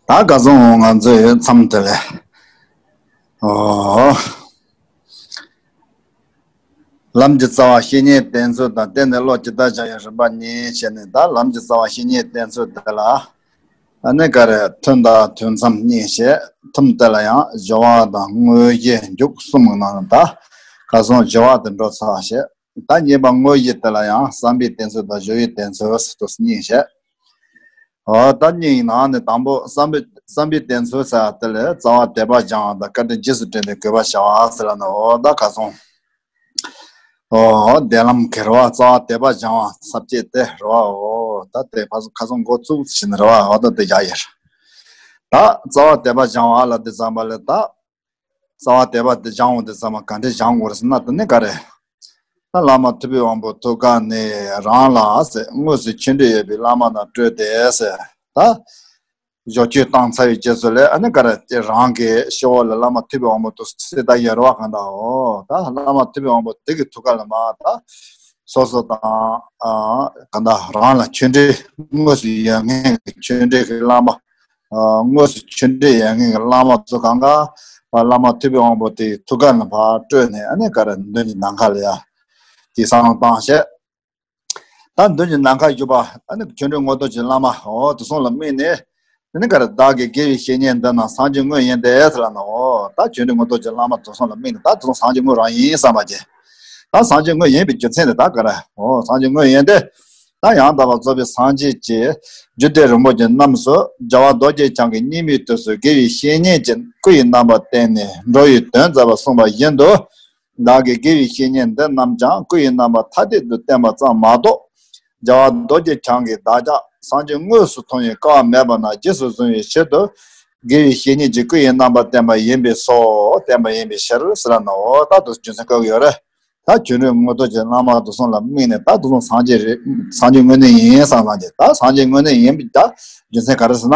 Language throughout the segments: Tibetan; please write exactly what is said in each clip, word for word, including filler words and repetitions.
ད་ག་སོང་ང་ཚོའི་མཚམས་དེ་ལས། ཨོ། ལམ་གྱི་རྩ་བ་བཤེས་གཉེན་བསྟེན་ཚུལ་དང་། བསྟེན་ནས་བློ་ཇི་ལྟར་བྱ་ཡི་རིམ་པ་གཉིས་བྱས་ནས། ད་ལམ་གྱི་རྩ་བ་བཤེས་གཉེན་བསྟེན་ཚུལ་དེ་ལ། ཨ་ནི་ག་རེ། ཐུན་དང་ཐུན་མཚམས་གཉིས་བྱས། ཐུན་དེ་ལ་ཡང་སྦྱོར་བ་དང་དངོས་གཞི་མཇུག་གསུམ་གྱི་ནང་ནས། ད་ག་སོང་སྦྱོར་བ་དེ་འགྲོ་ཚར་བྱས། ད་གཉིས་པ་དངོས་གཞི་དེ་ལ་ཡང་བསམ་པའི་བསྟེན་ཚུལ་དང་སྦྱོར་བའི་བསྟེན་ཚུལ་ཟེར་དུས་གཉིས་བྱས། འོ། ད་གཉིས་ནང་ནས་དང་པོ་བསམ་པའི་བསམ་པའི་བསྟེན་ཚུལ་ཟེར་བ་དེ་ལས། རྩ་བ་དད་པ་སྦྱང་བ་དང་། བཀའ་དྲིན་རྗེས་སུ་དྲན་ཏེ་གུས་པ་བྱ་བ་ཟེར་ལབ་ནས། འོ། ད་ག་སོང་། འོ། བདེན་ལམ་གྱི་རེད་བ། རྩ་བ་དད་པ་སྦྱང་བ་ས་བཅད་དེ་རེད་བ། འོ། ད་དེ་ཕར་ཚུར་ཁ་སང་འགོ་བཙུགས་ཕྱིན་རེད་བ། འོ། ད་དེ་རྒྱག་ཡས། ད་རྩ་བ་དད་པ་སྦྱང་བ་ལ་དེ་ཙམ་པ་ལས། ད་རྩ་བ་དད་པ་དེ་སྦྱང་བ་དེ་ཙམ་པ་ག་འདྲས་སྦྱང་དགོས་རེད་ཟེར་ན། དེ་ནི་ག་རེ། ད་བླ་མ་ཐུབ་པའི་དབང་པོ་ཐུགས་ཀ་ནས། རང་ལ་ཟེར། དངོས་སུ་ཆོས་འབྲེལ་ཡོད་པའི་བླ་མ་རྣམས་སྤྲོས་ཏེ་ཟེར། ད་སྦྱོར་ཆོས་བཏང་ཚར་བའི་རྗེས་སུ་ལས། ཨ་ནི་ག་རེ། དེ་རང་གི་ཤོག་ལ་བླ་མ་ཐུབ་པའི་དབང་པོ་དེ་གསོལ་ད་ཡོད་རེད་བ། གང་ལྟར། འོ། ད་བླ་མ་ཐུབ་པའི་དབང་པོ་དེ་གི་ཐུགས་ཀ་ལ་མར་ད་སོ་སོ་དང་། ཨ། གང་ལྟར་རང་ལ་ཆོས་འབྲེལ། དངོས་སུ་ཡོད་མཁན་གྱི་ཆོས་འབྲེལ་གྱི་བླ་མ། ཨ། དངོས་སུ་ཆོས་འབྲེལ་ཡོད་མཁན་གྱི་བླ་མ་ཚོ་གང་ག་བླ་མ་ཐུབ་པའི་དབང་པོ་དེ་ཐུགས་ཀ་ལ་ཕར་སྤྲོས་ནས། ཨ་ནི་ག་རེ། མདུན་གྱི་ནམ་མཁའ་ལ་ཡ་དེ་བསམ་བློ་བཏང་བྱས། ད་མདུན་གྱི་ནམ་མཁའ་བཞུགས་པ། ཨ་ནི་ཆོ་འཕྲུལ་དངོས་གྲུབ་ཀྱི་བླ་མ། འོ། དེ་ཚོ་ལ་དམིགས་ནས། དེ་ནི་ག་རེ། བདག་གི་དགེ་བའི་བཤེས་གཉེན་འདི་རྣམས་སངས་རྒྱས་དངོས་ཡིན་ཏེ་ཟེར་ལབ་ནས། འོ། ད་ཆོ་འཕྲུལ་དངོས་གྲུབ་ཀྱི་བླ་མ་དེ་ཚོ་ལ་དམིགས་ནས། ད་དེ་ཚོ་སངས་རྒྱས་དངོས་རང་ཡིན་བསམ་པ་བྱས། ད་སངས་རྒྱས་དངོས་ཡིན་པའི་རྒྱུ་མཚན་དེ་ད་ག་རེ། འོ། སངས་རྒྱས་དངོས་ཡིན་ཏེ། ད་ཡང་དག་པར་རྫོགས་པའི་སངས་རྒྱས་ཀྱིས་རྒྱུད་སྡེ་རིན་པོ་ཆེ་རྣམས་སུ། རྒྱལ་བ་རྡོ་རྗེ་འཆང་གིས་སྙིགས་མའི་དུས་སུ་དགེ་བའི་བཤེས་གཉེན་གྱི་སྐུ་ཡི་རྣམ་པར་བསྟན་ནས་འགྲོ་བའི་དོན་མཛད་པ་གསུངས་པ་བཞིན་དུ། བདག་གི་དགེ་བའི་བཤེས་གཉེན་འདི་རྣམས་ཀྱང་སྐུ་ཡི་རྣམ་པ་ཐ་དད་དུ་བསྟན་པ་ཙམ་མ་གཏོགས། རྒྱལ་བ་རྡོ་རྗེ་འཆང་གིས་བདག་ཅག་སངས་རྒྱས་དངོས་སུ་མཐོང་བའི་སྐལ་བ་མེད་པ་རྣམས་རྗེས་སུ་བཟུང་བའི་ཕྱིར་དུ། དགེ་བའི་བཤེས་གཉེན་གྱི་སྐུ་ཡི་རྣམ་པར་བསྟན་པ་ཡིན་པས་སོ། བསྟན་པ་ཡིན་པའི་ཕྱིར་ཟེར་ལབ་ནས། འོ། ད་དེ་རྒྱུ་མཚན་བཀོད་ཀྱི་ཡོད་རེད། ད་ཆོ་འཕྲུལ་དངོས་གྲུབ་ཀྱི་བླ་མ་དེ་ཚོ་ལ་དམིགས་ནས། ད་དེ་ཚོ་སངས་རྒྱས་རེད། སངས་རྒྱས་དངོས་གནས་ཡིན་བསམ་བསམ་གྱི། ད་སངས་རྒྱས་དངོས་གནས་ཡིན་པའི་ད་རྒྱུ་མཚན་ག་རེ་ཟེར་ན།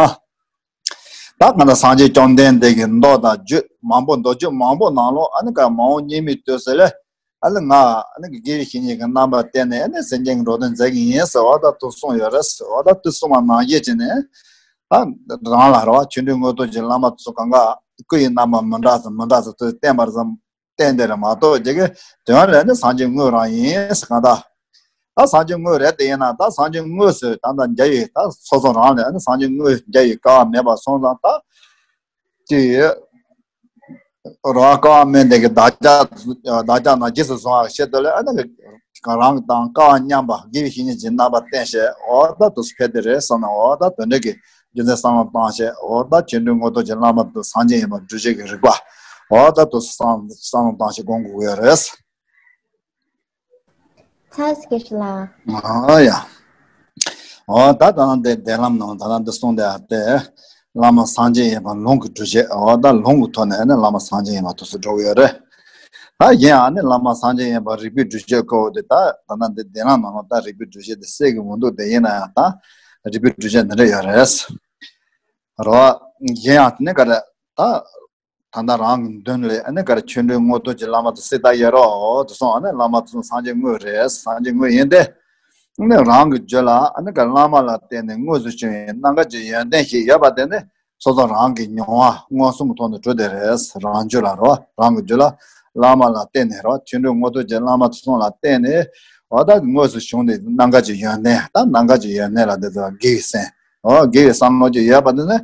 ད་གང་ལྟར་སངས་རྒྱས་བཅོམ་ལྡན་འདས་ཀྱི་མདོ་དང་རྒྱུད་མང་པོ། མདོ་རྒྱུད་མང་པོ་ནང་ལོགས། ཨ་ནི་ག་མ་འོངས་སྙིགས་མའི་དུས་སུ་ལས། ཨ་ནི་ང་ཨ་ནི་དགེ་བའི་བཤེས་གཉེན་གྱི་རྣམ་པར་བསྟན་ནས། ཨ་ནི་སེམས་ཅན་གྱི་འགྲོ་དོན་མཛད་ཀྱི་ཡིན་ཟེར་བ་ད་དེ་གསུངས་ཡོད་རེད་ཟེར་བ། ད་དེ་གསུངས་པ་ནང་བཞིན་བྱས་ནས། ད་རང་ལ་རེད་བ། ཆོ་འཕྲུལ་དངོས་གྲུབ་ཀྱི་བླ་མ་ཚོ་གང་ག་སྐུ་ཡི་རྣམ་པ་མི་འདྲ་ཙམ་མི་འདྲ་ཙམ་དེ་བསྟན་པར་ཙམ་བསྟན་དེ་རེད་མ་གཏོགས། དེ་གི་དོན་ལ་ནི་སངས་རྒྱས་དངོས་རང་ཡིན་ཟེར། གང་ལྟར་ད་སངས་རྒྱས་དངོས་རེད་དེ། ཡིན་ན་ད་སངས་རྒྱས་དངོས་སུ་ད་ལྟ་མཇལ་བའི། ད་སོ་སོ་རང་ལ་ནི་སངས་རྒྱས་དངོས་མཇལ་བའི་སྐལ་བ་མེད་པ་སོང་ཙང་། ད་དེ་རོ། སྐལ་བ་མེད་དེ་གི་བདག་ཅག་བདག་ཅག་རྣམས་རྗེས་སུ་བཟུང་བའི་ཕྱིར་དུ་ལས། ཨ་ནི་རང་དང་སྐལ་བ་མཉམ་པ་དགེ་བའི་བཤེས་གཉེན་གྱི་རྣམ་པར་བསྟན་བྱས། འོ། ད་དེ་ཚོ་ཕེབས་དེ་རེད་བསམ་ནས། འོ། ད་དེ་འདྲ་གི་རྒྱུ་མཚན་བསམ་བློ་བཏང་བྱས། འོ། ད་ཆོ་འཕྲུལ་དངོས་གྲུབ་ཀྱི་བླ་མ་དེ་སངས་རྒྱས་ཡིན་པ་སྒྲུབ་བྱེད་ཀྱི་རིགས་པ། འོ། ད་དེ་ཚོ་བསམ་བསམ་བློ་བཏང་བྱས་སྒོམ་དགོས་ཀྱི་ཡོད་རེད། ཚར་སྐད་ཤོད་ལ། ཨ་ཡ། འོ། ད་ད་ནང་དེ་བདེན་ལམ་ནང་ད་ནང་འདི་གསུངས་དེ་ཨ་སྟེ། བླ་མ་སངས་རྒྱས་ཡིན་པ་ལུང་གིས་སྒྲུབ་བྱེད། འོ། ད་ལུང་གི་ཐོག་ནས་ནི་བླ་མ་སངས་རྒྱས་ཡིན་པ་དེ་ཚོ་སྒྲུབ་ཀྱི་ཡོད་རེད། ད་གཞན་ཡང་ནི་བླ་མ་སངས་རྒྱས་ཡིན་པ་རིགས་པས་སྒྲུབ་བྱེད་བཀོད་དེ། ད་ད་ནང་འདི་བདེན་ལམ་ནང་ལ་ད་རིགས་པས་སྒྲུབ་བྱེད་དེ་གསལ་གི་མི་འདུག་དེ་ཡིན་ན་ཡང་ད་རིགས་པས་སྒྲུབ་བྱེད་འདི་འདྲ་ཡོད་རེད། རོ། གཞན་ཡང་དེ་ནི་ག་རེ། ད་ད་ལྟ་རང་གི་མདུན་ལ་ཨ་ནི་ག་རེ། ཆོ་འཕྲུལ་དངོས་གྲུབ་ཀྱི་བླ་མ་དེ་གསོལ་ད་ཡོད་རེད། འོ། དེ་སོང་། ཨ་ནི་བླ་མ་དེ་སངས་རྒྱས་དངོས་རེད། སངས་རྒྱས་དངོས་ཡིན་ཏེ། ཨ་ནི་རང་གི་རྒྱུད་ལ་ཨ་ནི་ག་རེ། བླ་མ་ལ་བརྟེན་ནས་དངོས་སུ་བྱུང་བའི་རྣམ་དཀར་གྱི་ཡོན་ཏན་ཞིག་ཡོད་པ་དེ་ནི་སོ་སོ་རང་གི་མྱོང་བ་མངོན་སུམ་གྱི་ཐོག་ནས་གྲུབ་བསྡད་རེད། རང་རྒྱུད་ལ་རོ། རང་གི་རྒྱུད་ལ་བླ་མ་ལ་བརྟེན་ནས་རོ། ཆོ་འཕྲུལ་དངོས་གྲུབ་ཀྱི་བླ་མ་དེ་ཚོ་ལ་བརྟེན་ནས། འོ། ད་དངོས་སུ་བྱུང་བའི་རྣམ་དཀར་གྱི་ཡོན་ཏན། ད་རྣམ་དཀར་གྱི་ཡོན་ཏན་ལ་དེ་ཚོ་དགེ་བའི་སེམས། འོ། དགེ་བའི་བསམ་བློ་ཅིག་ཡོད་པ་དེ་ནི་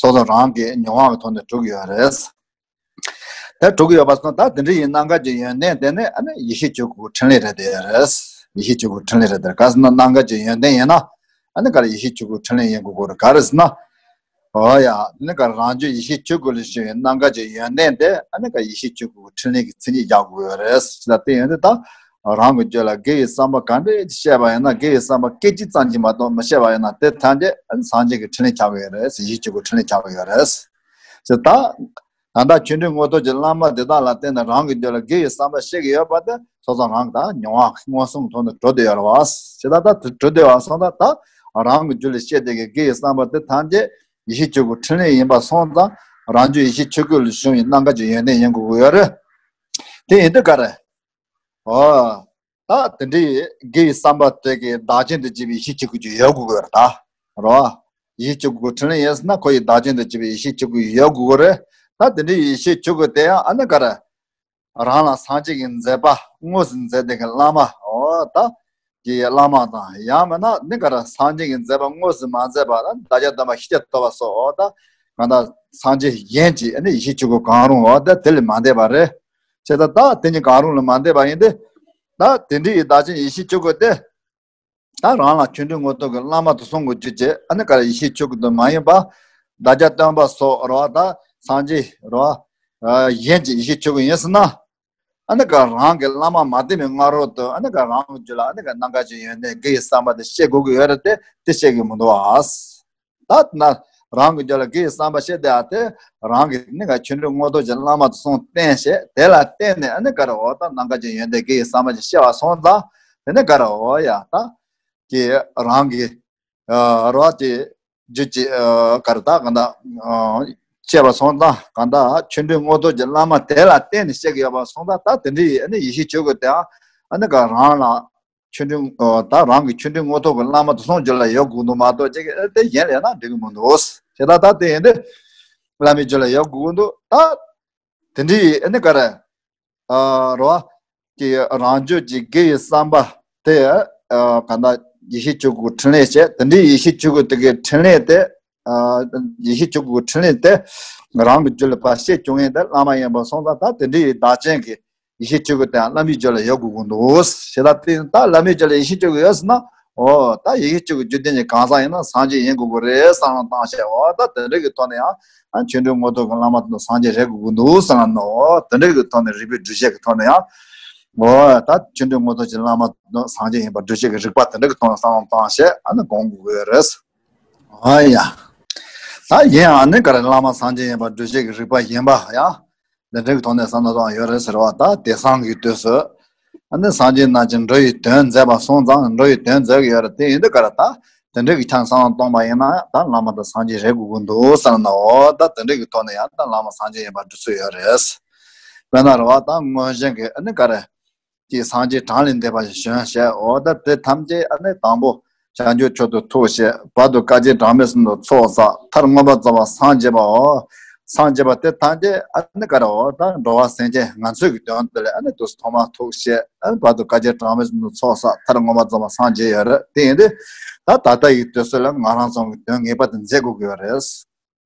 སོ་སོ་རང་གི་མྱོང་བ་གི་ཐོག་ནས་གྲུབ་ཀྱི་ཡོད་རེད། དེ་གྲུབ་ཀྱི་ཡོད་པ་སོང་། ད་དེ་འདྲ་ཡི་རྣམ་དཀར་གྱི་ཡོན་ཏན་དེ་ནི་ཨ་ནི་ཡེ་ཤེས་ཆོས་སྐུ་འཕྲིན་ལས་རེད་དེ་རེད། ཡེ་ཤེས་ཆོས་སྐུ་འཕྲིན་ལས་རེད་དེ། ག་ཟེར་ན་རྣམ་དཀར་གྱི་ཡོན་ཏན་ཡིན་ན། ཨ་ནི་ག་རེ། ཡེ་ཤེས་ཆོས་སྐུ་འཕྲིན་ལས་ཡིན་དགོས་ཀྱི་རེད། ག་རེ་ཟེར་ན། འོ་ཡ། ཨ་ནི་ག་རེ། རང་རྒྱུད་ཡེ་ཤེས་ཆོས་སྐུ་ལས་བྱུང་བའི་རྣམ་དཀར་གྱི་ཡོན་ཏན་དེ་ཨ་ནི་ག་རེ། ཡེ་ཤེས་ཆོས་སྐུ་འཕྲིན་ལས་ཀྱི་མཚན་ཉིད་རྒྱག་དགོས་ཀྱི་རེད། ཅི་ལྟར་དེ་ཡོན་ཏན་ད། རང་གི་རྒྱུད་ལ་དགེ་བའི་བསམ་པ་ག་འདྲས་ཤེས་པ་ཡིན་ན། དགེ་བའི་བསམ་པ་སྐད་ཅིག་ཙམ་གྱིས་མ་གཏོགས་མི་ཤེས་པ་ཡིན་ན། དེ་ཐམས་ཅད་ཨ་ནི་སངས་རྒྱས་ཀྱི་འཕྲིན་ལས་ཆགས་ཀྱི་ཡོད་རེད། ཡེ་ཤེས་ཆོས་སྐུ་འཕྲིན་ལས་ཆགས་ཀྱི་ཡོད་རེད། ཅེས་ད། ད་ལྟ་ཆོ་འཕྲུལ་དངོས་གྲུབ་ཀྱི་བླ་མ་དེ་དག་ལ་བརྟེན་ནས་རང་གི་རྒྱུད་ལ་དགེ་བའི་བསམ་པ་ཤེས་ཀྱི་ཡོད་པ་དེ་སོ་སོ་རང་གི་ད་མྱོང་བ་མངོན་སུམ་ཐོག་ནས་གྲུབ་བསྡད་ཡོད་རེད་བ། ཅེས་ད་ལྟ་གྲུབ་བསྡད་པ་སོང་ཙང་། ད་རང་གི་རྒྱུད་ལ་སྐྱེས་བསྡད་ཀྱི་དགེ་བའི་བསམ་པ་དེ་ཐམས་ཅད་ཡེ་ཤེས་ཆོས་སྐུ་འཕྲིན་ལས་ཡིན་པ་སོང་ཙང་། རང་རྒྱུད་ཡེ་ཤེས་ཆོས་སྐུ་ལས་བྱུང་བའི་རྣམ་དཀར་གྱི་ཡོན་ཏན་ཡིན་དགོས་ཀྱི་ཡོད་རེད། དེ་ཡིན་དུས་ག་རེ། ཨོ། ད་དེ་འདྲའི་དགེ་བའི་བསམ་པ་དེ་གི་བདག་རྐྱེན་དུ་བྱས་པའི་ཡེ་ཤེས་ཆོས་སྐུ་ཅིག་ཡོད་དགོས་ཀྱི་ཡོད་རེད་ད། རེད་བ། ཡེ་ཤེས་ཆོས་སྐུ་འཕྲིན་ལས་ཡིན་ཟེར་ན་ཁོ་ཡི་བདག་རྐྱེན་དུ་བྱས་པའི་ཡེ་ཤེས་ཆོས་སྐུ་ཡོད་དགོས་ཀྱི་རེད། ད་དེ་འདྲའི་ཡེ་ཤེས་ཆོས་སྐུ་དེ་ཡང་ཨ་ནི་ག་རེ། རང་ལ་སངས་རྒྱས་ཀྱི་མཛད་པ་དངོས་སུ་མཛད་དེ་གི་བླ་མ་འོ་ད་ཀྱི་བླ་མ་དང་ཡང་མིན་ན་ནི་ག་རེ་སངས་རྒྱས་ཀྱི་མཛད་པ་དངོས་སུ་མ་མཛད་པ་ན་བདག་ཅག་སྟོན་པ་ཤཱཀྱ་ཐུབ་པ་སོགས་འོ་ད་གང་ལྟར་སངས་རྒྱས་གཞན་གྱི་ཨ་ནི་ཡེ་ཤེས་ཆོས་སྐུ་གང་རུང་འོ་ད་དེ་ལས་མ་འདས་པ་རེད། བྱས་ཙང་ད་དེ་གཉིས་གང་རུང་ལས་མ་འདས་པ་ཡིན་ཏེ། ད་དེ་འདྲའི་ཡི་བདག་ཅན་ཡེ་ཤེས་ཆོས་སྐུ་དེ། ད་རང་ལ་ཆོ་འཕྲུལ་དངོས་ཐོབ་ཀྱི་བླ་མ་དུ་གསུམ་གྱི་རྒྱུད་ཀྱི་ཨ་ནི་ག་རེ་ཡེ་ཤེས་ཆོས་སྐུ་དུ་མ་ཡིན་པ། བདག་ཅག་སྟོན་པ་སོགས་རོ་ད་སངས་རྒྱས་རོ། གཞན་གྱི་ཡེ་ཤེས་ཆོས་སྐུ་ཡིན་ཟེར་ན། ཨ་ནི་ག་རང་གི་བླ་མ་མ་བསྟེན་པའི་སྔ་རོལ་དུ་ཨ་ནི་ག་རང་གི་རྒྱུད་ལ་ཨ་ནི་ག་ནམ་མཁའ་ཅན་ཡོན་ཏན་དགེ་བའི་བསམ་པ་དེ་སྐྱེ་དགོས་ཀྱི་ཡོད་རེད་དེ་དེ་སྐྱེ་གི་མི་འདུག་ཨ། ད་ན་རང་གི་རྒྱུད་ལ་དགེ་བའི་བསམ་པ་སྐྱེ་དེ་ཨ་དེ་རང་གི་ནི་ག་ཆོ་འཕྲུལ་དངོས་ཐོབ་ཀྱི་བླ་མ་དུ་གསུམ་བསྟེན་བྱས་དེ་ལ་བརྟེན་ནས་ཨ་ནི་ག་རེ་འོ་ད་ནམ་མཁའ་ཅན་ཡོན་ཏན་དགེ་བའི་བསམ་པ་ཅིག་སྐྱེ་བ་སོང་ཙང་དེ་ནི་ག་རེ་འོ་ཡ་ད་ཀྱི་རང་གི་རོ་ཀྱི་རྒྱུད་ཀྱི་ག་རེ་ད་གང་ད་སྐྱེ་བ་སོང་ཙང་གང་ད་ཆོ་འཕྲུལ་དངོས་ཐོབ་ཀྱི་བླ་མ་དེ་ལ་བརྟེན་ནས་སྐྱེ་གི་ཡོད་པ་སོང་ཙང་ད་དེ་འདྲའི་ཨ་ནི་ཡེ་ཤེས་ཆོས་སྐུ་དེའང་ཨ་ནི་ག་རང་ལ། ཆོ་འཕྲུལ་ཨོ་ད་རང་གི་ཆོ་འཕྲུལ་དངོས་ཐོབ་ཀྱི་བླ་མ་དེ་ཚོ་རྒྱུད་ལ་ཡོད་དགོས་འདུག་མ་གཏོགས་ཅིག་ཨེ་དེ་གཞན་ལས་ན་འགྲིག་གི་མི་འདུག་དེ་ལྟ་ད་དེ་ཡིན་དུས་བླ་མའི་རྒྱུད་ལ་ཡོད་དགོས་འདུག་ད་དེ་འདྲའི་ཨེ་ནི་ག་རེ་ཨ་རོ་ཀྱི་རང་རྒྱུད་ཀྱི་དགེ་བའི་བསམ་པ་དེ་ཨ་ག་ད་ཡེ་ཤེས་ཆོས་སྐུ་འཕྲིན་ལས་བྱས་དེ་འདྲའི་ཡེ་ཤེས་ཆོས་སྐུ་དེ་གའི་འཕྲིན་ལས་དེ། ཡེ་ཤེས་ཆོས་སྐུ་འཕྲིན་ལས་དེ་རང་གི་རྒྱུད་ལ་ཕར་སྐྱེ་བཅུག་མཁན་དེ་བླ་མ་ཡིན་པ་སོང་ཙང་ད་དེ་འདྲའི་བདག་ཅན་གྱི་ཡེ་ཤེས་ཆོས་སྐུ་དེའང་བླ་མའི་རྒྱུད་ལ་ཡོད་དགོས་ཀྱི་འདུག་ཞེ་ད་དེ་ད་བླ་མའི་རྒྱུད་ལ་ཡེ་ཤེས་ཆོས་སྐུ་ཡོད་ཟེར་ན་འོ་ད་ཡེ་ཤེས་ཆོས་སྐུ་རྒྱུད་ལྡན་གྱི་གང་ཟག་ཡིན་ན་སངས་རྒྱས་ཡིན་དགོས་ཀྱི་རེད་བསམ་བློ་བཏང་བྱས་འོ་ད་དེ་འདྲ་གི་ཐོག་ནས་ཡང་ཆོ་འཕྲུལ་དངོས་ཐོབ་ཀྱི་བླ་མ་དེ་ཚོ་སངས་རྒྱས་རེད་དགོས་ཀྱི་འདུག་བསམ་ན་འོ་དེ་འདྲ་གི་ཐོག་ནས་རིགས་པའི་སྒྲུབ་བྱེད་ཀྱི་ཐོག་ནས་ཡང་འོ་ད་ཆོ་འཕྲུལ་དངོས་ཐོབ་ཀྱི་བླ་མ་དེ་ཚོ་སངས་རྒྱས་ཡིན་པ་སྒྲུབ་བྱེད་ཀྱི་རིགས་པ་དེ་འདྲ་གི་ཐོག་ནས་བསམ་བློ་བཏང་བྱས་ཨ་ནི་དགོངས་དགོས་ཀྱི་རེད། ཨ་ཡ། ད་ཡིན་ཨ་ནི་ག་རེ་བླ་མ་སངས་རྒྱས་ཡིན་པ་སྒྲུབ་བྱེད་ཀྱི་རིགས་པ་ཡིན་པ་ཡ། འདི་འདྲའི་གི་ཐོག་ནས་བསམ་བློ་བཏང་ཡོད་རེད་ཟེར་བ་ད་དེང་སང་གི་དུས་སུ། ཨ་ནི་སངས་རྒྱས་རྣམས་ཀྱི་འགྲོ་བའི་དོན་མཛད་པ་སོང་ཙང་འགྲོ་བའི་དོན་མཛད་ཀྱི་ཡོད་རེད་དེ་ཡིན་དུས་ག་རེ་ད། དེ་འདྲའི་གི་ཆ་ནས་བསམ་བློ་གཏོང་པ་ཡིན་ན་ད་བླ་མ་དང་སངས་རྒྱས་རེད་དགོས་ཀྱི་འདུག་བསམ་ན་འོ་ད་དེ་འདྲའི་གི་ཐོག་ནས་ཡང་ད་བླ་མ་སངས་རྒྱས་ཡིན་པ་སྒྲུབ་ཚུལ་ཡོད་རེད། དཔེར་ན་རེད་བ་ད་སྔོན་བྱོན་གྱི་ཨ་ནི་ག་རེ། ཀྱི་སངས་རྒྱས་གྲངས་ལས་འདས་པ་ཞིག་བྱོན་ཞེས་འོ་ད་དེ་ཐམས་ཅད་ཨ་ནི་དང་པོ་བྱང་ཆུབ་མཆོག་ཏུ་ཐུག་ཞེས་བར་དུ་བསྐལ་བརྒྱའི་གྲངས་མེད་གསུམ་དུ་ཚོགས་བསགས་མཐར་མངོན་པར་རྫོགས་པར་སངས་རྒྱས་པའོ། སངས་རྒྱས་པ་དེ་ཐམས་ཅད་ཨ་ནི་ག་རེ་འོ་ད་འགྲོ་བ་སེམས་ཅན་ང་ཚོའི་གི་དོན་དུ་ལས་ཨ་ནི་དུས་སུ་ཐོག་མར་ཐུག་ཞེས་ཨ་ནི་བར་དུ་བསྐལ་བརྒྱའི་གྲངས་མེད་གསུམ་དུ་ཚོགས་བསགས་མཐར་མངོན་པར་རྫོགས་པར་སངས་རྒྱས་ཡོད་རེད་དེ་ཡིན་དུས་ད་ད་ལྟ་ཡི་དུས་སུ་ལ་ང་རང་ཚོ་གི་དོན་ངེས་པར་དུ་མཛད་དགོས་ཀྱི་ཡོད་རེད།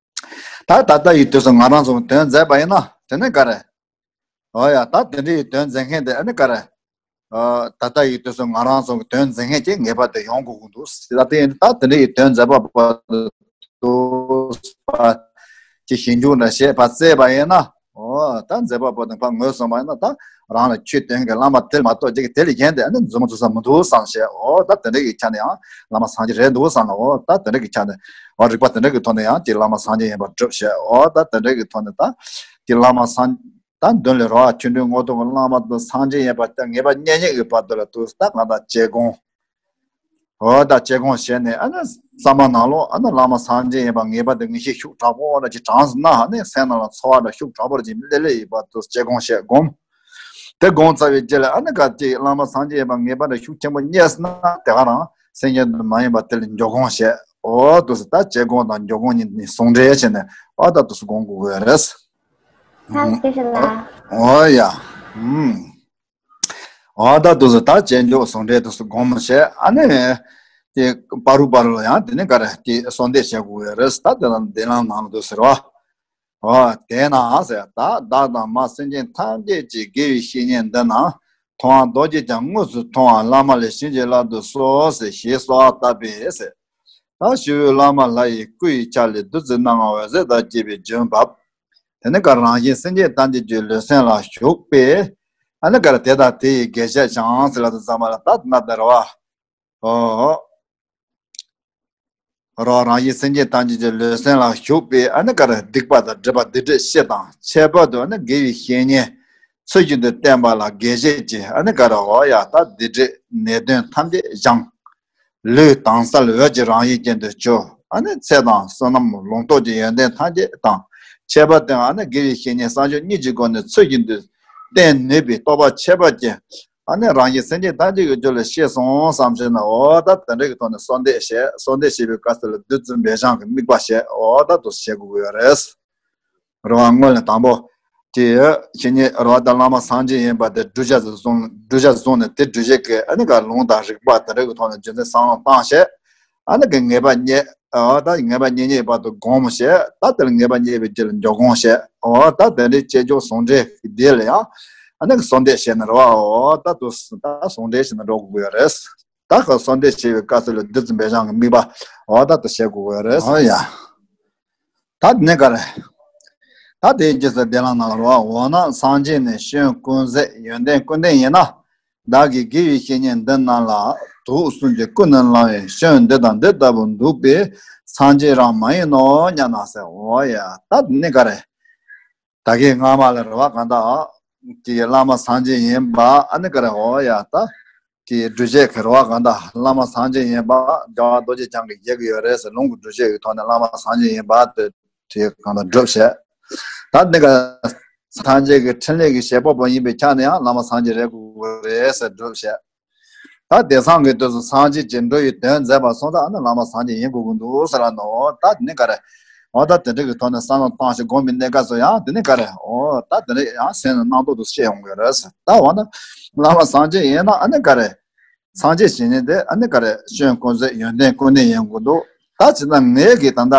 ད་ད་ལྟ་ཡི་དུས་སུ་ང་རང་ཚོ་དོན་མཛད་པ་ཡིན་ན་དེ་ནི་ག་རེ། ཨོ་ཡ་ད་དེ་འདྲའི་དོན་མཛད་མཁན་དེ་ཨ་ནི་ག་རེ། ཨ་ད་ལྟ་ཡི་དུས་སུ་ང་རང་ཚོ་དོན་མཛད་མཁན་གྱི་ངེས་པར་དུ་ཡོང་དགོས་ཀྱི་འདུག་ཟེར་ད་དེ་ཡིན་ད་དེ་འདྲའི་དོན་མཛད་པ་བར་དུ་པ་ཀྱི་ཞིབ་འཇུག་འདྲ་བྱས་པ་བཙལ་བ་ཡིན་ན། ཨོ་ད་མཛད་པ་བར་དུ་ཕར་ངོས་བཟུང་བ་ཡིན་ན་ད་རང་ལ་ཆོས་སྟོན་མཁན་བླ་མ་དེ་མ་གཏོགས་ཅིག་དེ་ལས་གཞན་དེ་ཨ་ནི་མཛུབ་མོ་བཙུགས་ས་མི་འདུག་བསམ་བྱས་ཨོ་ད་དེ་འདྲ་གི་ཆ་ནས་ཡང་བླ་མ་སངས་རྒྱས་རེད་འདུག་བསམ་ན་ཨོ་ད་དེ་འདྲ་གི་ཆ་ནས་ཨོ་རིགས་པ་དེ་འདྲ་གི་ཐོག་ནས་ཡང་དེ་བླ་མ་སངས་རྒྱས་ཡིན་པར་སྒྲུབ་བྱས་ཨོ་ད་དེ་འདྲ་གི་ཐོག་ནས་ད་དེ་བླ་མ་སངས་ད་མདུན་ལས་རོ་ཨ་ཆོ་འཕྲུལ་དངོས་ཐོབ་ཀྱི་བླ་མ་དང་སངས་རྒྱས་ཡིན་པ་ད་ངེས་པ་རྙེད་རྙེད་ཀྱི་བར་དུ་ལ་ཐུགས་ད་ང་དང་དཔྱད་སྒོམ། འོ་ད་དཔྱད་སྒོམ་བྱས་ནས་ཨ་ནི་བསམ་པ་ནང་ལོགས་ཨ་ནི་བླ་མ་སངས་རྒྱས་ཡིན་པ་ངེས་པར་དུ་ངེས་ཤེས་ཤུགས་དྲག་པོ་འོ་ན་ཅིག་དྲངས་ཟིན་ན་ཨ་ནི་སེམས་ནང་ལ་ཚོར་བ་འདྲ་ཤུགས་དྲག་པོ་ཅིག་སླེབས་སླེབས་ཡོད་པ་དུ་དཔྱད་སྒོམ་བྱས་སྒོམ། དེ་སྒོམ་ཚར་བའི་རྗེས་ལ་ཨ་ནི་ག་ཅིག་བླ་མ་སངས་རྒྱས་ཡིན་པ་ངེས་པར་དུ་ཤུགས་ཆེན་པོ་རྙེད་ཟིན་ན་དེ་ག་རང་སེམས་ཅན་དུ་མ་ཡིན་པ་དེ་ལ་འཇོག་སྒོམ་བྱས་འོ་དུ་སུ་ད་དཔྱད་སྒོམ་དང་འཇོག་སྒོམ་གཉིས་ནི་ཟུང་འབྲེལ་བྱས་ནས་འོ་ད་དུ་སུ་སྒོམ་དགོས་ཀྱི་རེད། ཐབས་ཤེས་ལ། འོ་ཡ། ཨུམ། འོ་ད་དུ་སུ་ད་དཔྱད་འཇོག་ཟུང་འབྲེལ་དུ་སུ་སྒོམ་བྱས་ཨ་ནི། དེ་བར་དུ་བར་དུ་ཡང་དེ་ནི་ག་རེ་དེ་གསོལ་འདེབས་བྱེད་དགོས་ཡོད་རེད་ད་དེ་ལ་འདི་ལམ་ནང་དུ་ཟེར་བ། འོ་དེས་ན་ཟེར་ད་བདག་དང་མ་སེམས་ཅན་ཐམས་ཅད་ཀྱི་དགེ་བའི་བཤེས་གཉེན་འདི་རྣམས་མཐོང་བ་རྡོ་རྗེ་ཀྱང་དངོས་སུ་མཐོང་བ་བླ་མ་ལས་བྱིན་གྱིས་བརླབ་ཏུ་གསོལ་ཟེར་ཞེས་གསོལ་བ་བཏབ་པས་ཟེར། ད་ཞི་བའི་བླ་མ་ལྷ་ཡི་སྐུ་ཡི་ཆ་ལས་བདུད་རྩི་སྣ་ལྔ་འོད་ཟེར་དང་བཅས་པའི་རྒྱུན་བབས། དེ་ནས་ཀ་རང་བཞིན་སེམས་ཅན་ཐམས་ཅད་ཀྱི་ལུས་སེམས་ལ་ཞུགས་པས། ཨ་ནི་ཀ་ར་དེ་དང་དེ་ཡི་དགེ་བཤེས་ཀྱང་ཟེར་ལ་དུ་ཙམ་པ་ལ་ད་ན་དེ་ར་བ། ཨོ། རང་རང་བཞིན་སེམས་ཅན་ཐམས་ཅད་ཀྱི་ལུས་སེམས་ལ་ཞུགས་པས་ཨ་ནི་ཀ་ར་སྡིག་པ་དང་སྒྲིབ་པ་སྡིག་སྒྲིབ་ཕྱེ་དང་ཁྱད་པར་དུ་ཨ་ནི་དགེ་བའི་བཤེས་གཉེན་ཚུལ་བཞིན་དུ་བསྟེན་པ་ལ་དགེ་བཤེས་ཀྱི་ཨ་ནི་ཀ་ར་འོ་ཡ་ད་སྡིག་སྒྲིབ་ནད་གདོན་ཐམས་ཅད་སྦྱངས། ལུས་དྭངས་གསལ་འོད་ཀྱི་རང་བཞིན་ཅན་དུ་གྱུར། ཨ་ནི་ཚེ་དང་བསོད་ནམས་ལུང་རྟོགས་ཀྱི་ཡོན་ཏན་ཐམས་ཅད་དང་། ཁྱད་པར་དུ་ཨ་ནི་དགེ་བའི་བཤེས་གཉེན་བསམ་སྦྱོར་གཉིས་ཀྱི་སྒོ་ནས་ཚུལ་བཞིན་དུ་བསྟེན་ནུས་པའི་རྟོགས་པ་ཁྱད་པར་ཅན། ཨ་ནི་རང་བཞིན་སེམས་ཅན་ཐམས་ཅད་ཀྱི་རྒྱུད་ལ་སྐྱེས་སོང་བསམ་བྱས་ན། འོ་ད་དེ་འདྲ་གི་ཐོག་ནས་གསོལ་འདེབས་བྱས། གསོལ་འདེབས་བྱེད་པའི་སྐབས་སུ་ལ་བདུད་རྩི་འབེབས་སྦྱང་གི་དམིགས་པ་བྱས། འོ་ད་དུ་བྱེད་དགོས་ཀྱི་ཡོད་རེད། རེད་བ། སྔོན་ལ་དང་པོ་དེ་བཤེས་གཉེན་རེད་བ་དང་བླ་མ་སངས་རྒྱས་ཡིན་པ་དེ་བསྒྲུབ་བྱ་བཟུང་། བསྒྲུབ་བྱ་བཟུང་ནས་དེ་སྒྲུབ་བྱེད་ཀྱི་ཨ་ནི་ག་ལུང་དང་རིགས་པ་དེ་འདྲ་གི་ཐོག་ནས་རྒྱུ་མཚན་བསམ་བློ་བཏང་བྱས། ཨ་ནི་གི་ངེས་པ་རྙེད། འོ་ད་ངེས་པ་རྙེད་རྙེད་བར་དུ་སྒོམ་བྱས། ད་དེ་ལ་ངེས་པ་རྙེད་པའི་རྒྱུ་ལ་འཇོག་སྒོམ་བྱས། འོ་ད་དེ་འདྲའི་བྱེད་སྐྱོང་ཟུང་འབྲེལ་གྱི་དེ་ལ་ཡང་ཨ་ནི་གི་གསོལ་འདེབས་བྱས་ནས་རེད་བ། འོ་ད་དུ་ད་ཟུང་འབྲེལ་བྱས་ནས་འགྲོ་དགོས་ཀྱི་ཡོད་རེད། ད་ག་གསོལ་འདེབས་བྱེད་པའི་སྐབས་སུ་ལ་བདུད་རྩི་འབེབས་སྦྱང་གི་དམིགས་པ་འོ་ད་དུ་བྱེད་དགོས་ཀྱི་ཡོད་རེད། འོ་ཡ། ད་དེ་ནས་ག་རེ། ད་དེའི་རྗེས་སུ་བདེ་བླག་ནང་ལ་རོ། འོ་ན་སངས་རྒྱས་ནི་སྐྱོན་ཀུན་ཟད་ཡོན་ཏན་ཀུན་ལྡན་ཡིན་ན། བདག་གིས་དགེ་བའི་བཤེས་གཉེན་འདི་རྣམས་ལ། དུག་གསུམ་གྱི་ཀུན་ནས་བསླང་བའི་སྐྱོན་འདི་དང་འདི་ལྟ་བུ་འདུག་པས། སངས་རྒྱས་རང་མ་ཡིན་ནོ་སྙམ་ན་ཟེར། འོ་ཡ། ད་དེ་ནས་ག་རེ། ད་གིན་སྔ་མ་ལ་རེད་བ། གང་ལྟར་ཀྱི་བླ་མ་སངས་རྒྱས་ཡིན་པ་ཨ་ནི་ག་རེ། འོ་ཡ། ད་ཀྱི་སྒྲུབ་བྱེད་ཀྱི་རེད་བ། གང་ལྟར་བླ་མ་སངས་རྒྱས་ཡིན་པ་རྒྱལ་བ་རྡོ་རྗེ་འཆང་གིས་བཞེད་ཀྱི་ཡོད་རེད་ཟེར། ལུང་གི་སྒྲུབ་བྱེད་ཀྱི་ཐོག་ནས་བླ་མ་སངས་རྒྱས་ཡིན་པ་དེ་དེ་གང་ལྟར་སྒྲུབ་བྱེད། ད་འདི་ག་སངས་རྒྱས་ཀྱི་འཕྲིན་ལས་ཀྱི་བྱེད་པ་པོ་ཡིན་པའི་ཆ་ནས་ཡང་བླ་མ་སངས་རྒྱས་རེད་དགོས་རེད་ཟེར་སྒྲུབ་བྱེད། ད་དེང་སང་གི་དུས་སུ་སངས་རྒྱས་ཀྱི་འགྲོ་བའི་དོན་མཛད་པ་སོང་ཙང་ཨ་ནི་བླ་མ་སངས་རྒྱས་ཡིན་དགོས་ཀྱི་འདུག་ཟེར་ལ་ནོ། ད་དེ་ནི་ག་རེ། འོ་ད་དེ་འདྲ་གི་ཐོག་ནས་བསམ་བློ་བཏང་ཞིག་སྒོམ་པའི་གནས་སྐབས་སུ་ཡང་དེ་ནི་ག་རེ། འོ་ད་དེ་འདྲ་ཡང་སེམས་ནང་རྣམ་རྟོག་ཏུ་སྐྱེ་ཡོང་གི་རེད། ད་འོ་ན་བླ་མ་སངས་རྒྱས་ཡིན་ན་ཨ་ནི་ག་རེ། སངས་རྒྱས་ཞེས་ནི་དེ་ཨ་ནི་ག་རེ། སྐྱོན་ཀུན་ཟད་ཡོན་ཏན་ཀུན་ལྡན་ཡིན་དགོས་འདུག་ད་ཇི་ལྟར་ངེད་ཀྱི་ད་ལྟ་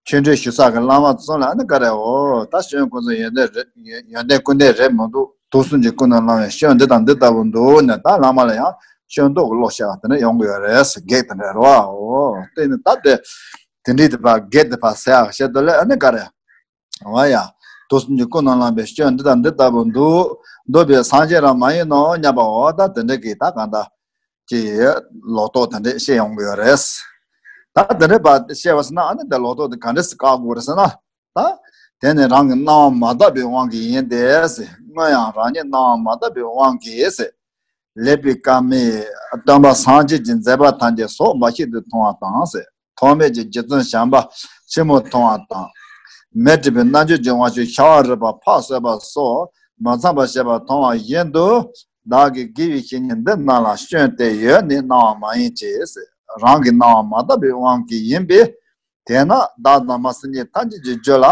ཆོས་འབྲེལ་ཞུ་ས་གི་བླ་མ་ཚོ་ལ་ཨ་ནི་ག་རེ། འོ་ད་སྐྱོན་ཀུན་ཟད་ཡོན་ཏན་རེད། ཡོན་ཏན་ཀུན་ལྡན་རེད་མི་འདུག་དུག་གསུམ་གྱི་ཀུན་ནས་བསླང་བའི་སྐྱོན་འདི་དང་འདི་ལྟ་བུ་འདུག་ནས། ད་བླ་མ་ལ་ཡང་སྐྱོན་འདོགས་ཀྱི་བློ་ཤར་བ་དེ་འདྲ་ཡོང་གི་ཡོད་རེད་ཟེར། གེགས་དེ་འདྲ་རེད་བ། འོ་དེ་ནི་ད་དེ་དེ་འདྲའི་དེ་ཕར་གེགས་དེ་ཕར་སེལ་ཡག་བྱེད་དུ་ལས་ཨ་ནི་ག་རེ། འོ་ཡ། དུག་གསུམ་གྱི་ཀུན་ནས་བསླངས་པའི་སྐྱོན་འདི་དང་འདི་ལྟ་བུ་འདུག་འདུག་པས་སངས་རྒྱས་རང་མ་ཡིན་ནོ་སྙམ་པ། འོ་ད་དེ་འདྲ་གི་ད་གང་ལྟར་ཀྱི་ལོག་རྟོག་དེ་འདྲ་སྐྱེ་ཡོང་གི་ཡོད་རེད། ད་དེ་འདྲ་བ་སྐྱེ་བ་ཟེར་ན་ཨ་ནི་དེ་ལོག་རྟོག་དེ་ག་འདྲ་སེ་བཀག་དགོས་རེད་ཟེར་ན། ད་དེ་ནི་རང་གི་སྣང་བ་མ་དག་པའི་དབང་གིས་ཡིན་ཏེ་ཟེར། སྔོན་ཡང་རང་ཉིད་སྣང་བ་མ་དག་པའི་དབང་གིས་ཟེར། ལེགས་པའི་སྐར་མས་སྟོན་པ་སངས་རྒྱས་ཀྱི་མཛད་པ་ཐམས་ཅད་གཟུགས་འབའ་ཞིག་ཏུ་མཐོང་བ་དང་ཟེར། ཐོགས་མེད་ཀྱི་རྗེ་བཙུན་བྱམས་པ་ཆེན་མོ་མཐོང་བ་དང་། མེ་འདྲེས་པའི་རྣམ་འགྱུར་གྱི་དབང་ཕྱུག་ཤ་བ་རི་པ་ཕག་གསོད་པ་སོགས་མི་ཚངས་པར་བྱེད་པ་མཐོང་བ་བཞིན་དུ། བདག་གིས་དགེ་བའི་བཤེས་གཉེན་འདི་རྣམས་ལ་སྐྱོན་དེ་ཡོད་ནི་སྣང་བ་མ་ཡིན་གྱི་ཟེར། རང་གི་སྣང་བ་མ་དག་པའི་དབང་གིས་ཡིན་པས། དེས་ན་བདག་དང་མ་སེམས་ཅན་ཐམས་ཅད་ཀྱི་རྒྱུད་ལ་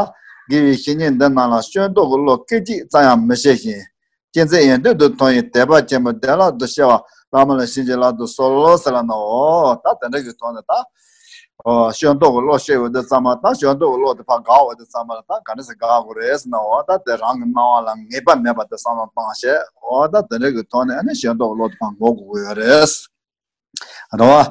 དགེ་བའི་བཤེས་གཉེན་འདི་རྣམས་ལ་སྐྱོན་འདོགས་ཀྱི་བློ་སྐད་ཅིག་ཙམ་ཡང་མི་སྐྱེ་ཞིང་། ཅི་མཛད་ཡོན་ཏན་དུ་མཐོང་བའི་དད་པ་ཆེན་པོས་བདེ་བླག་ཏུ་སྐྱེ་བ་བླ་མ་ལ་བྱིན་གྱིས་བརླབ་ཏུ་གསོལ་ལོ་ཟེར་ལ་ནོ། ད་དེ་འདྲ་གི་ཐོག་ནས་ད། ཨོ་སྐྱོན་འདོགས་ཀྱི་བློ་སྐྱེ་བ་དེ་ཙམ་མ། ད་སྐྱོན་འདོགས་ཀྱི་བློ་དེ་ཕར་འགག་པ་དེ་ཙམ་མ་ལ་ད་ག་འདྲ་སེ་འགག་དགོས་རེད་ཟེར་ན། འོ་ད་དེ་རང་གི་སྣང་བ་ལ་ངེས་པ་མེད་པ་དེ་བསམ་བློ་བཏང་བྱས། འོ་ད་དེ་འདྲ་གི་ཐོག་ནས་ཨ་ནི་སྐྱོན་འདོགས་ཀྱི་བློ་དེ་ཕར་འགོག་དགོས་ཀྱི་ཡོད་རེད། རེད་བ།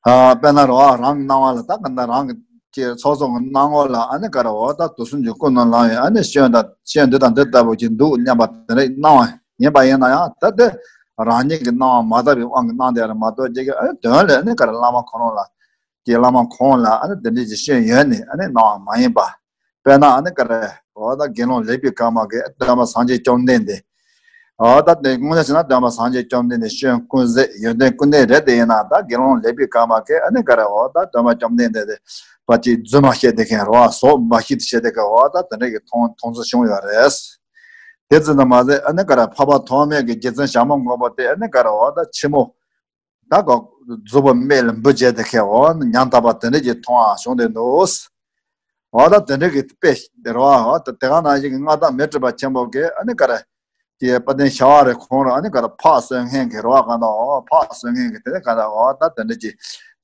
ཨ་དཔེར་ན་རེད་བ། རང་གི་སྣང་བ་ལ་ད་ག་འདྲ་རང་གི་ཀྱི་ཚོགས་བསོད་ཀྱི་སྣང་ངོ་ལ་ཨ་ནི་ག་རེ། འོ་ད་དུག་གསུམ་གྱི་ཀུན་ནས་བསླངས་པའི་ཨ་ནི་སྐྱོན་དང་སྐྱོན་འདི་དང་འདི་ལྟ་བུ་ཅིག་འདུག་སྙམ་པ་དེ་འདྲ་སྣང་བ་ཡིན་པ་ཡིན་ན་ཡང་། ད་དེ་རང་ཉིད་ཀྱི་སྣང་བ་མ་དག་པའི་དབང་གིས་སྣང་བསྡད་རེད་མ་གཏོགས། ཅིག་གི་ཨ་ནི་དོན་ལ་ཨ་ནི་ག་རེ། བླ་མ་ཁོ་རང་ལ་ཀྱི་བླ་མ་ཁོང་ལ་ཨ་ནི་དེ་འདྲའི་ཀྱི་སྐྱོན་ཡོད་ནི་ཨ་ནི་སྣང་བ་མ་ཡིན་པ། དཔེར་ན་ཨ་ནི་ག་རེ། འོ་ད་དགེ་སློང་ལེགས་པའི་སྐར་མ་གིས་སྟོན་པ་སངས་རྒྱས་བཅོམ་ལྡན་འདས། འོ་ད་དེ་དངོས་གནས་བྱས་ན་སྟོན་པ་སངས་རྒྱས་བཅོམ་ལྡན་འདས་སྐྱོན་ཀུན་ཟད་ཡོན་ཏན་ཀུན་ལྡན་རེད་དེ། ཡིན་ན་ད་དགེ་སློང་ལེགས་པའི་སྐར་མ་གིས་ཨ་ནི་ག་རེ། འོ་ད་སྟོན་པ་བཅོམ་ལྡན་འདས་དེ་ཕར་ཅིག་རྫུན་མ་བཤད་བསྡད་མཁན་རེད་བ། གཟུགས་འབའ་ཞིག་ཏུ་བཤད་བསྡད་མཁན། འོ་ད་དེ་འདྲ་གི་མཐོང་མཐོང་ཚུལ་བྱུང་ཡོད་རེད། དེ་ཙམ་དུ་མ་ཟད་ཨ་ནི་ག་རེ། འཕགས་པ་ཐོགས་མེད་ཀྱི་རྗེ་བཙུན་བྱམས་པ་མགོན་པོ་དེ་ཨ་ནི་ག་རེ། འོ་ད་ཕྱི་མོ་ད་ག་གཟུགས་པོ་མེད་ལ་འབུ་བྱས་བསྡད་མཁན། འོ་ཉམ་ཐག་པ་དེ་འདྲ་ཅིག་མཐོང་བ་བྱུང་བསྡད་འདུག་འོ་ད་དེ་འདྲ་གི་དཔེ་དེ་རེད་བ། འོ་ད་དེ་ག་ནང་བཞིན་གྱི་མངའ་བདག་མཻ་ཏྲི་པ་ཆེན་པོ་གིས་ཨ་ནི་ག་རེ། དེ་དཔལ་ལྡན་ཤ་བ་རི་ཁོང་རང་ཨ་ནི་ག་རེ། ཕག་གསོད་མཁན་གྱི་རེད་བ། གང་ལྟར་འོ་ཕག་གསོད་མཁན་གྱི་དེ་ནི་གང་ལྟར་འོ་ད་དེ་འདྲ་ཅིག་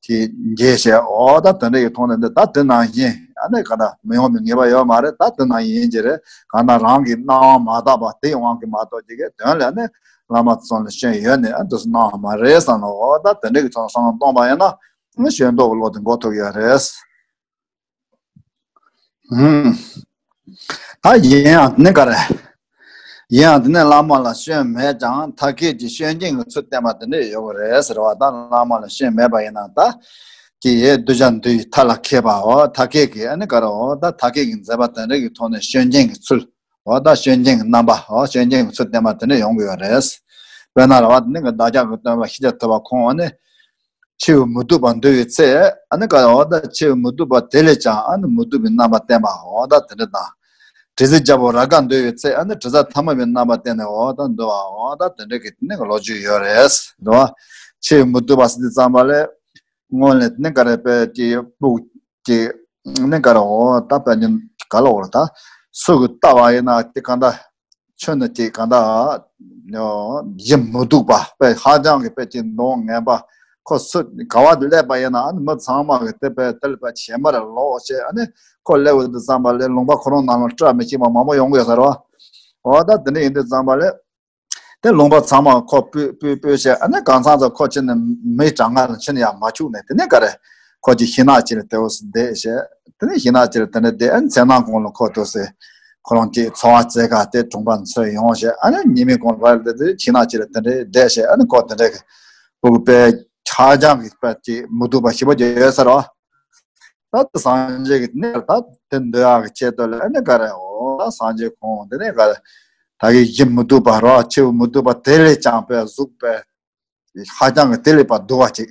དེ་འགྱེལ་བྱས། འོ་ད་དེ་འདྲ་གི་མཐོང་ནས་འདི་ད་དེ་ནང་བཞིན་ཨ་ནི་གང་ལྟར་མི་ཡོང་བའི་ངེས་པ་ཡོད་མ་རེད། ད་དེ་ནང་བཞིན་གྱི་རེད། གང་ལྟར་རང་གི་སྣང་བ་མ་དག་པ་དེའི་དབང་གིས་མ་གཏོགས། ཅིག་གི་དོན་ལ་ནི་བླ་མ་ཚོ་ལ་སྐྱོན་ཡོད་ནི་ཨ་འདུག་སེ་སྣང་བ་མ་རེད་བསམ་ལ། འོ་ད་དེ་འདྲ་གི་ཐོག་ནས་བསམ་བློ་གཏོང་པ་ཡིན་ན་ནི་སྐྱོན་འདོགས་ཀྱི་བློ་དེ་འགོག་ཐུབ་ཡོད་རེད། ཧུམ། ད་ཡིན་ཡང་ནི་ག་རེ། ཡིན་ཡང་དེ་ནས་བླ་མ་ལ་སྐྱོན་མེད་ཀྱང་ཐབས་མཁས་ཀྱིས་སྐྱོན་ཅན་གྱི་ཚུལ་བསྟན་པ་དེ་འདྲ་ཡོད་པ་རེད་ཟེར་བ། ད་བླ་མ་ལ་སྐྱོན་མེད་པ་ཡིན་ན་ད་ཀྱི་ཡེ་གདུལ་བྱ་འདུལ་བའི་ཐབས་ལ་མཁས་པའོ། ཐབས་མཁས་ཀྱིས་ཨ་ནི་ག་རེ། འོ་ད་ཐབས་མཁས་ཀྱི་མཛད་པ་དེ་འདྲ་གི་ཐོག་ནས་སྐྱོན་ཅན་གྱི་ཚུལ། འོ་ད་སྐྱོན་ཅན་གྱི་རྣམ་པ། འོ་སྐྱོན་ཅན་གྱི་ཚུལ་བསྟན་པ་དེ་འདྲ་ཡོང་གི་ཡོད་རེད། དཔེར་ན་རེད་བ། དེ་ནི་གི་བདག་ཅག་གི་སྟོན་པ་ཤཱཀྱ་ཐུབ་པ་ཁོང་ཨ་ནི། འཆི་བས་མི་སྡུག་པར་འདུལ་བའི་ཚེ་ཨ་ནི་ག་རེ། འོ་ད་འཆི་བས་མི་སྡུག་པ་དེ་ལས་ཀྱང་ཨ་ནི་མི་སྡུག་པའི་རྣམ་པ་བསྟན་པ། འོ་ད་དེ་འདྲ་དང་། དྲི་ཟའི་རྒྱལ་པོ་རཱ་ག་འདུལ་བའི་ཚེ་ཨ་ནི་དྲི་ཟ་ཐ་མལ་པའི་རྣམ་པ་བསྟན་ནས་འོ་ད་འདུལ་བ་འོ་ད་དེ་འདྲ་གི་ནི་ལོ་རྒྱུས་ཡོད་རེད་འདུལ་བ། ཕྱི་མི་སྡུག་པ་ཟེར་དུས་ཙམ་པ་ལས་སྔོན་ལ་ནི་ག་རེ་དཔེ་ཀྱི་སྤུག་ཀྱི་ནི་ག་རེ་འོ་ད་དཔེ་ཉིན་ག་ལ་འོ་ད་སུ་གི་ལྟ་བ་ཡིན་ན་དེ་ག་འདྲ། ཁྱོད་ནི་ཅིག་གང་ལྟར་ཡིད་མི་སྡུག་པ་དཔེ་ཧ་ཅང་གི་དཔེ་ཅིག་གདོང་ངན་པ། ཁོ་སུ་ག་བ་དུ་སླེབས་པ་ཡིན་ན་ཨ་ནི་མི་ཚང་མ་གི་དེ་དཔེ་དེ་ལ་དཔེ་བྱེ་མར་ལོག་བྱས་ཨ་ནི་ཁོ་སླེབས་འོང་དུས་ཙམ་པ་ལས་ལུང་པ་ཁོ་རང་ནང་ལ་བཀྲ་མི་ཤིས་པ་མང་པོ་ཡོང་གི་ཡོད་ས་རེད་བ། འོ་ད་དེ་འདྲ་ཡིན་དུས་ཙམ་པ་ལས་དེ་ལུང་པ་ཚང་མ་ཁོ་སྤོས་སྤོས་སྤོས་བྱས་ཨ་ནི་གང་ཚང་ཚོ་ཁོ་ཕྱིན་ནས་མི་གྲངས་ལྔ་ལ་ཕྱིན་ནས་ཡར་མ་བཅུག་ནས་དེ་ནས་ག་རེ། ཁོ་གྱིས་ཤིང་ནགས་ཅིག་ལ་དེ་འོ་སི་བསྡད་བྱས། དེ་ནས་ཤིང་ནགས་ཅིག་ལ་དེ་འདྲ་བསྡད་ཨ་ནི་མཚན་ནག་གུང་ལ་ཁོ་ཐུག་སེ། ཁོ་རང་གི་འཚོ་བ་རྩེ་ག་དེ་གྲོང་པ་འཚོལ་ཡོང་བྱས་ཨ་ནི་ཉི་མའི་གུང་ལ་དེ་དེ་ཤིང་ནགས་ཅིག་ལ་དེ་འདྲ་བསྡད་བྱས་ཨ་ནི་ཁོ་དེ་འདྲ་གི་སྤུ་གུ་དཔེ་ཆ་ཆང་གི་དཔེ་ཅིག་མི་སྡུག་པ་ཞེ་པོ་ཅིག་ཡོད་ས་རེད་བ། ད་དེ་སངས་རྒྱས་ཀྱི་གནས་ད་དེ་འདོད་ཡག་གི་ཆེད་དུ་ལ་ཨ་ནི་ག་རེ་འོ་ད་སངས་རྒྱས་ཁོང་དེ་ནས་ག་རེ་ད་གི་ཡིད་མི་སྡུག་པ་རེད་བ། ཕྱི་མི་སྡུག་པ་དེ་ལས་ཀྱང་དཔེ་གཟུགས་དཔེ་ཧ་ཅང་གི་དེ་ལས་པ་སྡུག་པ་ཅིག་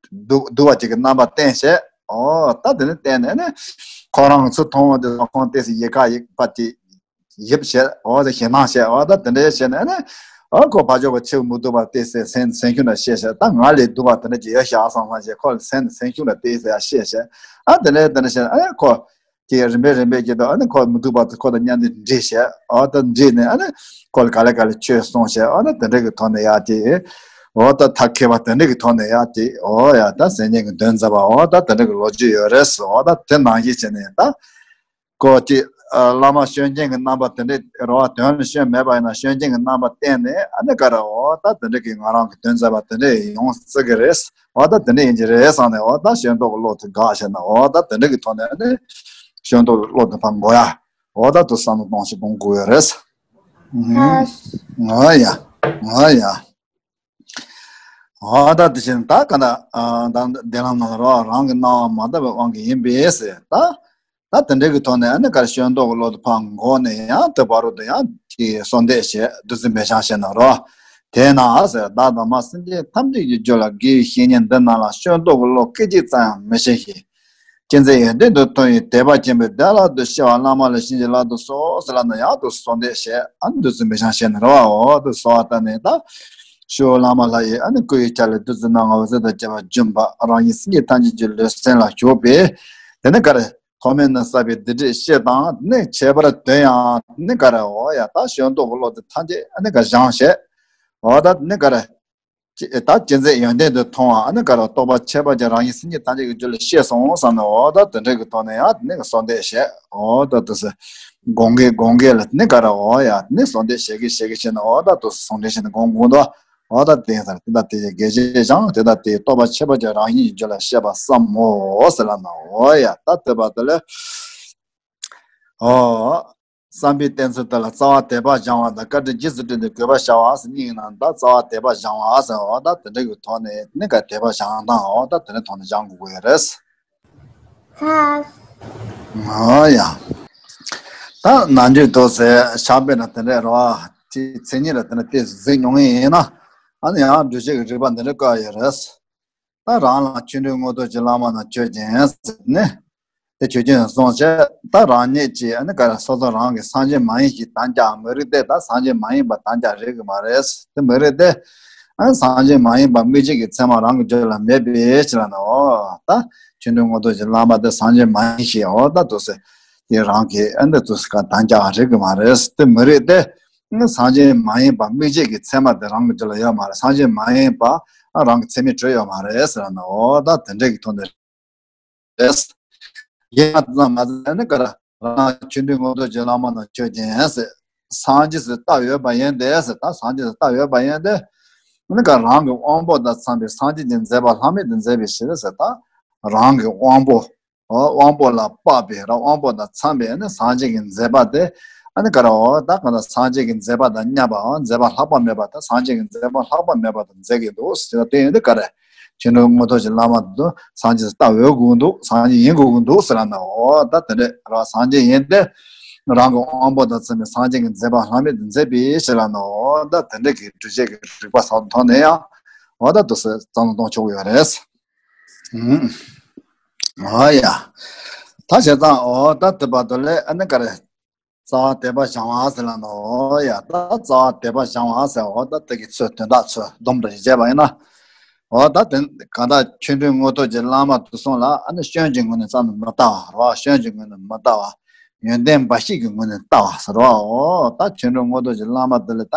སྡུག་སྡུག་པ་ཅིག་གི་རྣམ་པ་བསྟན་བྱས། ཨོ་ད་དེ་ནི་བསྟན་ནས་ནི་ཁོ་རང་ཚུར་མཐོང་བ་དེ་ཁོང་ཏོག་ཙམ་ཡི་ག་ཡིད་ཁ་ཅིག་ཡིབ་བྱས། ཨོ་ད་ཞེད་སྣང་བྱས། ཨོ་ད་དེ་འདྲའི་བྱས་ནས་ནི་ཨོ་ཁོ་ཕར་ཕྱོགས་པ་ཕྱིར་མི་སྡུག་པ་ཏོག་ཙམ་སེམས་སེམས་ཤུགས་འདྲ་བཤད་བྱས། ད་ང་ལས་སྡུག་པ་དེ་འདྲ་ཅིག་ཡོད་ཤག་བསམ་བསམ་བྱས་ཁོ་ལ་སེམས་སེམས་ཤུགས་འདྲ་ཏོག་ཙམ་ཡང་བཤད་བྱས། ཨ་དེ་ནས་དེ་འདྲ་བྱས་ནས་ཨ་ཁོ། ཀྱི་རིམ་པས་རིམ་པས་ཀྱི་དུ་ཨ་ནི་ཁོ་མི་སྡུག་པ་དེ་ཁོ་དང་མཉམ་དུ་འདྲིས་བྱས། ཨོ་ད་འདྲིས་ནས་ཨ་ནི་ཁོ་ལ་ག་ལེ་ག་ལེ་ཆོས་གསུངས་བྱས། ཨོ་ན་དེ་འདྲ་གི་ཐོག་ནས་ཡག་ཅིག་ཨོ་ད་ཐབས་མཁས་པ་དེ་འདྲ་གི་ཐོག་ནས་ཡག་ཅིག་ཨོ་ཡ་ད་སེམས་ཅན་གྱི་དོན་མཛད་པ་ཨོ་ད་དེ་འདྲ་གི་ལོ་རྒྱུས་ཡོད་རེད། ཨོ་ད་དེ་ནང་བཞིན་བྱས་ནས་ད་ཁོ་ཅིག་བླ་མ་བསྐྱོན་མཁན་གྱི་རྣམ་པ་དེ་འདྲ་རེད་བ། དོན་ལ་བསྐྱོན་མེད་པ་ཡིན་ན་བསྐྱོན་མཁན་གྱི་རྣམ་པ་བསྟན་ནས་ཨ་ནི་ག་རེ་ཨོ་ད་དེ་འདྲ་གི་ང་རང་གི་དོན་མཛད་པ་དེ་འདྲ་ཡོང་སྲིད་གི་རེད། འོ་ད་དེ་འདྲ་ཡིན་གྱི་རེད་བསམ་ནས་འོ་ད་ཤེས་རྟོགས་ཀྱི་བློ་དེ་འགག་བྱས་ན་འོ་ད་དེ་འདྲ་གི་ཐོག་ནས་ནི་ཤེས་རྟོགས་ཀྱི་བློ་དེ་ཕར་འགོ་ཡ། འོ་ད་དུ་བསམ་བློ་གཏོང་ཞིག་གཏོང་དགོས་ཡོད་རེད། ཨང་། འོ་ཡ། འོ་ཡ། འོ་ད་དེ་བཞིན་ད་ག་ད་ཨ་ད་འདི་ལམ་ནང་ལ་རོ་རང་གི་སྣང་བ་མ་དག་པའི་དབང་གིས་ཡིན་པས་ཟེར་ད། ད་དེ་འདྲའི་གི་ཐོག་ནས་ཨ་ནི་ག་རེ་ཤེས་རྟོགས་ཀྱི་བློ་དེ་ཕར་འགོ་ནས་ཡང་དེ་བར་དུ་ཡང་གི་གསོལ་འདེབས་བྱས་བདུད་རྩི་མེ་ཤང་བྱས་ན་རོ། དེས་ན་ཟེར་བདག་དང་མ་སེམས་ཅན་ཐམས་ཅད་ཀྱི་རྒྱུད་ལ་དགེ་བའི་བཤེས་གཉེན་འདི་རྣམས་ལ་ཤེས་རྟོགས་ཀྱི་བློ་སྐད་ཅིག་ཙམ་ཡང་མི་ཤེས་ཤིང་། གཅན་གཟན་ཡོན་ཏན་དུ་མཐོང་བའི་དད་པ་ཆེན་པོས་བདག་ལ་དུ་ཤེས་པ་བླ་མ་ལ་བྱིན་གྱིས་བརླབ་ཏུ་གསོལ་ཟེར་ལབ་ན་ཡང་དུ་གསོལ་འདེབས་བྱས་ཨ་ནི་བདུད་རྩི་མེ་ཤང་བྱས་ན་རོ། འོ་དུ་གསོལ་བ་བཏབ་ནས་ད་ཤོ་བླ་མ་ལྷ་ཡི་ཨ་ནི་སྐུ་ཡི་ཆ་ལས་བདུད་རྩི་སྣ་ལྔ་འོད་ཟེར་དང་བཅས་པ་བྱུང་བ་རང་ཉིད་སེམས་ཅན་ཐམས་ཅད་ཀྱི་ལུས་སེམས་ལ་ཞུགས་པས། དེ་ནི་ག་རེ། ཐོག་མེད་ན་བསགས་པའི་སྡིག་སྒྲིབ་ཤེས་དང་ནི་ཁྱད་པར་དོན་ཡང་ནི་ག་རེ་འོ་ཡ་ད་ཤེས་རྟོགས་ཀྱི་བློ་དེ་ཐམས་ཅད་ནི་ག་སྦྱངས་བྱས། འོ་ད་ནི་ག་རེ། ད་གཅན་གཟན་ཡོན་ཏན་དུ་མཐོང་བ་ནི་ག་རེ་རྟོགས་པ་ཁྱད་པར་ཅན་རང་ཉིད་སེམས་ཅན་ཐམས་ཅད་ཀྱི་རྒྱུད་ལ་ཤེས་སོང་བསམ་ནས་འོ་ད་དེ་འདྲ་གི་ཐོག་ནས་ཡང་ནི་ག་གསོལ་འདེབས་བྱས། འོ་ད་དུ་སེ་དགོངས་འགལ་དགོངས་འགལ་ལ་ནི་ག་རེ་འོ་ཡ་ནི་གསོལ་འདེབས་བྱེད་ཀྱི་བྱེད་ཀྱི་བྱས་ནས་འོ་ད་དུ་གསོལ་འདེབས་བྱས་ནས་དགོངས་དགོངས་དུ། འོ་ད་དེ་ཡིན་ཙང་དེ་ལྟ་དེ་ཡི་དགེ་རྒྱས་བཞེངས། དེ་ལྟ་དེ་ཡི་རྟོགས་པ་ཁྱད་པར་ཅན་རང་བཞིན་གྱི་རྒྱུད་ལ་ཤེས་པ་བསམ་མོ་ཟེར་ལབ་ན། འོ་ཡ་ད་དེ་བར་དུ་ལས། འོ། བསམ་པའི་གཏན་ཚིགས་དེ་ལ་རྩ་བ་དད་པ་སྦྱང་བ་དང་བཀའ་དྲིན་རྗེས་སུ་དྲན་ཏེ་གུས་པ་བྱ་བ་ཟེར་གཉིས་ཡིན་ན་ད་རྩ་བ་དད་པ་སྦྱང་བ་ཟེར་འོ་ད་དེ་འདྲ་གི་ཐོག་ནས་ནི་ག་དད་པ་སྦྱང་སྟངས་འོ་ད་དེ་འདྲ་ཐོག་ནས་སྦྱང་དགོས་ཀྱི་ཡོད་རེད། ཨ་ཡ། ད་ནམ་རྒྱུན་དུ་ཟེར་ཕྱག་དཔེ་ན་དེ་འདྲ་རེད་བ། དེ་མཚན་ཉིད་ལ་དེ་འདྲ་ཏོག་ཙམ་གཟིགས་མྱོང་ངེས་ཡིན་ན། ཨ་ནི་ཡང་སྒྲུབ་བྱེད་ཀྱི་རིགས་པ་འདི་འདྲ་བཀོད་ཡོད་རེད། ད་རང་ལ་ཆོ་འཕྲུལ་དངོས་གྲུབ་ཀྱི་བླ་མ་རྣམས་ཆོས་ཅན་ཟེར་ནས། དེ་ཆོས་ཅན་གསུངས་བྱས་ད་རང་ཉིད་ཀྱིས་ཨ་ནི་ག་རེ་སོ་སོ་རང་གི་སངས་རྒྱས་མ་ཡིན་ཞིག་དམ་བཅའ་མི་རིགས་ཏེ་ད་སངས་རྒྱས་མ་ཡིན་པ་དམ་བཅའ་རིགས་ཀྱི་མ་རེད། དེ་མི་རིགས་ཏེ། ཨ་ནི་སངས་རྒྱས་མ་ཡིན་པ་དམིགས་བཅས་ཀྱི་མཚན་མ་རང་གི་རྒྱུད་ལ་མེད་པའི་ཕྱིར་ན་འོ། ད་ཆོ་འཕྲུལ་དངོས་གྲུབ་ཀྱི་བླ་མ་དེ་སངས་རྒྱས་མ་ཡིན་ཞིག་འོ་ད་དུ་ཟེར། དེ་རང་གི་ཨ་འདི་དུ་ཟེར་ག་དམ་བཅའ་རིགས་ཀྱི་མ་རེད། དེ་མི་རིགས་ཏེ། སངས་རྒྱས་མ་ཡིན་པ་དམིགས་བཅས་ཀྱི་མཚན་མ་དེ་རང་གི་རྒྱུད་ལ་ཡོད་མ་རེད། སངས་རྒྱས་མ་ཡིན་པ་རང་གི་ཚད་མས་གྲུབ་ཡོད་མ་རེད་ཟེར་ན་འོ་ད་དེ་འདྲ་གི་ཐོག་ནས་རེད། ཡིན་ན་ཙམ་མ་ཟད་ནི་ག་རེ་རང་ཆོ་འཕྲུལ་དངོས་གྲུབ་ཀྱི་བླ་མ་རྣམས་ཆོས་ཅན་ཟེར། སངས་རྒྱས་སུ་བལྟ་འོས་པ་ཡིན་ཏེ་ཟེར། ད་སངས་རྒྱས་སུ་བལྟ་འོས་པ་ཡིན་ཏེ། ནི་ག་རང་གི་དབང་པོ་དང་འཚམ་པའི་སངས་རྒྱས་ཀྱི་མཛད་པ་ལྷག་མེད་དུ་མཛད་པའི་ཕྱིར་ཟེར། ད་རང་གི་དབང་པོ། འོ་དབང་པོ་ལ་དཔག་པའི་ར་དབང་པོ་དང་འཚམ་པའི་ནི་སངས་རྒྱས་ཀྱི་མཛད་པ་དེ། ཨ་ནི་ག་རེ་འོ་ད་གང་ལྟར་སངས་རྒྱས་ཀྱི་མཛད་པ་དང་མཉམ་པའམ་མཛད་པ་ལྷག་པ་མེད་པ་དང་སངས་རྒྱས་ཀྱི་མཛད་པ་ལྷག་པ་མེད་པ་དང་མཛད་ཀྱི་འདུག་ཟེར་ན་དེ་ཡིན་དུས་ག་རེ། ཆོ་འཕྲུལ་དངོས་གྲུབ་ཀྱི་བླ་མ་དེ་སངས་རྒྱས་སུ་བལྟ་འོས་དགོས་ཀྱི་འདུག་སངས་རྒྱས་ཡིན་དགོས་ཀྱི་འདུག་ཟེར་ན་འོ་ད་དེ་འདྲ་ར་སངས་རྒྱས་ཡིན་ཏེ། རང་གི་དབང་པོ་དང་འཚམ་པའི་སངས་རྒྱས་ཀྱི་མཛད་པ་ལྷག་མེད་དུ་མཛད་པའི་ཕྱིར་ན་འོ་ད་དེ་འདྲ་གི་སྒྲུབ་བྱེད་ཀྱི་རིགས་པ་སོགས་ཐོག་ནས་ཡང་འོ་ད་དུ་ཟེར་བསམ་བློ་གཏོང་ཆོག་གི་ཡོད་རེད། ཨ་ཡ། ད་བྱས་ཙང་འོ་ད་དེ་བར་དུ་ལས་ཨ་ནི་ག་རེ། རྩ་བ་དད་པ་བྱང་བ་ཟེར་ལབ་ནོ། ཡ་ད་རྩ་བ་དད་པ་བྱང་བ་ཟེར། འོ་ད་དེ་གི་ཚོད་དོན་དག་ཚོད་སྡོམ་རེ་བྱས་པ་ཡིན་ན། འོ་ད་དེ་གང་ལྟར་ཆོ་འཕྲུལ་དངོས་ཐོབ་ཀྱི་བླ་མ་དེ་ཚོ་ལ་ཨ་ནི་སྐྱོན་གྱི་ངོས་ནས་ཙམ་དུ་མི་ལྟ་བ་རེད་བ། སྐྱོན་གྱི་ངོས་ནས་མི་ལྟ་བ། ཡོན་ཏན་འབའ་ཞིག་གི་ངོས་ནས་ལྟ་བ་ཟེར་བ། འོ་ད་ཆོ་འཕྲུལ་དངོས་ཐོབ་ཀྱི་བླ་མ་དེ་ལ་ད་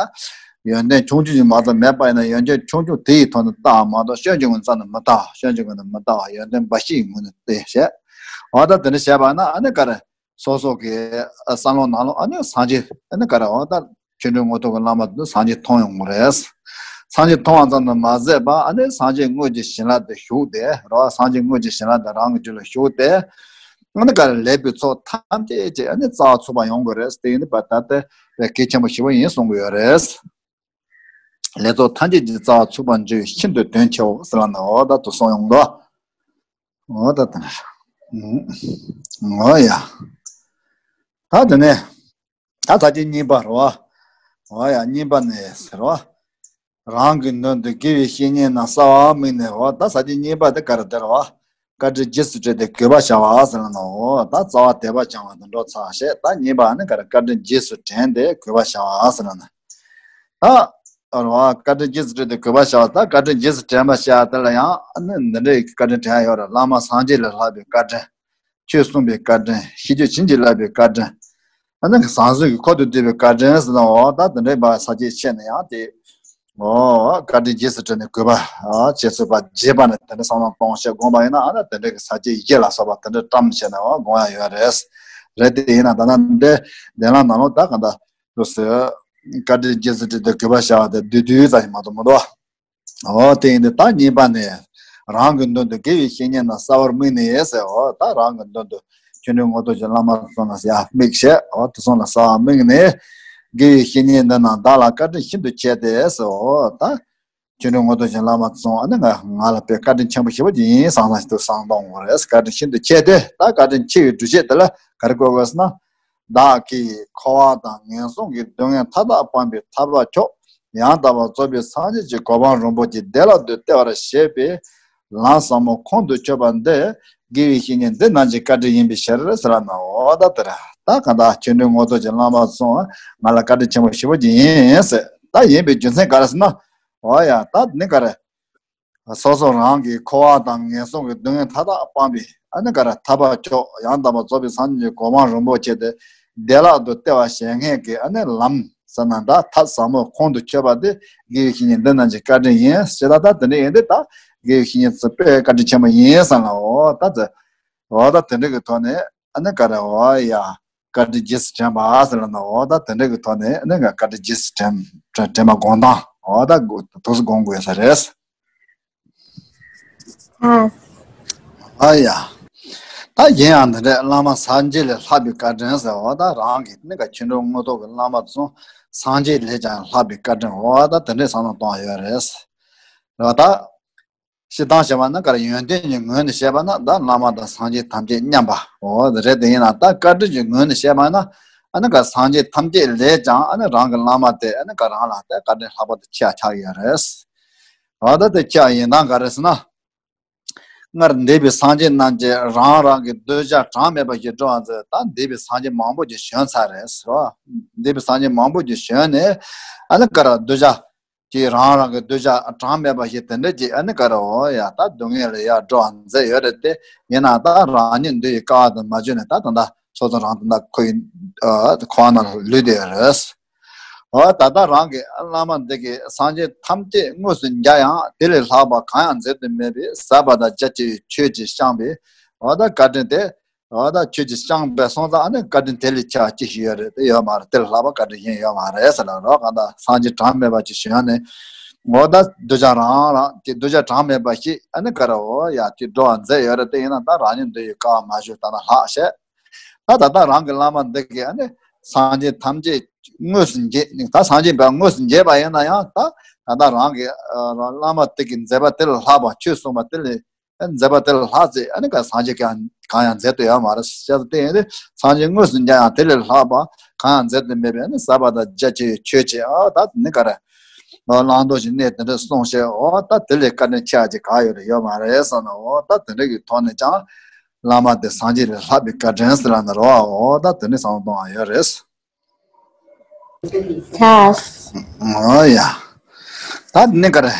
ཡོན་ཏན་ཆུང་ཆུང་ཅིག་མ་གཏོགས་མེད་པ་ཡིན་ན་ཡོན་ཏན་ཆུང་ཆུང་དེ་ཡི་ཐོག་ནས་ལྟ་བ་མ་གཏོགས་སྐྱོན་གྱི་ངོས་ནས་ཙམ་དུ་མི་ལྟ་བ། སྐྱོན་གྱི་ངོས་ནས་མི་ལྟ་བ། ཡོན་ཏན་འབའ་ཞིག་གི་ངོས་ནས་ལྟ་བྱས། འོ་ད་དེ་འདྲ་བྱས་པ་ན་ཨ་ནི་ག་རེ། སོ་སོ་གི་བསམ་བློ་ནང་ལོགས་ཨ་ནི་སངས་རྒྱས་ཨ་ནི་ག་རེ་འོ་ད་ཆོ་འཕྲུལ་དངོས་ཐོབ་ཀྱི་བླ་མ་དེ་སངས་རྒྱས་མཐོང་ཡོང་གི་རེད། སངས་རྒྱས་མཐོང་བ་ཙམ་དུ་མ་ཟད་པ་ཨ་ནི་སངས་རྒྱས་དངོས་ཀྱི་བྱིན་རླབས་དེ་ཞུགས་ཏེ་རེད་བ། སངས་རྒྱས་དངོས་ཀྱི་བྱིན་རླབས་དེ་རང་གི་རྒྱུད་ལ་ཞུགས་ཏེ། ཨ་ནི་ག་རེ་ལེགས་པའི་ཚོགས་ཐམས་ཅད་ཀྱི་ཨ་ནི་རྩ་བ་ཚུགས་པ་ཡོང་གི་རེད། དེ་ཡིན་པ་ད་ལྟ་དཔེ་གལ་ཆེན་པོ་ཞེ་པོ་ཡིན་གསུང་གི་ཡོད་རེད། ལེགས་ཚོགས་ཐམས་ཅད་ཀྱི་རྩ་བ་ཚུགས་པར་འགྱུར་བའི་ཤིན་ཏུ་དོན་ཆེའོ་ཟེར་ལབ་ནོ། འོ་ད་དུ་སོང་ཡོང་དོ། འོ་ད་དུ་ནས། འོ་ཡ། ད་དེ་ནས། ད་ས་བཅད་གཉིས་པ་རེད་བ། འོ་ཡ་གཉིས་པ་ནས་ཟེར་བ། རང་གི་མདུན་དུ་དགེ་བའི་བཤེས་གཉེན་རྣམས་གསལ་བར་དམིགས་ནས། འོ་ད་ས་བཅད་གཉིས་པ་དེ་ག་རེ་དེ་རེད་བ། བཀའ་དྲིན་རྗེས་སུ་དྲན་ཏེ་གུས་པར་བྱ་བ་ཟེར་ལབ་ནོ། འོ་ད་རྩ་བ་དད་པ་བྱང་བ་དེ་འགྲོ་ཚར་བྱས། ད་གཉིས་པ་ནི་ག་རེ། བཀའ་དྲིན་རྗེས་སུ་དྲན་ཏེ་གུས་པར་བྱ་བ་ཟེར་ལབ་ནོ། ད། རེད་བ། བཀའ་དྲིན་རྗེས་སུ་དྲན་ཏེ་གུས་པར་བྱ་བ། ད་བཀའ་དྲིན་རྗེས་སུ་དྲན་པར་བྱ་བ་དེ་ལ་ཡང་ཨ་ནི་འདི་འདྲའི་བཀའ་དྲིན་དྲན་ཡ་ཡོད་རེད། བླ་མ་སངས་རྒྱས་ལས་ལྷག་པའི་བཀའ་དྲིན། ཆོས་གསུངས་པའི་བཀའ་དྲིན། ཤེས་རྒྱུད་བྱིན་གྱིས་བརླབས་པའི་བཀའ་དྲིན། ཨ་ནི་ཟང་ཟིང་གི་འཁོར་དུ་བསྡུས་པའི་བཀའ་དྲིན་ཟེར་ན། འོ་ད་དེ་འདྲའི་བ་ས་བཅད་ཕྱེ་ནས་ཡང་དེ། འོ་བཀའ་དྲིན་རྗེས་སུ་དྲན་ནས་གུས་པ། ཨ་བྱས་ཚུལ་པ་རྗེས་པ་ནས་དེ་འདྲ་བསམ་བློ་གཏོང་བྱས་དགོངས་པ་ཡིན་ན་ཨ་ནི་དེ་འདྲའི་གི་ས་བཅད་བཞི་ལ་སོགས་པ་དེ་འདྲ་བཀྲམ་བྱས་ནས་འོ་དགོངས་ཡ་ཡོད་རེད། རེད་དེ་ཡིན་ན་ད་ལྟ་འདི་འདན་ལ་ནང་ལོགས་ད་ག་འདྲ། དུ་ཟེར། བཀའ་དྲིན་རྗེས་སུ་དྲན་ཏེ་གུས་པར་བྱ་བ་དེ་བསྡུས་བསྡུས་ཙམ་ཞིག་མ་གཏོགས་མི་འདུག་འོ་དེ་ཡིན་དུས་ད་གཉིས་པ་ནས། རང་གི་མདུན་དུ་དགེ་བའི་བཤེས་གཉེན་རྣམས་གསལ་བར་དམིགས་ནས་ཟེར། འོ་ད་རང་གི་མདུན་དུ་ཆོ་འཕྲུལ་དངོས་ཐོབ་ཀྱི་བླ་མ་ཚོ་ལ་ཡར་དམིགས་བྱས། འོ་དེ་ཚོ་ལ་གསལ་བར་དམིགས་ནས། དགེ་བའི་བཤེས་གཉེན་འདི་རྣམས་བདག་ལ་བཀའ་དྲིན་ཤིན་ཏུ་ཆེ་སྟེ་ཟེར། འོ་ད། ཆོ་འཕྲུལ་དངོས་ཐོབ་ཀྱི་བླ་མ་ཚོ་ཨ་ནི་ང་ང་ལ་དཔེ་བཀའ་དྲིན་ཆེན་པོ་ཞེ་པོ་ཅིག་ཡིན་བསམ་བསམ་ཞིག་ཏུ་བསམ་གཏོང་དགོས་རེད། བཀའ་དྲིན་ཤིན་ཏུ་ཆེ་སྟེ། ད་བཀའ་དྲིན་ཆེ་བའི་སྒྲུབ་བྱེད་དེ་ལ་ག་རེ་བཀོད་དགོས་ཟེར་ན། བདག་གིས་འཁོར་བ་དང་ངན་སོང་གི་སྡུག་བསྔལ་མཐའ་དག་སྤངས་པའི་ཐར་པ་མཆོག་ཡང་དག་པར་རྫོགས་པའི་སངས་རྒྱས་ཀྱི་གོ་འཕང་རིན་པོ་ཆེ་བདེ་བླག་ཏུ་སྟེར་བར་བྱེད་པའི་ལམ་ཟབ་མོ་ཁོང་དུ་ཆུད་པ་འདི་དགེ་བའི་བཤེས་གཉེན་འདི་རྣམས་ཀྱི་བཀའ་དྲིན་ཡིན་པའི་ཕྱིར་ཟེར་ལབ་ནོ། འོ་ད་དེ་རེད། ད་གང་ལྟར་ཆོ་འཕྲུལ་དངོས་ཐོབ་ཀྱི་བླ་མ་ཚོ་ང་ལ་བཀའ་དྲིན་ཆེན་པོ་ཞེ་པོ་ཅིག་ཡིན་ཟེར། ད་ཡིན་པའི་རྒྱུ་མཚན་ག་རེ་ཟེར་ན། འོ་ཡ་ད་ནི་ག་རེ། སོ་སོ་རང་གིས་འཁོར་བ་དང་ངན་སོང་གི་སྡུག་བསྔལ་མཐའ་དག་སྤངས་པའི་ཨ་ནི་ག་རེ་ཐར་པ་མཆོག་ཡང་དག་པར་རྫོགས་པའི་སངས་རྒྱས་ཀྱི་གོ་འཕང་རིན་པོ་ཆེ་དེ་བདེ་བླག་ཏུ་སྟེར་བར་བྱེད་མཁན་གྱི་ཨ་ནི་ལམ་ཟེར་ན་འདྲ། ཐབས་ཟབ་མོ་ཁོང་དུ་ཆུད་པ་དེ་དགེ་བའི་བཤེས་གཉེན་འདི་རྣམས་ཀྱི་བཀའ་དྲིན་ཡིན་ཟེར། ད་ད་དེ་འདྲ་ཡིན་དུས་ད་དགེ་བའི་བཤེས་གཉེན་ཚོ་དཔེ་བཀའ་དྲིན་ཆེན་པོ་ཡིན་བསམ་ལ། འོ་ད་དེ་འོ་ད་དེ་འདྲ་གི་ཐོག་ནས་ཨ་ནི་ག་རེ་འོ་ཡ་བཀའ་དྲིན་རྗེས་སུ་དྲན་པ་ཟེར་ལ་ན། འོ་ད་དེ་འདྲ་གི་ཐོག་ནས་ཨ་ནི་ང་བཀའ་དྲིན་རྗེས་སུ་དྲན་དྲན་དྲན་པ་དགོངས་དང་། འོ་ད་དུས་སུ་དགོངས་དགོས་ས་རེད། ཨ། ཨ་ཡ། ད་གཞན་ཡང་འདི་འདྲའི་བླ་མ་སངས་རྒྱས་ལས་ལྷག་པའི་བཀའ་དྲིན་ཟེར། འོ་ད་རང་གི་ནི་ག་ཆོ་འཕྲུལ་དངོས་ཐོབ་ཀྱི་བླ་མ་ཚོ་སངས་རྒྱས་ལས་ཀྱང་ལྷག་པའི་བཀའ་དྲིན། འོ་ད་དེ་འདྲའི་བསམ་བློ་གཏོང་ཡ་ཡོད་རེད། རེད་བ་ད། སྤྱིར་བཏང་བྱས་པ་ན་ག་རེ་ཡོན་ཏན་གྱི་ངོས་ནས་བཤད་པ་ན་ད་བླ་མ་དང་སངས་རྒྱས་ཐམས་ཅད་མཉམ་པ། འོ་དེ་རེད། དེ་ཡིན་ན་ད་བཀའ་དྲིན་གྱི་ངོས་ནས་བཤད་པ་ན་ཨ་ནི་ག་སངས་རྒྱས་ཐམས་ཅད་ལས་ཀྱང་ཨ་ནི་རང་གི་བླ་མ་དེ་ཨ་ནི་ག་རང་ལ་དེ་བཀའ་དྲིན་ལྷག་པ་དེ་ཆེ་བ་ཆགས་ཡོད་རེད། འོ་ད་དེ་ཆེ་བ་ཡིན་སྟངས་ག་རེ་ཟེར་ན། སྔར་འདས་པའི་སངས་རྒྱས་རྣམས་ཀྱིས་རང་རང་གི་གདུལ་བྱ་གྲངས་མེད་པ་ཞིག་འགྲོ་བ་མཛད། ད་འདས་པའི་སངས་རྒྱས་མང་པོ་ཞིག་བྱོན་ཚར་རེད་ཟེར་བ། འདས་པའི་སངས་རྒྱས་མང་པོ་ཞིག་བྱོན་ནས་ཨ་ནི་ག་རེ་གདུལ་བྱ་ཀྱིས་རང་རང་གི་གདུལ་བྱ་གྲངས་མེད་པ་ཞིག་དེ་འདྲ་ཅིག་ཨ་ནི་ག་རེ་འོ་ཡ་ད་སྡུག་བསྔལ་ལས་ཡར་འགྲོ་བ་མཛད་ཡོད་རེད་དེ། ཡིན་ན་ད་རང་ཉིད་འདུལ་བའི་སྐལ་བ་དེ་མ་བྱུང་ནས་ད་ད་ལྟ་སོ་སོ་རང་ད་ལྟ་ཁོ་ཡི་ཨ་ཁོ་ན་ལུས་བསྡད་ཡོད་རེད། འོ་ད་ལྟ་རང་གི་བླ་མ་འདི་གིས་སངས་རྒྱས་ཐམས་ཅད་དངོས་སུ་མཇལ་ཡང་དེ་ལས་ལྷག་པ་གང་ཡང་མཛད་དུ་མེད་པའི་ཟབ་པ་དང་རྒྱ་ཆེ་བའི་ཆོས་ཀྱིས་བསྐྱངས་པའི་འོ་ད་བཀའ་དྲིན་དེ། འོ་ད་ཆོས་ཀྱིས་བསྐྱངས་པའི་སོང་ཙང་ཨ་ནི་བཀའ་དྲིན་དེ་ལས་ཆེ་བ་ཅི་ཞིག་ཡོད་རེད། དེ་ཡོད་མ་རེད། དེ་ལས་ལྷག་པ་བཀའ་དྲིན་གཞན་ཡོད་མ་རེད་ཟེར་ལ་རོགས། གང་ལྟར་སངས་རྒྱས་གྲངས་མེད་པ་ཅིག་བྱོན་ནས་འོ་ད་གདུལ་བྱ་རང་རང་གི་གདུལ་བྱ་གྲངས་མེད་པ་ཞིག་ཨ་ནི་ག་རེ་འོ་ཡ་དེ་འགྲོ་བ་མཛད་ཡོད་རེད། དེ་ཡིན་ན་ད་རང་ཉིད་འདུལ་བའི་སྐལ་བ་མ་བྱུང་ད་ན་ལྷག་བཤད། ད་ད་ལྟ་རང་གི་བླ་མ་འདི་གིས་ཨ་ནི་སངས་རྒྱས་ཐམས་ཅད་དངོས་སུ་མཇལ། ད་སངས་རྒྱས་པ་དངོས་སུ་མཇལ་བ་ཡིན་ན་ཡང་ད་ད་ལྟ་རང་གི་ཨ་བླ་མ་དེ་གི་མཛད་པ་དེ་ལས་ལྷག་པ་ཆོས་གསུངས་པ་དེ་ལས་མཛད་པ་དེ་ལས་ལྷག་ཚེ་ཨ་ནི་ག་སངས་རྒྱས་གང་གང་ཡང་མཛད་དུ་ཡོད་མ་རེད་ཟེར་ཏེ། ཡིན་ཏེ་སངས་རྒྱས་དངོས་སུ་མཇལ་ཡང་དེ་ལས་ལྷག་པ་གང་ཡང་མཛད་དུ་མེད་པའི་ཨ་ནི་ཟབ་པ་དང་རྒྱ་ཆེ་བའི་ཆོས་ཅིག་ཨ་ད་ནི་ག་རེ་བླང་དོར་གྱི་གནས་དེ་འདྲ་གསུངས་བྱས། འོ་ད་དེ་ལས་བཀའ་དྲིན་ཆེ་བ་ཅིག་ག་ཡོད་རེད། ཡོད་མ་རེད་བསམ་ན། འོ་ད་དེ་འདྲ་གི་ཐོག་ནས་ཀྱང་བླ་མ་དེ་སངས་རྒྱས་ལས་ལྷག་པའི་བཀའ་དྲིན་ཟེར་ལབ་ན་རོ། འོ་ད་དེ་འདྲ་བསམ་བློ་གཏོང་བ་ཡོད་རེད། ཐ། ཨོ་ཡ། ད་ནི་ག་རེ།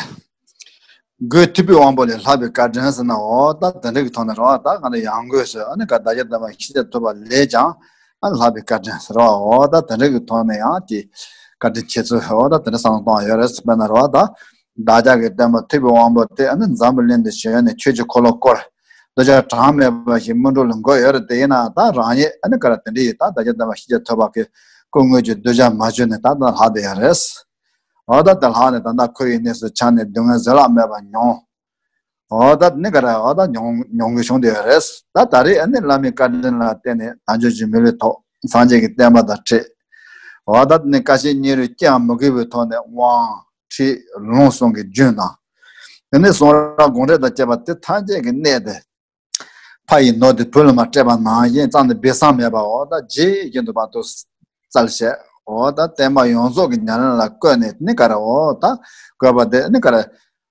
སྒོས་ཐུབ་པའི་དབང་པོ་ལས་ལྷག་པའི་བཀའ་དྲིན་ཟེར་ན། འོ་ད་དེ་འདྲ་གི་ཐོག་ནས་རེད་བ། ད་ག་ནས་ཡང་སྒོས་སུ་ཨ་ནི་ག་བདག་ཅག་དམ་པ་ཤཱཀྱ་ཐུབ་པ་ལས་ཀྱང་ཨ་ནི་ལྷག་པའི་བཀའ་དྲིན་ཟེར་བ། འོ་ད་དེ་འདྲ་གི་ཐོག་ནས་ཡང་དེ་བཀའ་དྲིན་ཆེ་ཚུལ་འོ་ད་དེ་འདྲ་བསམ་བློ་གཏོང་ཡ་ཡོད་རེད། དཔེར་ན་རེད་བ། ད་བདག་ཅག་གི་སྟོན་པ་ཐུབ་པའི་དབང་པོ་དེ་ཨ་ནི་འཛམ་བུ་གླིང་འདི་བྱོན་ནས་ཆོས་ཀྱི་འཁོར་ལོ་བསྐོར། གདུལ་བྱ་གྲངས་མེད་པ་ཞིག་སྨིན་གྲོལ་ལ་འགོད་ཡོད་རེད། དེ་ཡིན་ན་ད་རང་ཉིད་ཨ་ནི་ག་རེ་དེ་འདྲ་ཡིན། ད་བདག་ཅག་དམ་པ་ཤཱཀྱ་ཐུབ་པ་གི་སྐུ་དངོས་ཀྱི་གདུལ་བྱ་མ་བྱོན་ནས་ད་ལྟ་ལྷག་བསྡད་ཡོད་རེད། འོ་ད་དེ་ལྷག་ནས་ད་ལྟ་ཁོ་ཡི་གནས་སུ་ཆགས་ནས་སྡུག་བསྔལ་བཟོད་གླགས་མེད་པ་མྱོང་། འོ་ད་ནི་ག་རེ་འོ་ད་མྱོང་མྱོང་གི་བྱུང་བསྡད་ཡོད་རེད། ད་ད་རེས་ཨ་ནི་བླ་མའི་བཀའ་དྲིན་ལ་བརྟེན་ནས་དལ་འབྱོར་གྱི་མི་ལུས་ཐོབ། སངས་རྒྱས་ཀྱི་བསྟན་པ་དང་འཕྲད། འོ་ད་ནི་དཀའ་སྤྱད་སྙིང་རུས་ཅི་ཡང་མི་དགོས་པའི་ཐོག་ནས་དབང་ཁྲིད་ལུང་གསུམ་གྱི་རྒྱུན་དང་། དེ་ནས་གསུང་རབ་དགོངས་འགྲེལ་དང་བཅས་པ་དེ་ཐམས་ཅད་ཀྱི་གནད་དེ། ཕ་ཡི་ནོར་དེ་བུ་ལ་མ་སྤྲད་པ་ནང་བཞིན་བསམ་ནས་སྦས་གསང་མེད་པ་འོ་ད་ཇི་བཞིན་དུ་བར་དུ་བསྩལ་བྱས། འོ་ད་བསྟན་པ་ཡོངས་རྫོགས་ཀྱི་ཉམས་ལེན་ལ་བཀོད་ནས་ནི་ག་རེ་འོ་ད་བཀོད་པ་དེ་ནི་ག་རེ་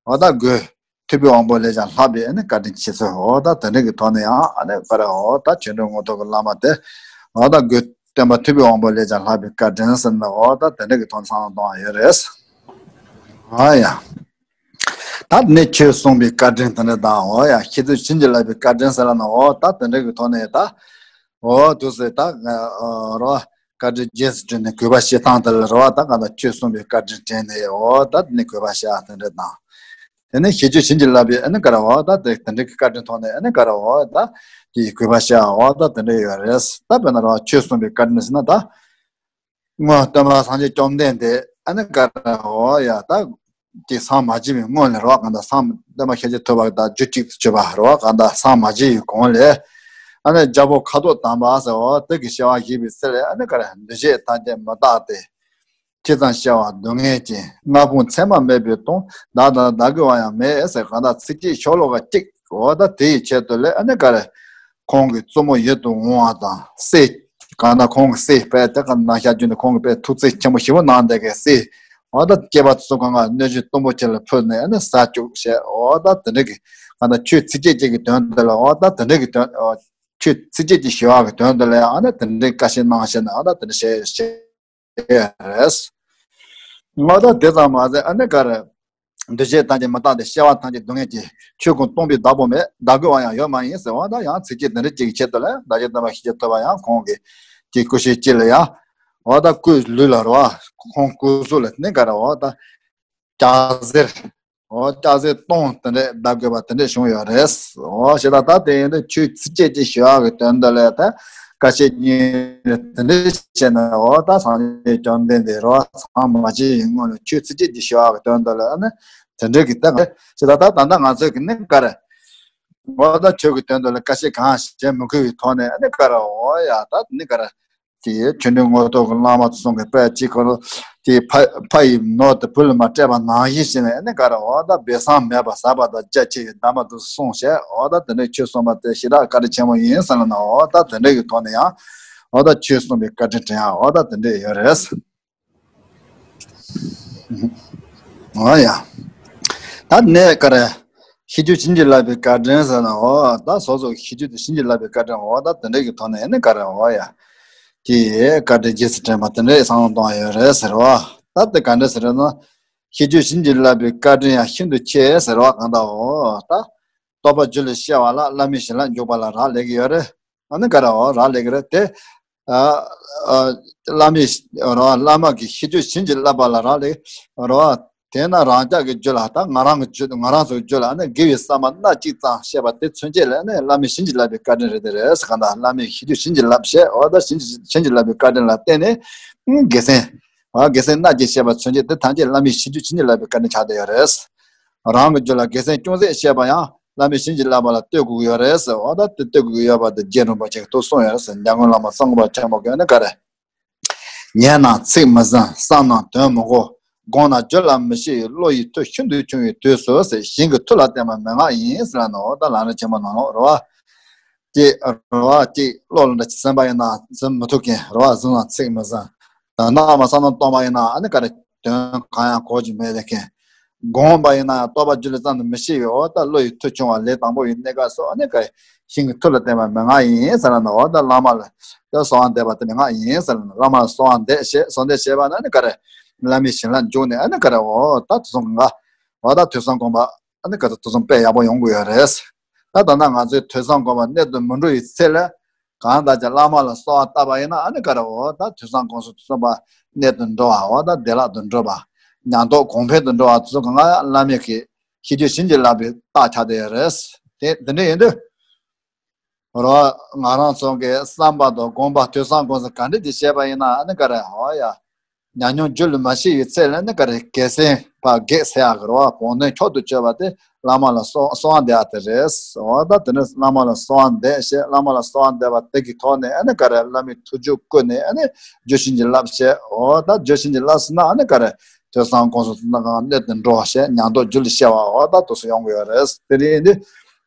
འོ་ད་སྒོས་ཐུབ་པའི་དབང་པོ་ལས་ཀྱང་ལྷག་པའི་ནི་བཀའ་དྲིན་ཆེ་ཚུལ། འོ་ད་དེ་འདྲ་གི་ཐོག་ནས་ཡང་ཨ་ནི་ག་རེ་འོ་ད་ཆོས་འབྲེལ་དངོས་ཐོབ་ཀྱི་བླ་མ་དེ་འོ་ད་སྒོས་སྟོན་པ་ཐུབ་པའི་དབང་པོ་ལས་ཀྱང་ལྷག་པའི་བཀའ་དྲིན་ཟེར་ནས་འོ་ད་དེ་འདྲ་གི་ཐོག་ནས་བསམ་བློ་གཏོང་བ་ཡོད་རེད། ཨ་ཡ། ད་ནི་ཆོས་གསུངས་པའི་བཀའ་དྲིན་དེ་འདྲ་དང་། འོ་ཡ། ཤེས་ཚོད་བྱིན་གྱིས་བརླབས་པའི་བཀའ་དྲིན་ཟེར་ལ་ན། འོ་ད་དེ་འདྲ་གི་ཐོག་ནས་ད། འོ་དུ་ཟེར་ད། རོ། བཀའ་དྲིན་རྗེས་སུ་དྲན་ནས་གུས་པ་བྱེད་སྟངས་དེ་ལ་རོ། ད་གང་ལྟར་ཆོས་གསུངས་པའི་བཀའ་དྲིན་དྲན་ནས། འོ་ད་དེ་ནས་གུས་པ་བྱ་དེ་འདྲ་དང་། དེ་ནས་ཤེས་ཚོད་བྱིན་གྱིས་བརླབས་པའི་ཨ་ནི་ག་རེ་འོ་ད་དེ་དེ་འདྲ་གི་བཀའ་དྲིན་ཐོག་ནས་ཨ་ནི་ག་རེ་འོ་ད། དེ་ཡི་གུས་པ་བྱ་འོ་ད་དེ་འདྲ་ཡོད་རེད། ད་དཔེར་ན་རོ་ཆོས་གསུངས་པའི་བཀའ་དྲིན་ཟེར་ན་ད། སྔོན་སྟོན་པ་སངས་རྒྱས་བཅོམ་ལྡན་འདས་ཨ་ནི་ག་རེ་འོ་ཡ་ད་ཀྱི་སངས་མ་རྒྱས་པའི་སྔོན་ལ་རོ། གང་ལྟར་སངས་སྟོན་པ་ཤཱཀྱ་ཐུབ་པ་དང་རྒྱུད་གཅིག་ཏུ་གྱུར་པ་རོ། གང་ལྟར་སངས་མ་རྒྱས་པའི་གོང་ལས་ཨ་ནི་རྒྱལ་པོ་ཁ་དོག་དམ་པ་ཟེར་འོ་དེ་གི་སྐྱེ་བ་བཞེས་པའི་ཚེ་ལ་ཨ་ནི་ག་རེ་འདུས་བྱས་ཐམས་ཅད་མི་རྟག་སྟེ། ཇི་ཙམ་སྐྱེ་བ་སྡུག་བསྔལ་ཅན། ལྔ་ཕུང་མཚན་མ་མེད་པའི་དོན། བདག་དང་བདག་གི་བ་ཡང་མེད་ཟེར། གང་ལྟར་ཚིགས་བཅད་ཤོ་ལོ་ཀ་གཅིག་འོ་ད་དེ་ཡི་ཆེད་དུ་ལས་ཨ་ནི་ག་རེ། ཁོང་གི་བཙུན་མོ་ཡིད་དུ་འོང་བ་དང་སྲས། གང་ལྟར་ཁོང་གི་སྲས་དཔལ་དེ་ག་ནང་ཤར་རྒྱུད་ནས་ཁོང་གི་དཔལ་ཐུགས་བརྩེ་ཆེན་པོ་ཞེ་པོ་གནང་བསྡད་མཁན་སྲས། འོ་ད་སྐྱེས་པ་དེ་ཚོ་གང་ག་སྣོད་བཅུད་གཏུམ་པོ་ཆེ་ལ་ཕུལ་ནས་ཨ་ནི་ཟ་བཅུག་བྱས། འོ་ད་དེ་འདྲ་གི་གང་ལྟར་ཆོས་ཚིགས་བཅད་གཅིག་གི་དོན་དེ་ལ་འོ་ད་དེ་འདྲ་གི་དོན། ཆོས་ཚིགས་བཅད་གཅིག་ཞུ་བ་གི་དོན་དེ་ལ་ཨ་ནི་དེ་འདྲའི་བཀའ་བཤད་གནང་བྱས་ནས་འོ་ད་དེ་འདྲ་བྱས་བྱས་རེད། ངོ་ད་དེ་ཙམ་མ་ཟད་ཨ་ནི་ག་རེ། འདུས་བྱས་ཐམས་ཅད་མི་རྟག་སྟེ། སྐྱེ་བ་ཐམས་ཅད་སྡུག་བསྔལ་ཅན། ཆོས་ཀུན་སྟོང་པས་བདག་པོ་མེད། བདག་གི་བ་ཡང་ཡོད་མ་ཡིན་ཟེར་བ་དང་། ཡང་ཚིགས་བཅད་འདི་འདྲ་གཅིག་གི་ཆེད་དུ་ལ་བདག་ཅག་དམ་པ་ཤཱཀྱ་ཐུབ་པ་ཡང་ཁོང་གི་གི་སྐུ་ཞབས་གཅིག་ལ་ཡང་འོ་ད་སྐུའི་ལུས་ལ་རོ། ཁོང་སྐུ་གཟུགས་ལ་ནི་ག་རེ་འོ་ད་སྐྱ་གཟེར། འོ་སྐྱ་གཟེར་སྟོང་དེ་འདྲ་བརྡབ་དགོས་པ་དེ་འདྲ་བྱུང་ཡོད་རེད། འོ་ཞེ་ད་ད་དེ་ཡིན་དུས་ཆོས་ཚིགས་བཅད་གཅིག་ཞུ་བ་གི་དོན་དུ་ལས་ད་བཀའ་བཤད་གཉིས་དེ་འདྲ་བྱས་ནས། འོ་ད་སངས་རྒྱས་བཅོམ་ལྡན་འདས་རོ་སངས་མ་རྒྱས་པའི་སྔོན་ལ་ཆོས་ཚིགས་བཅད་གཅིག་ཞུ་བ་གི་དོན་དུ་ལས་ཨ་ནི་དེ་འདྲ་གི་ད་ཞེ་ད་ད་ད་ལྟ་ང་ཚོས་གི་ནི་ག་རེ། འོ་ད་ཆོས་ཀྱི་དོན་དུ་ལ་བཀའ་བཤད་གང་བྱེད་མི་དགོས་པའི་ཐོག་ནས་ཨ་ནི་ག་རེ། འོ་ཡ་ད་ནི་ག་རེ། དེ་ཆོས་འབྲེལ་དངོས་ཐོབ་ཀྱི་བླ་མ་ཚོ་གསུང་གི་དཔེ་གཅིག་ཁོ་རང་དེ་ཕ་ཕ་ཡི་ནོར་དེ་བུ་ལ་མ་སྤྲད་པ་ནང་བཞིན་བྱས་ནས་ཨ་ནི་ག་རེ། འོ་ད་སྦས་གསང་མེད་པ་ཟབ་པ་དང་རྒྱ་ཆེ་བའི་གདམས་པ་དེ་གསུངས་བྱས། འོ་ད་དེ་འདྲའི་ཆོས་གསུངས་པ་དེ་ཞེ་དྲག་བཀའ་དྲིན་ཆེན་པོ་ཡིན་ཟེར་ལ་ན། འོ་ད་དེ་འདྲའི་གི་ཐོག་ནས་ཡང་འོ་ད་ཆོས་གསུངས་པའི་བཀའ་དྲིན་དྲན་ཡ་འོ་ད་དེ་འདྲ་ཡོད་རེད། འོ་ཡ། ད་ནས་ག་རེ། ཤེས་རྒྱུད་བྱིན་གྱིས་བརླབས་པའི་བཀའ་དྲིན་ཟེར་ན། འོ་ད་སོ་སོ་ཤེས་རྒྱུད་དེ་བྱིན་གྱིས་བརླབས་པའི་བཀའ་དྲིན། འོ་ད་དེ་འདྲ་གི་ཐོག་ནས་ནི་ག་རེ། འོ་ཡ། དེ་བཀའ་དྲིན་རྗེས་སུ་དྲན་པ་དེ་འདྲའི་བསམ་བློ་གཏོང་ཡ་ཡོད་རེད་ཟེར་བ། ད་དེ་ག་འདྲ་ཟེར་ན། ཤེས་རྒྱུད་བྱིན་གྱིས་བརླབས་པའི་བཀའ་དྲིན་ཡང་ཤིན་ཏུ་ཆེ་ཟེར་བ་གང་ལྟར། འོ་ད། རྟོགས་པ་རྒྱུད་ལ་སྐྱེ་བ་ལ་བླ་མའི་བྱིན་རླབས་འཇུག་པ་ལ་རག་ལས་ཀྱི་ཡོད་རེད། ཨ་ནི་ག་རེ་འོ་རག་ལས་ཀྱི་རེད་དེ། ཨ་ཨ་བླ་མའི་རོ་བླ་མ་གི་ཤེས་རྒྱུད་བྱིན་གྱིས་བརླབས་པ་ལ་རག་ལས་རོ། དེས་ན་རང་ཅག་གི་རྒྱུད་ལ་ད་ང་རང་གི་རྒྱུད་ང་རང་ཚོའི་རྒྱུད་ལ་ཨ་ནི་དགེ་བའི་བསམ་པ་སྣ་གཅིག་ཙམ་སྐྱེས་པ་དེ་ཚུན་ཆད་ལ་ཨ་ནི་བླ་མའི་བྱིན་གྱིས་བརླབས་པའི་བཀའ་དྲིན་རེད་དེ་རེད་ཟེར། གང་ལྟར་བླ་མའི་ཤེས་རྒྱུད་བྱིན་གྱིས་བརླབས་བྱས། འོ་ད་བྱིན་གྱིས་བྱིན་གྱིས་བརླབས་པའི་བཀའ་དྲིན་ལ་བརྟེན་ནས་དགེ་མཚན། འོ་དགེ་མཚན་སྣ་གཅིག་སྐྱེས་པ་ཚུན་ཆད་དེ་ཐམས་ཅད་བླ་མའི་ཤེས་རྒྱུད་བྱིན་གྱིས་བརླབས་པའི་བཀའ་དྲིན་ཆགས་བསྡད་ཡོད་རེད། རང་གི་རྒྱུད་ལ་དགེ་མཚན་ཅུང་ཟད་སྐྱེས་པ་ཡང་བླ་མའི་བྱིན་གྱིས་བརླབས་པ་ལ་ལྟོས་དགོས་ཀྱི་ཡོད་རེད་ཟེར། འོ་ད་དེ་ལྟོས་དགོས་ཀྱི་ཡོད་པ་དེ་རྗེ་རིན་པོ་ཆེ་གིས་ཐུགས་གསུངས་ཡོད་རེད་ཟེར། འཇམ་མགོན་བླ་མ་གསང་ཁོག་པ་ཆེན་པོ་གིས་ནི་ག་རེ། ཉན་ན་ཚིག་མི་ཟིན། བསམ་ན་དོན་མི་གོ། དགོངས་ན་རྒྱུད་ལ་མི་ཤེས་པའི་བློ་ཡི་མཐུ་ཤིན་ཏུ་ཆུང་བའི་དུས་སུ་ཟེར། གཞན་གྱི་མཐུ་ལ་བརྟེན་པ་མན་ངག་ཡིན་ཟེར་ལ་ནི། འོ་ད་ལམ་རིམ་ཆེན་མོ་ནང་ལོགས་རེད་བ། ཅིག་རེད་བ། ཅིག་བློ་ལ་འདྲ་ཅིག་ཟིན་པ་ཡིན་ན་ཟིན་མི་ཐུབ་མཁན་རེད་བ། ཟིན་ན་ཚིག་མི་ཟིན། དོན་དག་མ་བསམ་བློ་གཏོང་བ་ཡིན་ན་ཨ་ནི་ག་རེ་དོན་གང་ཡང་གོ་རྒྱུ་མེད་པའི་མཁན། དགོངས་པ་ཡིན་ན་ཡང་རྟོགས་པ་རྒྱུད་ལ་ཙམ་དུ་མི་ཤེས་པའི་འོ་ད་བློ་ཡི་མཐུ་ཆུང་བ་ལས་དང་པོ་ཡི་གནས་སྐབས་སུ་ཨ་ནི་ག་ཞིང་གི་མཐུ་ལ་བརྟེན་པ་མི་ང་ཡིན་ཟེར་ལ་ན། འོ་ད་བླ་མ་ལ་ད་གསོལ་བ་འདེབས་པ་དེ་མི་ང་ཡིན་ཟེར་ལ་ན། བླ་མ་ལ་གསོལ་བ་འདེབས་བྱས་གསོལ་འདེབས་བྱས་པ་ན་ཨ་ནི་ག་རེ་བླ་མའི་བྱིན་རླབས་འཇུག་ནས་ཨ་ནི་ག་རེ་འོ་ད་དུས་གསུམ་གང་ག་འོ་ད་ཐོས་བསམ་སྒོམ་པ་ཨ་ནི་ག་ཚོད་དུས་གསུམ་དཔེ་ཡག་པོ་ཡོང་གི་ཡོད་རེད། ད་ད་ལྟ་ང་ཚོའི་ཐོས་བསམ་སྒོམ་པ་གནད་དུ་མི་འགྲོ་བའི་ཚེ་ལ། གང་ལྟར་ཀྱང་བླ་མ་ལ་གསོལ་བ་བཏབ་པ་ཡིན་ན་ཨ་ནི་ག་རེ་འོ་ད་ཐོས་བསམ་སྒོམ་གསུམ་ཐོས་བསམ་པ་གནད་དུ་འགྲོ་བ་འོ་ད་བདེ་བླག་ཏུ་འགྲོ་བ། ཉམས་རྟོགས་གོང་འཕེལ་དུ་འགྲོ་བ་དེ་ཚོ་གང་ག་བླ་མའི་གི་ཤེས་རྒྱུད་བྱིན་གྱིས་བརླབས་པའི་རྟགས་ཆགས་བསྡད་ཡོད་རེད། དེ་དེ་འདྲ་ཡིན་དུས། རོ། ང་རང་ཚོ་གི་བསམ་པ་དང་སྒོམ་པ་ཐོས་བསམ་སྒོམ་གསུམ་ག་འདྲ་ཅིག་བྱས་པ་ཡིན་ན་ཨ་ནི་ག་རེ་འོ་ཡ། ཉམས་མྱོང་རྒྱུད་ལ་མ་སྐྱེས་པའི་ཚེ་ལ་ནི་ག་རེ་རྒྱལ་མཚན་ཕར་རྒྱས་ཟེར་ཡག་གི་རེད་བ། བོགས་འདོན་མཆོག་ཏུ་གྱུར་པ་དེ་བླ་མ་ལ་གསོལ་གསོལ་བ་འདེབས་ཡག་དེ་རེད། འོ་ད་དེ་ནས་བླ་མ་ལ་གསོལ་བ་འདེབས་བྱས་བླ་མ་ལ་གསོལ་བ་འདེབས་པ་དེ་གི་ཐོག་ནས་ཨ་ནི་ག་རེ་བླ་མའི་ཐུགས་རྒྱུད་བསྐུལ་ནས་ཨ་ནི་རྒྱུད་བྱིན་གྱིས་བརླབས་བྱས། འོ་ད་རྒྱུད་བྱིན་གྱིས་བརླབས་ཟིན་ན་ཨ་ནི་ག་རེ་ཐོས་བསམ་སྒོམ་གསུམ་ཐོས་བསམ་གང་གནད་དུ་འགྲོ་བ་བྱས་ཉམས་རྟོགས་རྒྱུད་ལ་སྐྱེ་བ་འོ་ད་དུ་སུ་ཡོང་གི་ཡོད་རེད། དེ་རིང་འདི་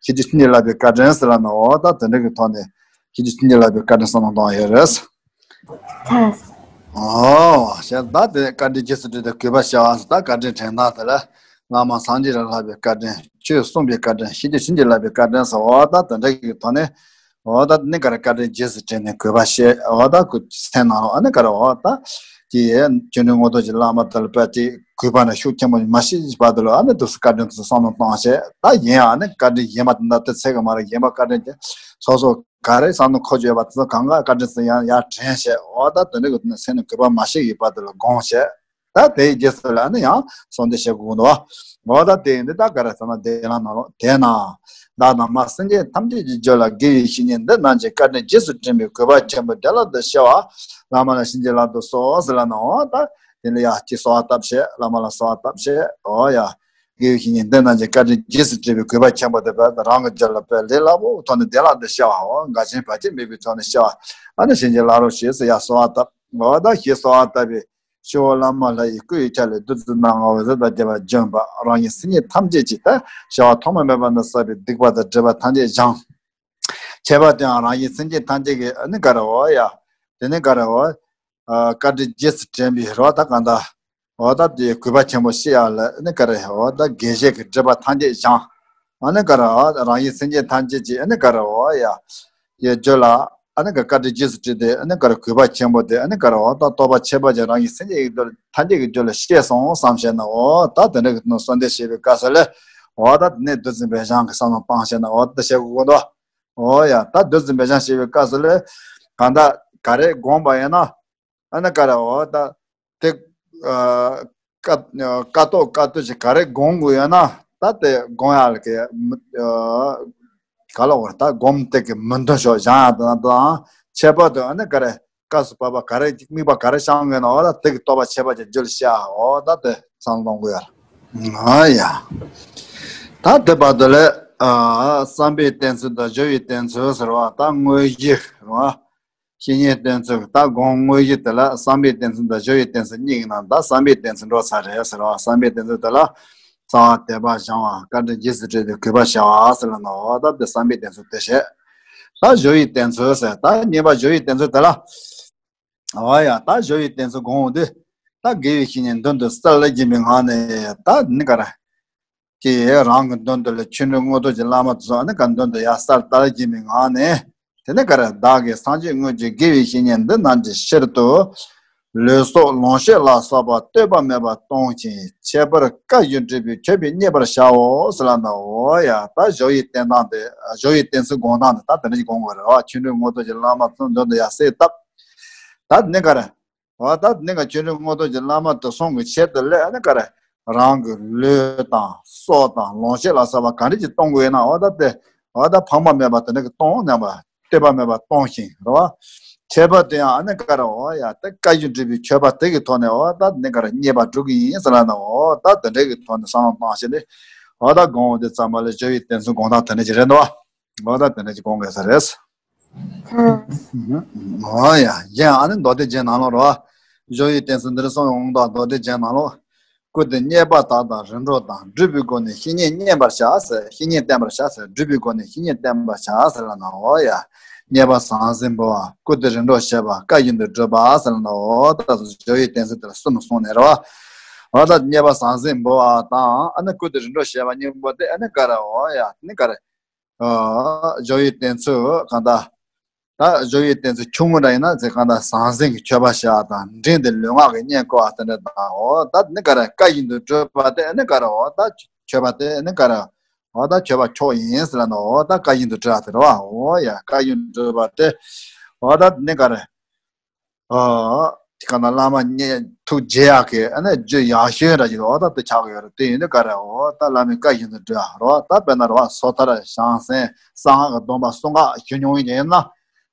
ཤེས་རྒྱུད་བྱིན་གྱིས་བརླབས་པའི་བཀའ་དྲིན་ཟེར་ལ་ནི་འོ་ད་དེ་འདྲ་གི་ཐོག་ནས་ཤེས་རྒྱུད་བྱིན་གྱིས་བརླབས་པའི་བཀའ་དྲིན་བསམ་བློ་གཏོང་ཡོད་རེད། ཨོ། ཞེས་ད་དེ་བཀའ་དྲིན་རྗེས་སུ་དྲན་ཏེ་གུས་པ་བྱ་བ་ཟེར། ད་བཀའ་དྲིན་དྲན་སྟངས་དེ་ལ་བླ་མ་སངས་རྒྱས་ལ་བསླབ་པའི་བཀའ་དྲིན། ཆོས་གསུངས་པའི་བཀའ་དྲིན། ཤེས་རྒྱུད་བྱིན་གྱིས་བརླབས་པའི་བཀའ་དྲིན་ཟེར། འོ་ད་དེ་འདྲ་གི་ཐོག་ནས་འོ་ད་ནི་ག་རེ་བཀའ་དྲིན་རྗེས་སུ་དྲན་ནས་གུས་པ་བྱེད། འོ་ད་གུས་སེམས་ནང་ལ་ཨ་ནི་ག་རེ་འོ་ད་ཀྱི་ཆོས་འབྲེལ་དངོས་གྲུབ་ཀྱི་བླ་མ་དེ་ལ་དཔེ་ཅིག་གུས་པ་ནི་ཤུགས་ཆེན་པོ་མ་བྱེད་བར་དུ་ལ་ཨ་ནི་དུས་སུ་བཀའ་དྲིན་དུ་བསམ་བློ་བཏང་བྱེད། ད་ཡིན་ཨ་ནི་བཀའ་དྲིན་ཡིན་པ་དེ་འདྲ་དེ་ཚད་གི་མ་རེད། ཡིན་པ་བཀའ་དྲིན་དེ་སོ་སོ་ག་རེ་བསམ་བློ་འཁོར་རྒྱུ་ཡོད་པ་དེ་ཚོ་གང་ག་བཀའ་དྲིན་ཟེར་ཡང་ཡར་དྲན་བྱས། འོ་ད་དེ་འདྲ་གི་སེམས་ནས་གུས་པ་མ་བྱེད་ཡོད་པ་དེ་ལ་དགོངས་བྱས། ད་དེའི་རྗེས་སུ་ལ་ནི་ཡང་གསོལ་འདེབས་བྱེད་དགོས་འདུག་འོ་ད་དེ་འདི་ད་ག་རེ་ཟེར་ན་དེ་ལ་ན་ལོ་དེས་ན་བདག་དང་མ་སེམས་ཅན་ཐམས་ཅད་ཀྱི་རྒྱུད་ལ་དགེ་བའི་བཤེས་གཉེན་འདི་རྣམས་ཀྱི་བཀའ་དྲིན་རྗེས་སུ་དྲན་པའི་གུས་པ་ཆེན་པོས་བདེ་བླག་ཏུ་སྐྱེ་བ་བླ་མ་ལ་བྱིན་གྱིས་བརླབ་ཏུ་གསོལ་ཟེར་ལ་ན། འོ་ད་དེ་ལ་ཡ་ཅིག་གསོལ་བ་བཏབ་བྱས། བླ་མ་ལ་གསོལ་བ་བཏབ་བྱས། འོ་ཡ། དགེ་བའི་བཤེས་གཉེན་འདི་རྣམས་ཀྱི་བཀའ་དྲིན་རྗེས་སུ་དྲན་པའི་གུས་པ་ཆེན་པོ་དེ་བས་རང་གི་རྒྱུད་ལ་དཔེ་ལས་སླ་པོའི་ཐོག་ནས་བདེ་བླག་ཏུ་སྐྱེ་བའོ། འགལ་རྐྱེན་བར་ཆད་མེད་པའི་ཐོག་ནས་སྐྱེ་བ་ཨ་ནི་བྱིན་གྱིས་བརླབ་རོགས་ཞེས་སུ་ཡང་གསོལ་བ་བཏབ། འོ་ད་ཞེས་གསོལ་བ་བཏབ་པའི་ཕྱི་བོ་བླ་མ་ལྷ་ཡི་སྐུ་ཡི་ཆ་ལས་བདུད་རྩི་སྣ་ལྔ་འོད་ཟེར་དང་བཅས་པ་བྱོན་པ། རང་གཞན་སེམས་ཅན་ཐམས་ཅད་ཀྱི་ད་བྱ་བ་ཐོག་མ་མེད་པ་ནས་བསགས་པའི་སྡིག་པ་དང་སྒྲིབ་པ་ཐམས་ཅད་སྦྱངས། ཁྱད་པར་དུ་ཡང་རང་གཞན་སེམས་ཅན་ཐམས་ཅད་ཀྱི་ཨ་ནི་ག་རེ་འོ་ཡ། དེ་ནི་ག་རེ་འོ། བཀའ་དྲིན་རྗེས་སུ་དྲན་པའི་རོ་ད་གང་ལྟར། འོ་ད་དེ་གུས་པ་ཆེན་པོ་ཞིག་ཡ་ལ་ནི་ག་རེ་འོ་ད་དགེ་བཤེས་ཀྱི་སྒྲིབ་པ་ཐམས་ཅད་སྦྱངས། ཨ་ནི་ག་རེ་འོ་རང་གཞན་སེམས་ཅན་ཐམས་ཅད་ཀྱི་ཨ་ནི་ག་རེ་འོ་ཡ། ཡ་རྒྱུད་ལ་ཨ་ནི་ག་བཀའ་དྲིན་རྗེས་སུ་དྲན་ཏེ་ཨ་ནི་ག་རེ་གུས་པ་ཆེན་པོ་དེ་ཨ་ནི་ག་རེ་འོ་ད་རྟོགས་པ་ཁྱད་པར་ཅན་རང་གཞན་སེམས་ཅན་ཡི་རྒྱུད་ལ་ཐམས་ཅད་ཀྱི་རྒྱུད་ལ་སྐྱེས་སོང་བསམ་བྱས་ན། འོ་ད་དེ་འདྲ་གི་གསོལ་འདེབས་བྱེད་པའི་སྐབས་སུ་ལས་འོ་ད་དེ་ནས་བདུད་རྩི་འབེབས་སྦྱང་གི་བསམ་བློ་བཏང་བྱས་ན་འོ་ད་བྱེད་དགོས་འདུག་འོ་ཡ། ད་བདུད་རྩི་འབེབས་སྦྱང་བྱེད་པའི་སྐབས་སུ་ལས་གང་ལྟར་ག་རེ་བསྒོམས་པ་ཡིན་ན། ཨ་ནི་ག་རེ་འོ་ད་དེ་ཀ་ཀ་ཏོག་ཀ་ཏོག་ཅིག་ག་རེ་བསྒོམ་དགོས་ཡོད་ན་ད་དེ་བསྒོམ་ཡག་ལ་གི་ག་ལ་འོ་ད་བསྒོམ་དེ་གི་མི་འདོན་ཤོག་བཞག་ཡག་དང་དང་ཁྱད་པར་དུ་ཨ་ནི་ག་རེ་སྐབས་སུ་བབ་པ་ག་རེ་དམིགས་པ་ག་རེ་བཤམས་དགོས་ན་འོ་ད་དེ་གི་རྟོགས་པ་ཁྱད་པར་ཅན་རྒྱུད་ལ་ཤར་འོ་ད་དེ་བསམ་བློ་གཏོང་དགོས་ཡ། ཨ་ཡ། ད་དེ་བར་དུ་ལས་བསམ་པའི་གཏན་ཚིགས་དང་སྦྱོར་བའི་གཏན་ཚིགས་ཟེར་བ་ད་དངོས་གཞི་རེད་བ། བཤེས་གཉེན་བསྟེན་ཚུལ་ད་སྒོམ་དངོས་གཞི་དེ་ལ་བསམ་པའི་བསྟེན་ཚུལ་དང་སྦྱོར་བའི་བསྟེན་ཚུལ་གཉིས་ཀྱི་ནང་ད་བསམ་པའི་བསྟེན་ཚུལ་འགྲོ་ཚར་རེད་ཟེར་བ། བསམ་པའི་བསྟེན་ཚུལ་དེ་ལ་རྩ་བ་དད་པ་སྦྱང་བ། བཀའ་དྲིན་རྗེས་སུ་དྲན་ཏེ་གུས་པ་བྱ་བ་ཟེར་ལ་ནོ། ད་དེ་བསམ་པའི་བསྟེན་ཚུལ་དེ་བྱས། ད་སྦྱོར་བའི་བསྟེན་ཚུལ་ཟེར་ད་གཉིས་པ་སྦྱོར་བའི་བསྟེན་ཚུལ་དེ་ལ། འོ་ཡ་ད་སྦྱོར་བའི་བསྟེན་ཚུལ་སྒོམ་འོང་དུས་ད་དགེ་བའི་བཤེས་གཉེན་མདུན་དུ་གསལ་ལ་སྦྱིན་པའི་ངང་ནས་ད་ནི་ག་ར། ཀྱིས་རང་གི་མདུན་དུ་ལ་ཆོས་འབྲེལ་དངོས་གྲུབ་ཀྱི་བླ་མ་དེ་ཚོ་ཨ་ནི་ག་མདུན་དུ་ཡར་གསལ་བཏབ་ཀྱིན་པའི་ངང་ནས། དེ་ནས་ག་རེ་བདག་གིས་སངས་རྒྱས་དངོས་ཀྱི་དགེ་བའི་བཤེས་གཉེན་འདི་རྣམས་ཀྱི་ཕྱིར་དུ། ལུས་སྲོག་ལོངས་སྤྱོད་ལ་སོགས་པ་ལྟོས་པ་མེད་པར་གཏོང་ཞིང་ཁྱད་པར་བཀའ་བཞིན་སྒྲུབ་པའི་མཆོད་པས་མཉེས་པར་བྱའོ་ཟེར་ལ་ནོ། འོ་ཡ་ད་སྦྱོར་བའི་བསྟེན་སྟངས་དེ་སྦྱོར་བའི་བསྟེན་ཚུལ་སྒོམ་སྟངས་དེ་ད་དེ་འདྲ་ཞིག་སྒོམ་དགོས་རེད་བ། ཆོས་འབྲེལ་དངོས་གྲུབ་ཀྱི་བླ་མ་ཚོ་མདུན་དུ་ཡར་གསལ་བཏབ། ད་དེ་ནས་ག་རེ། འོ་ད་ནི་ག་ཆོས་འབྲེལ་དངོས་གྲུབ་ཀྱི་བླ་མ་དེ་གསུང་གི་ཆེད་དུ་ལས་ནི་ག་རེ། རང་གི་ལུས་དང་སྲོག་དང་ལོངས་སྤྱོད་ལ་སོགས་པ་ག་འདྲ་ཅིག་གཏོང་དགོས་ཡིན་ན་འོ་ད་དེ་འོ་ད་ཕངས་པ་མེད་པ་དེ་འདྲ་གི་གཏོང་ནས་པ་ལྟོས་པ་མེད་པ་གཏོང་ཞིང་རེད་བ། ཁྱད་པར་དུ་ཡང་ཨ་ནི་ག་རེ་འོ་ཡ་དེ་བཀའ་བཞིན་སྒྲུབ་པའི་མཆོད་པ་དེ་གི་ཐོག་ནས་འོ་ད་ནི་ག་རེ་མཉེས་པ་སྒྲུབ་ཀྱི་ཡིན་ཟེར་ལ་ན་འོ་ད་དེ་འདྲ་གི་ཐོག་ནས་བསམ་བློ་བཏང་བྱས་ནས་འོ་ད་སྒོམ་འོང་དུས་ཙམ་པ་ལ་སྦྱོར་བའི་བསྟེན་ཚུལ་སྒོམ་སྟངས་དེ་འདྲ་ཅིག་རེད་འདུག་བ། འོ་ད་དེ་འདྲ་ཅིག་སྒོམ་དགོས་ས་རེད། ཨ། འོ་ཡ། གཞན་ཨ་ནི་མདོ་སྡེ་རྒྱན་ནང་ལོགས་རོ། སྦྱོར་བའི་བསྟན་སྲིད་འདིར་གསུངས་ཡོང་དང་མདོ་སྡེ་རྒྱན་ནང་ལོགས། སྐུ་དེ་མཉེས་པ་དག་དང་རིམ་གྲོ་དང་སྒྲུབ་པའི་སྒོ་ནས་བཤེས་གཉེན་བསྙེན་པར་བྱ་ཟེར། བཤེས་གཉེན་བསྟེན་པར་བྱ་ཟེར། སྒྲུབ་པའི་སྒོ་ནས་བཤེས་གཉེན་བསྟེན་པར་བྱ་ཟེར་ལ་ན་འོ་ཡ། མཉེས་པ་ཟང་ཟིང་འབུལ་བ། སྐུ་དེ་རིམ་གྲོ་བྱེད་པ། བཀའ་བཞིན་དུ་སྒྲུབ་པ་ཟེར་ལ་ན་འོ་ད་སྦྱོར་བའི་བསྟན་སྲིད་འདིར་གསུམ་གསུངས་ནས་རོ། འོ་ད་རྙེད་པ་ཟང་ཟིང་འབུལ་བ་དང་ཨ་ནི་བཀུར་སྟི་རིམ་གྲོ་བྱེད་པ་གཉིས་པོ་དེ་ཨ་ནི་ག་རེ། འོ་ཡ་ནི་ག་རེ། ཨ་སྦྱོར་བའི་གདེང་ཚོད་གང་ལྟར། ད་སྦྱོར་བའི་གདེང་ཚོད་ཆུང་ངུ་འདྲ་ཡིན་ན་ཚེ་གང་ལྟར་ཟང་ཟིང་གི་མཆོད་པ་བྱེད་པ་དང་འབྲིང་དེ་ལུས་ངག་གི་བསྙེན་བཀུར་བ་དེ་འདྲ་དང་། འོ་ད་ནི་ག་རེ་བཀའ་བཞིན་དུ་སྒྲུབ་པ་དེ་ནི་ག་རེ། འོ་ད་མཆོད་པ་དེ་ནི་ག་རེ། འོ་ད་མཆོད་པ་མཆོག་ཡིན་ཟེར་ལ་ནི། འོ་ད་བཀའ་བཞིན་དུ་སྒྲུབ་པ་དེ་རེད་བ། འོ་ཡ་བཀའ་བཞིན་དུ་སྒྲུབ་པ་དེ། འོ་ད་ནི་ག་རེ། ཨ། དེ་ག་ན་བླ་མ་མཉེས་ཐུགས་དགྱེས་ཡག་གི་ཨ་ནི་རྒྱུ་ཡག་ཤོས་འདྲ་ཞིག་འོ་ད་དེ་ཆགས་ཀྱི་ཡོད་རེད། དེ་ཡིན་དུས་ག་རེ། འོ་ད་བླ་མའི་བཀའ་བཞིན་དུ་སྒྲུབ་ཡ་རེད་བ། ད་དཔེར་ན་རེད་བ། སོ་ཐར་བྱང་སེམས་གསང་སྔགས་ཀྱི་སྡོམ་པ་གསུམ་ཀ་ཞུ་མྱོང་ཡིན་ན།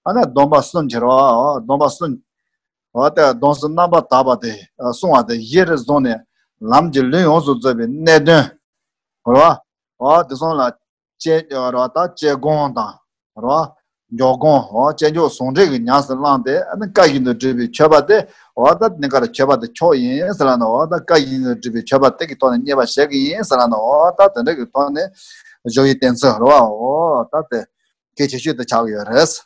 ཨ་ནི་སྡོམ་པ་གསུམ་གྱི་རེད་བ། འོ་སྡོམ་པ་གསུམ། འོ་དེ་སྡོམ་གསུམ་རྣམ་པར་དག་པ་དེ་གསུང་བ་དེ་གཞི་རུ་བཟུང་ནས་ལམ་གྱི་ལུས་ཡོངས་སུ་རྫོགས་པའི་གནད་དོན་རེད་བ། འོ་དེ་གསུམ་ལ་དཔྱད་རེད་བ། ད་དཔྱད་སྒོམ་དང་རེད་བ། འཇོག་སྒོམ། འོ་དཔྱད་འཇོག་ཟུང་འབྲེལ་གྱི་ཉམས་སུ་བླངས་ཏེ་ཨ་ནི་བཀའ་བཞིན་དུ་སྒྲུབ་པའི་མཆོད་པ་དེ། འོ་ད་ནི་ག་རེ་མཆོད་པ་དེ་མཆོག་ཡིན་ཟེར་ལ་ནི། འོ་ད་བཀའ་བཞིན་དུ་སྒྲུབ་པའི་མཆོད་པ་དེ་གི་ཐོག་ནས་མཉེས་པ་བྱེད་ཀྱི་ཡིན་ཟེར་ལ་ནི། འོ་ད་དེ་འདྲ་གི་ཐོག་ནས་སྦྱོར་བའི་གདེང་ཚོད་རེད་བ། འོ་ད་དེ་གལ་ཆེ་ཤོས་དེ་ཆགས་ཀྱི་ཡོད་རེད། ཚ།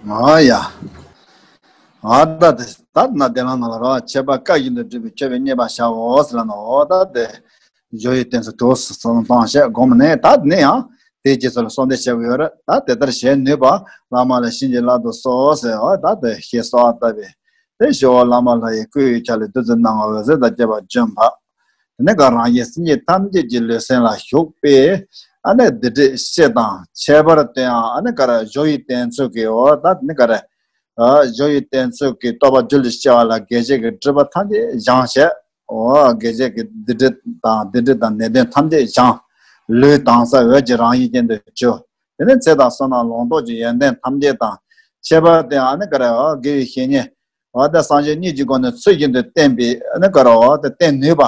ཨ་ཡ། ཨ་ད་དེ་ད་ན་དེ་ལ་ན་ལ་རོ་ཆེ་བ་བཀའ་བཞིན་དུ་སྒྲུབ་པའི་མཆོད་པའི་མཉེས་པ་བྱའོ་ཟེར་ལ་ནོ། ཨོ་ད་དེ་སྦྱོར་བའི་གདེང་ཚོད་དུ་སོང་དང་ཞེས་སྒོམ་ནས། ད་ནི་ཡང་དེའི་རྗེས་སུ་ལ་གསོལ་འདེབས་བྱེད་དགོས་ཡོད་རེད། ད་དེ་ལྟར་བྱེད་ནུས་པ་བླ་མ་ལ་བྱིན་གྱིས་བརླབ་ཏུ་གསོལ་ཟེར། ཨོ་ད་དེ་ཞེས་གསོལ་བ་བཏབ་པས། དེ་ཞུ་བ་བླ་མ་ལྷ་ཡི་སྐུ་ཡི་ཆ་ལས་བདུད་རྩི་སྣང་བ་འོད་ཟེར་དང་བཅས་པ་བྱོན་པ། དེ་ནས་ག་རང་གཞན་སེམས་ཅན་ཐམས་ཅད་ཀྱི་ལུས་སེམས་ལ་ཞུགས་པས། ཨ་ནི་འདི་འདྲའི་སྤྱི་དང་ཁྱད་པར་དུ་ཡང་ཨ་ནི་ག་ར་སྦྱོར་བའི་གདེང་ཚོད་ཀྱིས། འོ་ད་ནི་ག་ར། ཨ་སྦྱོར་བའི་གདེང་ཚོད་ཀྱིས་རྟོགས་པ་རྒྱུད་ལ་སྐྱེ་བ་ལ་དགེ་བྱེད་ཀྱི་སྒྲིབ་པ་ཐམས་ཅད་སྦྱངས་བྱས། འོ་དགེ་བྱེད་ཀྱི་སྡིག་སྒྲིབ་དང་སྡིག་སྒྲིབ་དང་ནད་གདོན་ཐམས་ཅད་སྦྱངས། ལུས་དྭངས་གསལ་འོད་ཀྱི་རང་བཞིན་ཅན་དུ་གྱུར། དེ་ནས་ཚེ་དང་བསོད་ནམས་ལོངས་སྤྱོད་ཀྱི་ཡོན་ཏན་ཐམས་ཅད་དང་ཁྱད་པར་དུ་ཡང་ཨ་ནི་ག་ར། འོ་དགེ་བའི་བཤེས་གཉེན། འོ་ད་སངས་རྒྱས་ཉིད་ཀྱི་སྒོ་ནས་ཚུལ་བཞིན་དུ་བསྟན་པའི་ཨ་ནི་ག་ར། འོ་ད་བསྟན་ནུས་པ།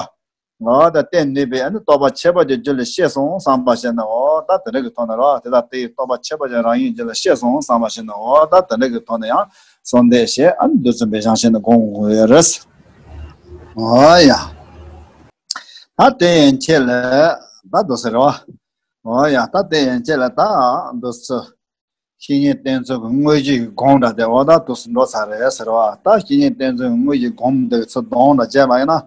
འོ་ད་བསྟན་ནུས་པའི་ཨ་ནི་རྟོགས་པ་ཁྱད་པར་ཅན་རྒྱུད་ལ་སྐྱེས་སོང་བསམ་པ་བྱས་ནས། འོ་ད་དེ་འདྲ་གི་ཐོག་ནས་ར། དེ་དག་དེ་ཡི་རྟོགས་པ་ཁྱད་པར་ཅན་རང་བཞིན་རྒྱུད་ལ་སྐྱེས་སོང་བསམ་པ་བྱས་ནས། འོ་ད་དེ་འདྲ་གི་ཐོག་ནས་ཡང་གསོལ་འདེབས་བྱས། ཨ་ནི་བདུད་རྩི་འབེབས་སྦྱང་བྱས་ནས་སྒོམ་དགོས་ཡོད་རེད། འོ་ཡ། ད་དེ་ཡན་ཆད་ལ་ད་འདུག་ཟེར་བ། འོ་ཡ། ད་དེ་ཡན་ཆད་ལ་ད་འདུག་ཟེར། བཤེས་གཉེན་བསྟེན་ཚུལ་གྱི་དངོས་གཞིའི་སྒོམ་འདྲ་དེ། འོ་ད་དུས་སུ་འགྲོ་ཚར་རེད་ཟེར་བ། ད་བཤེས་གཉེན་བསྟེན་ཚུལ་གྱི་དངོས་གཞིའི་སྒོམ་འདི་ཚོ་སྡོམ་འདྲ་བྱས་པ་ཡིན་ན།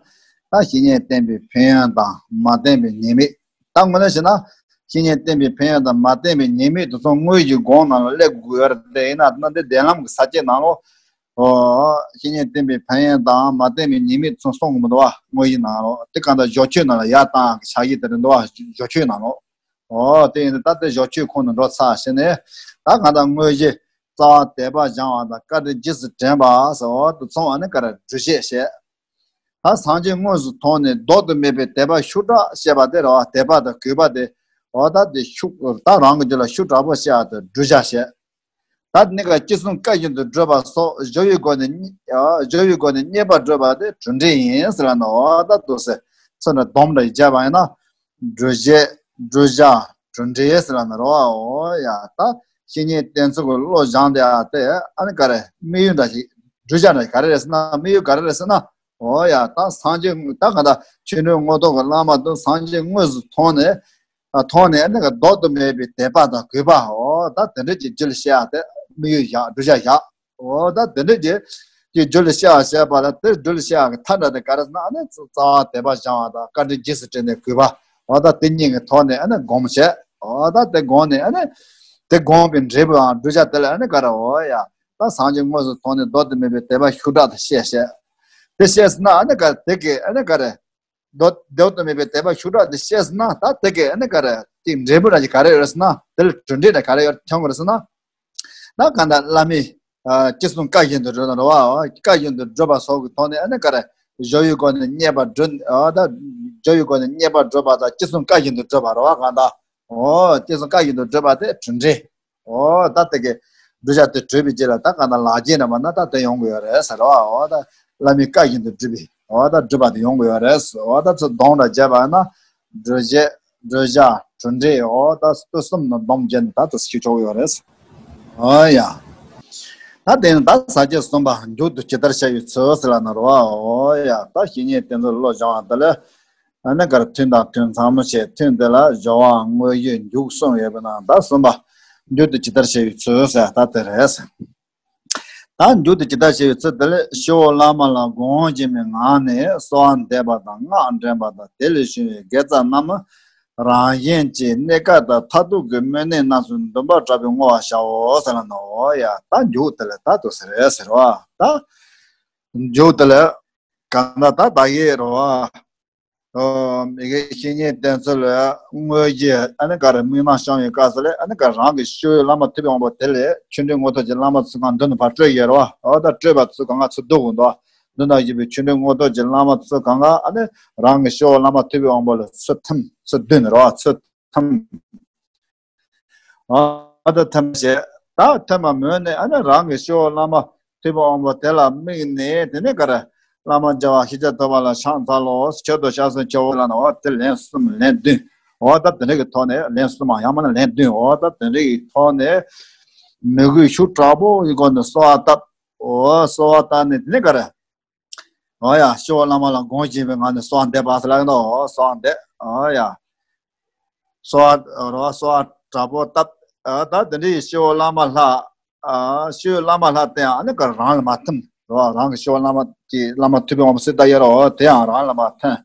ད་བཤེས་གཉེན་བསྟེན་པའི་ཕན་ཡོན་དང་མ་བསྟེན་པའི་ཉེས་དམིགས། ད་དངོས་གནས་བྱས་ན་བཤེས་གཉེན་བསྟེན་པའི་ཕན་ཡོན་དང་མ་བསྟེན་པའི་ཉེས་དམིགས་དེ་ཚོ་དངོས་གཞིའི་སྒོམ་ནང་ལ་སླེབས་དགོས་ཡོད་རེད། དེ་ཡིན་ན་ན་འདི་གདན་ལམ་གྱི་ས་བཅད་ནང་ལོ། ཨོ། བཤེས་གཉེན་བསྟེན་པའི་ཕན་ཡོན་དང་མ་བསྟེན་པའི་ཉེས་དམིགས་ཚོ་གསུང་གི་མི་འདུག་བ། དངོས་གཞི་ནང་ལོ། དེ་གང་ལྟར་སྦྱོར་ཆོས་ནང་ལ་ཡར་བཏང་ཡག་གི་ཕྱག་གཞི་དེ་རེད་འདུག་བ། སྦྱོར་ཆོས་ནང་ལོ། ཨོ་དེ་ཡིན་དུས་ད་ལྟ་སྦྱོར་ཆོས་ཁོངས་ནས་འགྲོ་ཚར་ཞེས་ནས། ད་གང་ལྟར་དངོས་གཞི་རྩ་བ་དད་པ་སྦྱང་བ་དང་བཀའ་དྲིན་རྗེས་སུ་དྲན་པ་ཟེར། ཨོ་དེ་ཚོ་ཨ་ནི་ག་རེ་སྒྲུབ་བྱེད་བྱས། ད་སངས་རྒྱས་དངོས་སུ་མཐོང་ནས་བཟློག་ཏུ་མེད་པའི་དད་པ་ཤུགས་དྲག་བཤད་པ་དེ་རེད་བ། དད་པ་དང་གུས་པ་དེ། འོ་ད་དེ་ཤུགས་ད་རང་གི་རྒྱུད་ལ་ཤུགས་དྲག་པོ་བཤད་ཡག་དེ་བསྒྲུབ་བྱ་བྱས། ད་ནི་ག་ཅི་གསུང་བཀའ་བཞིན་དུ་སྒྲུབ་པ་སོགས་སྦྱོར་བའི་སྒོ་ནས་སྦྱོར་བའི་སྒོ་ནས་མཉེས་པར་བསྒྲུབ་པ་དེ་གྲུབ་འབྲས་ཡིན་ཟེར་ལ་ནི། འོ་ད་དུ་ཟེར་ཚུལ་ནི་སྡོམ་འདྲ་ཡིས་བྱས་པ་ཡིན་ན། སྒྲུབ་བྱེད་སྒྲུབ་བྱ་གྲུབ་འབྲས་ཟེར་ལ་ནི་རོ། འོ་ཡ། ད་བཤེས་གཉེན་བསྟེན་ཚུལ་གྱི་བློ་སྦྱངས་དེ་ཨ་དེ་ཨ་ནི་ག་རེ་དམིགས་ཡུལ་འདྲ་ཞིག་སྒྲུབ་བྱ་འདྲ་ཞིག་ག་རེ་རེད་ཟེར་ན། དམིགས་ཡུལ་ག་རེ་རེད་ཟེར་ན། འོ་ཡ། ད་སངས་རྒྱས་ད་ག་ད་ཆོས་འབྲེལ་མངོན་རྟོགས་ཀྱི་བླ་མ་དང་སངས་རྒྱས་དངོས་སུ་མཐོང་ནས། ཨ་མཐོང་ནས་ཨ་ནི་ག་བཟློག་ཏུ་མེད་པའི་དད་པ་དང་གུས་པ། འོ་ད་དེ་འདྲ་ཅིག་རྒྱུད་ལ་སྐྱེ་ཡག་དེ་དམིགས་ཡུལ་བཞག་སྒྲུབ་བྱ་བཞག་འོ་ད་དེ་འདྲ་ཅིག་གི་རྒྱུད་ལ་སྐྱེ་བ་བྱས་པ་ལ་དེ་རྒྱུད་ལ་སྐྱེ་ཡག་གི་མཐའ་འདྲ་དེ་ག་རེ་ཟེར་ན། ཨ་ནི་རྩ་བ་དད་པ་སྦྱང་བ་དང་བཀའ་དྲིན་རྗེས་སུ་དྲན་ནས་གུས་པ། འོ་ད་དེ་གཉིས་ཀྱི་ཐོག་ནས་ཨ་ནི་སྒོམ་བྱས། འོ་ད་དེ་སྒོམ་ནས་ཨ་ནི་དེ་སྒོམ་པའི་འབྲས་བུའང་སྒྲུབ་བྱ་དེ་ལ་ཨ་ནི་ག་རེ། འོ་ཡ། ད་སངས་རྒྱས་དངོས་སུ་མཐོང་ནས་བཟློག་ཏུ་མེད་པའི་དད་པ་ཤུགས་དྲག་ཏུ་བཤད་བཤད། དེ་བཤད་ཟེར་ན་ཨ་ནི་ག་དེ་གི་ཨ་ནི་ག་རེ། བཟློག་བཟློག་ཏུ་མེད་པའི་དད་པ་ཤུགས་དྲག་ཏུ་བཤད་ཟེར་ན། ད་དེ་གི་ཨ་ནི་ག་རེ་དེ་འབྲས་བུ་ར་ཅིག་ག་རེ་ཡོད་ཟེར་ན། དེ་ལ་གྲུབ་འབྲས་ར་ག་རེ་ཡོད་ཐོན་དགོས་ཟེར་ན། ད་གང་ལྟར་བླ་མའི་ཨ་ཅི་གསུང་བཀའ་བཞིན་དུ་སྒྲུབ་ན་རེད་བ། བཀའ་བཞིན་དུ་སྒྲུབ་པ་སོགས་ཀྱི་ཐོག་ནས་ཨ་ནི་ག་རེ་སྦྱོར་བའི་སྒོ་ནས་མཉེས་པར་སྒྲུབ། ཨ་ད་སྦྱོར་བའི་སྒོ་ནས་མཉེས་པར་སྒྲུབ་པ་དང་ཅི་གསུང་བཀའ་བཞིན་དུ་སྒྲུབ་པ་རེད་བ། གང་ལྟར་འོ་ཅི་གསུང་བཀའ་བཞིན་དུ་སྒྲུབ་པ་དེ་གྲུབ་འབྲས། འོ་ད་དེ་གི་བསྒྲུབ་བྱ་དེ་གྲུབ་པའི་རྗེས་ལ་ད་ག་ན་ལག་རྗེས་ན་མ་ན་ད་དེ་ཡོང་གི་ཡོད་རེད་ཟེར་བ། འོ་ད་བླ་མའི་བཀའ་བཞིན་དུ་སྒྲུབ་པའི་འོ་ད་སྒྲུབ་པ་དེ་ཡོང་གི་ཡོད་རེད། འོ་ད་ཚོ་སྡོམ་འདྲ་བྱས་པ་ན་སྒྲུབ་བྱེད་སྒྲུབ་བྱ་གྲུབ་འབྲས། འོ་ད་དུས་གསུམ་ནི་སྡོམ་བརྒྱབ་ནས་ད་དུ་ཞུ་ཆོག་གི་ཡོད་རེད། འོ་ཡ། ད་དེ་ནི་ད་ས་བཅད་གསུམ་པ་མཇུག་ཏུ་ཇི་ལྟར་བྱ་བའི་ཚུལ་ཟེར་ལ་ན་རོ། འོ་ཡ། ད་བཤེས་གཉེན་བསྟེན་ཚུལ་བློ་སྦྱང་བ་དེ་ལ། ཨ་ནི་གར་ཐུན་དང་ཐུན་ཚང་མ་བྱས། ཐུན་དེ་ལ་སྦྱོར་བ་དངོས་གཞི་མཇུག་གསུམ་ཡོད་པའི་ནང་ད་གསུམ་པ་མཇུག་ཏུ་ཇི་ལྟར་བྱ་བའི་ཚུལ་ཟེར་ད་དེ་རེད། ད་མཇུག་ཏུ་ཇི་ལྟར་ཞེས་པའི་ཚུལ་དེ་ལས་ཞི་བ་བླ་མ་ལ་དགོངས་བཞིན་པའི་ངང་ནས་གསོལ་བ་འདེབས་པ་དང་སྔགས་འདྲེན་པ་དང་དེ་ལས་བྱུང་བའི་དགེ་རྩ་རྣམས་རང་བཞིན་གྱིས་གནས་སྐབས་དང་མཐར་ཐུག་གི་སྨོན་གནས་རྣམས་སུ་འདུན་པ་དྲག་པོས་བསྔོ་བར་བྱའོ་ཟེར་ལ་ནོ། ཡ་ད་མཇུག་དེ་ལས་ད་དུ་ཟེར་ཟེར་བ་ད། མཇུག་དེ་ལས་གང་ལྟར་ད་ད་ཡེ་རོ། མི་དགེ་བཤེས་གཉེན་བསྟེན་ཚུལ་ལ་དངོས་གཞི་ཨ་ནི་ག་རེ་དམིགས་རྣམ་བཤམས་པའི་སྐབས་སུ་ལས་ཨ་ནི་ག་རང་གི་ཞི་བའི་བླ་མ་ཐུབ་པའི་དབང་པོ་དེ་ལས་ཆོ་འཕྲུལ་དངོས་ཐོབ་ཀྱི་བླ་མ་ཚུར་གང་མདུན་དུ་ཕར་སྤྲོད་ཡོད་རོ། འོ་ད་སྤྲོད་པ་ཚུར་གང་ག་ཚུར་བསྡུ་དགོས་འདུག་མདུན་དུ་བཞུགས་པའི་ཆོ་འཕྲུལ་དངོས་ཐོབ་ཀྱི་བླ་མ་ཚུར་གང་ག་ཨ་ནི་རང་གི་ཞི་བའི་བླ་མ་ཐུབ་པའི་དབང་པོ་ལ་ཚུར་ཐིམ་ཚུར་བསྡུས་ནས་རོ། ཚུར་ཐིམ། ཨ་ད་ཐེམ་བྱས། ད་ཐེམ་པ་མོས་ནས་ཨ་ནི་རང་གི་ཞི་བའི་བླ་མ་ཐུབ་པའི་དབང་པོ་དེ་ལ་དམིགས་ནས་དེ་ནས་ག་རེ། བླ་མ་མཇལ་བ་ཤེས་བྱ་ཐོབ་པ་ལ་ཕྱག་འཚལ་ལོ། མཆོད་དོ་ཞབས་སུ་མཆིའོ་ལབ་ནས་འོ་དེ་ལན་གསུམ་ལན་བདུན། འོ་ད་དེ་འདྲ་གི་ཐོག་ནས་ལན་གསུམ་མ་ཡང་མིན་ན་ལན་བདུན། འོ་ད་དེ་འདྲ་གི་ཐོག་ནས་མོས་གུས་ཤུགས་དྲག་པོ་ཡི་སྒོ་ནས་གསོལ་བ་བཏབ། འོ་གསོལ་བ་བཏབ་ནས་དེ་ནས་ག་རེ། འོ་ཡ། ཞི་བ་བླ་མ་ལ་དགོངས་བཞིན་པའི་ངང་ནས་གསོལ་བ་འདེབས་པ་ཟེར་ལ་ཡིན་ནོ། འོ་གསོལ་བ་འདེབས། འོ་ཡ། གསོལ་བ་རོ་གསོལ་བ་དྲག་པོ་བཏབ། ཨ་ད་དེ་འདྲའི་ཞི་བ་བླ་མ་ལྷ། ཨ་ཞི་བ་བླ་མ་ལྷ་དེ་ཡང་ཨ་ནི་ག་རང་ལ་མ་ཐིམ་རོ། རང་གི་ཞི་བ་བླ་མ་གི་བླ་མ་ཐུབ་པའི་དབང་པོ་སྲིད་ད་ཡ་རོ། དེ་ཡང་རང་ལ་མ་ཐིམ།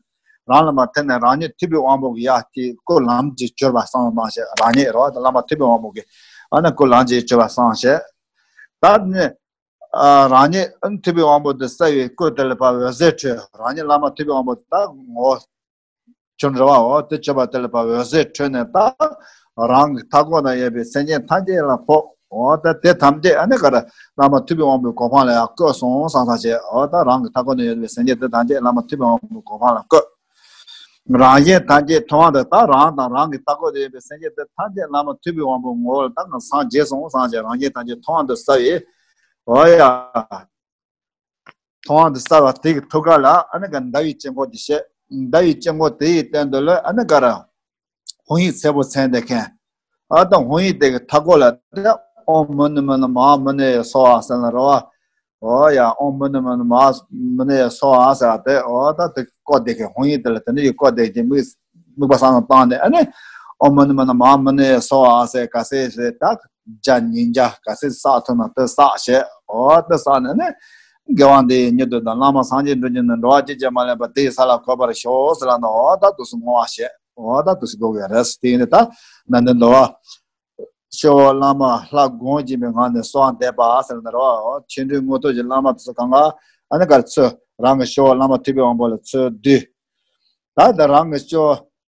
རང་ལ་མ་ཐིམ་ནས་རང་ཉིད་ཐུབ་པའི་དབང་པོ་གི་ཡ་དེ་སྐུ་ལམ་གྱི་གྱུར་པ་བསམ་བློ་བཏང་བྱས། རང་ཉིད་རོ་བླ་མ་ཐུབ་པའི་དབང་པོ་གི་ཨ་ནི་སྐུ་ལམ་གྱི་གྱུར་པ་བསམ་བྱས། ད་ནི། ཨ་རང་ཉིད་ཐུབ་པའི་དབང་པོ་དེ་གསལ་བའི་སྐུ་དེ་ལ་ཕར་འོད་ཟེར་འཕྲོས། རང་ཉིད་བླ་མ་ཐུབ་པའི་དབང་པོ་དེ་ད་ངོ་བོ་བྱོན་རེ་བའོ། དེ་བྱོན་པ་དེ་ལ་ཕར་འོད་ཟེར་འཕྲོས་ནས་ད་རང་གི་མཐའ་འཁོར་ན་ཡོད་པའི་སེམས་ཅན་ཐམས་ཅད་ལ་ཕོག་འོ་ད་དེ་ཐམས་ཅད་ཨ་ནི་ག་རེ་བླ་མ་ཐུབ་པའི་དབང་པོའི་གོ་འཕང་ལ་ཡང་བཀོད་སོང་བསམ་བསམ་བྱས། འོ་ད་རང་གི་མཐའ་འཁོར་ན་ཡོད་པའི་སེམས་ཅན་དེ་ཐམས་ཅད་བླ་མ་ཐུབ་པའི་དབང་པོའི་གོ་འཕང་ལ་བཀོད། རང་གཞན་ཐམས་ཅད་མཐོང་བ་དང་ད་རང་དང་རང་གི་ལྟ་སྐོར་དུ་ཡོད་པའི་སེམས་ཅན་དེ་ཐམས་ཅད་བླ་མ་ཐུབ་པའི་དབང་པོའི་ངོ་བོ་ལ་ད་ང་སངས་རྒྱས་སོང་སངས་རྒྱས་རང་གཞན་ཐམས་ཅད་མཐོང་བ་དུ་ས་ཡི། འོ་ཡ། མཐོང་བ་དུ་ས་བ་དེ་གི་ཐུགས་ཀ་ལ་ཨ་ནི་ག་ཟླ་བའི་དཀྱིལ་འཁོར་དེ་བཤད། ཟླ་བའི་དཀྱིལ་འཁོར་དེ་ཡི་སྟེང་དུ་ལ་ཨ་ནི་ག་ར། ཧཱུྃ་ཡིག་ཚེ་པོ་མཚན་དེ་མཁན། ཨ་ད་ཧཱུྃ་ཡིག་དེ་གི་མཐའ་སྐོར་ལ་ཨོཾ་མུ་ནི་མུ་ནི་མ་ཧཱ་མུ་ནེ་སྭཱ་ཧཱ་ཟེར་ན་རོ། འོ་ཡ། ཨོཾ་མུ་ནི་མུ་ནི་མ་ཧཱ་མུ་ནེ་སྭཱ་ཧཱ་ཟེར་བ་དེ་འོ་ད་དེ་བཀོད་བསྡད་མཁན་ཧཱུྃ་ཡིག་དེ་ལ་དེ་འདྲ་ཡི་བཀོད་བསྡད་ཀྱི་དམིགས་དམིགས་པ་བསམ་བློ་བཏང་ནས་ཨ་ནི། ཨོཾ་མུ་ནི་མུ་ནི་མ་ཧཱ་མུ་ནེ་སྭཱ་ཧཱ་ཟེར་ག་ཚད་ཟེར་ད་བརྒྱ་ཉིས་བརྒྱ་ག་ཚད་བསགས་ཐུབ་ན་དེ་བསགས་བྱས། འོ་དེ་བསགས་ནས་ནི། དགེ་བ་འདི་ཡིས་མྱུར་དུ་བདག་བླ་མ་སངས་རྒྱས་འགྲུབ་གྱུར་ནས། འགྲོ་བ་གཅིག་ཀྱང་མ་ལུས་པ། དེ་ཡི་ས་ལ་འཁོད་པར་ཤོག་ཟེར་ལ་ནི་འོ་ད་དུ་སུ་བསྔོ་བ་བྱས། འོ་ད་དུ་སུ་དགོས་ཀྱི་རེད། དེ་ཡིན་ད་ན་འདི་འདུལ་བ། ཞི་བ་བླ་མ་ལྷ་དགོངས་བཞིན་པའི་ངང་ནས་གསོལ་བ་འདེབས་པ་ཟེར་ན་རོ། ཆོ་འཕྲུལ་དངོས་ཐོབ་ཀྱི་བླ་མ་དེ་ཚོ་གང་ག་ཨ་ནི་གར་ཚུར་རང་གི་ཞི་བ་བླ་མ་ཐུབ་པའི་དབང་པོ་ལ་ཚུར་བསྡུས། ད་ལྟ་རང་གི་ཞི་བ་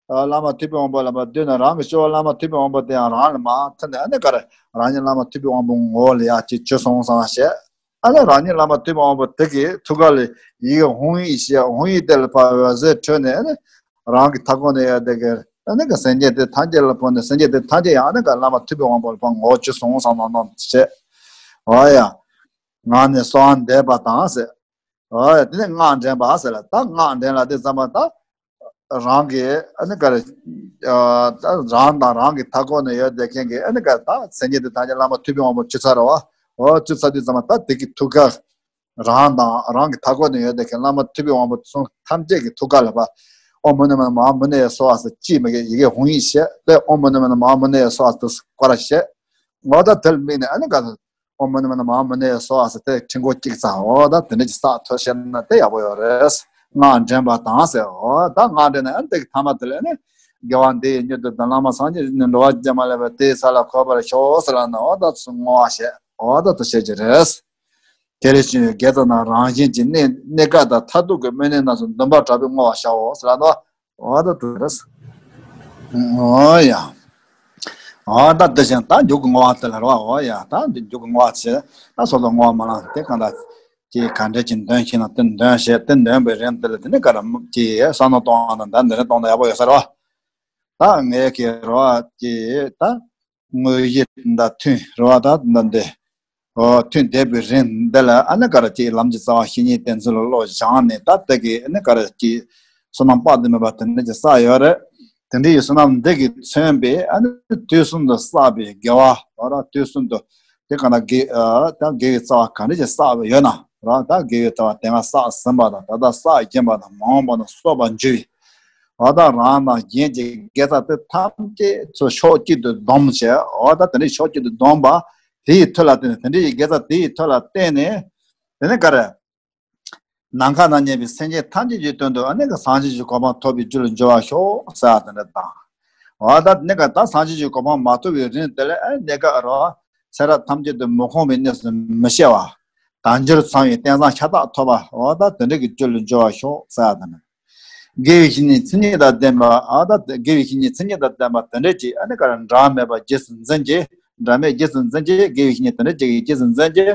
བླ་མ་ཐུབ་པའི་དབང་པོ་ལ་མ་བསྡུས་ན་རང་གི་ཞི་བ་བླ་མ་ཐུབ་པའི་དབང་པོ་དེ་ཡང་རང་ལ་མ་ཐིམ་ནས་ཨ་ནི་གར་རང་ཉིད་བླ་མ་ཐུབ་པའི་དབང་པོ་ངོ་བོ་ལ་ཡ་གཅིག་གྱུར་སོང་བསམ་བྱས། ཨ་ནི་རང་ཉིད་བླ་མ་ཐུབ་པའི་དབང་པོ་དེ་གི་ཐུགས་ཀ་ལ་ཡི་གེ་ཧཱུྃ་ཡིག་བཤད། ཧཱུྃ་ཡིག་དེ་ལ་ཕར་འོད་ཟེར་འཕྲོས་ནས་ཨ་ནི། རང་གི་མཐའ་སྐོར་ན་ཡོད་དེ་གི་ཨ་ནི་གི་སེམས་ཅན་དེ་ཐམས་ཅད་ལ་ཕོག་ནས་སེམས་ཅན་དེ་ཐམས་ཅད་ཡང་ཨ་ནི་གི་བླ་མ་ཐུབ་པའི་དབང་པོ་ལ་ཕར་ངོ་བོ་གྱུར་སོང་བསམ་བློ་བཏང་བྱས། འོ་ཡ། ངང་ནས་གསོལ་བ་འདེབས་པ་དང་ཟེར། འོ་ཡ། དེ་ནས་སྔགས་འདྲེན་པ་ཟེར་ལ་ད་སྔགས་འདྲེན་ལ་དེ་ཙམ་པ་ད། རང་གི་ཨ་ནི་ག་རེ། ཨ་ད་རང་དང་རང་གི་མཐའ་སྐོར་ན་ཡོད་དེ་མཁན་གྱི་ཨ་ནི་ག་རེ་ད་སེམས་ཅན་དེ་ཐམས་ཅད་བླ་མ་ཐུབ་པའི་དབང་པོ་གྱུར་ཚར་བ། འོ་གྱུར་ཚར་དུས་ཙམ་པ་ད་དེ་གི་ཐུགས་ཀ་རང་དང་རང་གི་མཐའ་སྐོར་ན་ཡོད་དེ་མཁན་བླ་མ་ཐུབ་པའི་དབང་པོ་གསུམ་ཐམས་ཅད་ཀྱི་ཐུགས་ཀ་ལ་ཕར། ཨོཾ་མུ་ནི་མུ་ནི་མ་ཧཱ་མུ་ནེ་སྭཱ་ཧཱ་ཟེར་གཅིག་མ་གི་ཡི་གེ་ཧཱུྃ་ཡིག་བཤད་དེ། ཨོཾ་མུ་ནི་མུ་ནི་མ་ཧཱ་མུ་ནེ་སྭཱ་ཧཱ་ཟེར་དུ་སྐོར་ར་བཤད། འོ་ད་དེར་དམིགས་ནས་ཨ་ནི་ག་ཨོཾ་མུ་ནི་མུ་ནི་མ་ཧཱ་མུ་ནེ་སྭཱ་ཧཱ་ཟེར་དེ་ཕྲེང་སྐོར་གཅིག་ཙམ་འོ་ད་དེ་འདྲ་ཅིག་བསགས་ཐུབ་ཤེས་ན་དེ་ཡག་པོ་ཡོད་རེད། སྔགས་འདྲེན་པ་དང་ཟེར། འོ་ད་སྔགས་འདྲེན་ན་ཨ་ནི་དེ་གི་ཐ་མ་དེ་ལ་ཨ་ནི་དགེ་བ་འདི་ཡིས་མྱུར་དུ་བདག་བླ་མ་སངས་རྒྱས་ནས། འགྲོ་བ་ཅན་མ་ལུས་པ། དེ་ཡི་ས་ལ་འཁོད་པར་ཤོག་ཟེར་ལ་ནི་འོ་ད་བསྔོ་བ་བཤད། འོ་ད་དུ་བཤད་ཀྱི་རེད། དེ་ལས་བྱུང་བའི་དགེ་རྩ་རྣམས་རང་བཞིན་གྱིས་གནས་གནས་སྐབས་དང་མཐར་ཐུག་གི་སྨོན་གནས་རྣམས་སུ་འདུན་པ་དྲག་པོས་བསྔོ་བར་བྱའོ་ཟེར་ལ་ནོ། འོ་ད་དུ་རེད། འོ་ཡ། འོ་ད་དེ་བཞིན་ད་མཇུག་གི་བསྔོ་བ་དེ་ལ་རེད་བ། འོ་ཡ། ད་འདི་མཇུག་གི་བསྔོ་བ་བྱེད་ད་སོ་སོ་བསྔོ་བ་མ་ལང་དེ་གང་ལྟར་ཀྱི་ག་འདྲ་ཅིག་འདོན་ཤེས་ན་དེ་འདོན་བྱེད། དེ་འདོན་པའི་རིང་དེ་ལ་དེ་ནི་ག་ར་ཀྱི་བསམ་མནོ་གཏོང་བ་དང་ད་འདི་ནི་གཏོང་ད་ཡག་པོ་ཡོད་ས་རེད་བ། ད་ངས་ཀྱི་རེད་བ་ཀྱི་ད། དངོས་གཞི་དང་མཐུན་རེད་བ། ད་ད་འདི། ཨོ་མཐུན་བསྡད་པའི་རིང་འདི་ལ་ཨ་ནི་ག་རེ་ཅིག་ལམ་གྱི་རྩ་བ་བཤེས་གཉེན་བསྟེན་ཚུལ་ལ་བློ་སྦྱངས་ནས་ད་ལྟ་གི་ཨ་ནི་ག་རེ་ཅིག་བསོད་ནམས་དཔག་ཏུ་མེད་པ་དེ་འདྲ་ཅིག་བསགས་ཡོད་རེད། དེ་འདྲ་ཡི་བསོད་ནམས་འདི་གིས་མཚོན་པའི་ཨ་ནི་དུས་གསུམ་དུ་བསགས་པའི་དགེ་བ་འོ་ར་དུས་གསུམ་དུ་དེ་ག་ན་དགེ་ཨ་ད་དགེ་བའི་རྩ་བ་ག་འདྲ་ཅིག་བསགས་པ་ཡོད་ན་ར་ད་དགེ་བའི་རྩ་བ་དེ་སྔ་བསགས་ཟིན་པ་དང་ད་ལྟ་བསགས་བཞིན་པ་དང་མ་འོངས་པ་ན་གསོག་པར་འགྱུར་བའི་འོ་ད་རང་དང་གཞན་གྱི་དགེ་རྩ་དེ་ཐམས་ཅད་ཚུར་ཕྱོགས་གཅིག་ཏུ་བསྡོམས་བྱས་འོ་ད་དེ་འདྲའི་ཕྱོགས་གཅིག་ཏུ་བསྡོམས་པ། དེ་ཡི་མཐུ་ལ་བརྟེན་ནས། དེ་འདྲ་ཡི་དགེ་རྩ་དེ་ཡི་མཐུ་ལ་བརྟེན་ནས། དེ་ནས་ག་རེ། ནམ་མཁའ་ན་མཉམ་པའི་སེམས་ཅན་ཐམས་ཅད་ཀྱི་དོན་དུ་ཨ་ནི་གི་སངས་རྒྱས་ཀྱི་གོ་འཕང་ཐོབ་པའི་རྒྱུ་ལ་འགྱུར་བར་ཤོག་ཟེར་དེ་འདྲ་དང་། འོ་ད་ནི་ག་ད་སངས་རྒྱས་ཀྱི་གོ་འཕང་མ་ཐོབ་པའི་རིང་དེ་ལ་ཨ་ནི་ག་རེ། ཚེ་རབས་ཐམས་ཅད་དུ་མི་ཁོམ་པའི་གནས་སུ་མི་སྐྱེ་བ། དལ་འབྱོར་ཚང་བའི་རྟེན་བཟང་ཤ་སྟག་ཐོབ་པ། འོ་ད་དེ་འདྲ་གི་རྒྱུ་ལ་འགྱུར་བར་ཤོག་ཟེར་དེ་འདྲ། དགེ་བའི་བཤེས་གཉེན་མཚན་ཉིད་དང་ལྡན་པ། ཨ་ད་དགེ་བའི་བཤེས་གཉེན་མཚན་ཉིད་དང་ལྡན་པ་དེ་འདྲ་ཅིག་ཨ་ནི་ག་རེ། འབྲལ་མེད་པར་རྗེས་སུ་འཛིན་གྱི། འབྲལ་མེད་རྗེས་སུ་འཛིན་གྱི། དགེ་བའི་བཤེས་གཉེན་དེ་འདྲ་ཅིག་གིས་རྗེས་སུ་འཛིན་གྱི།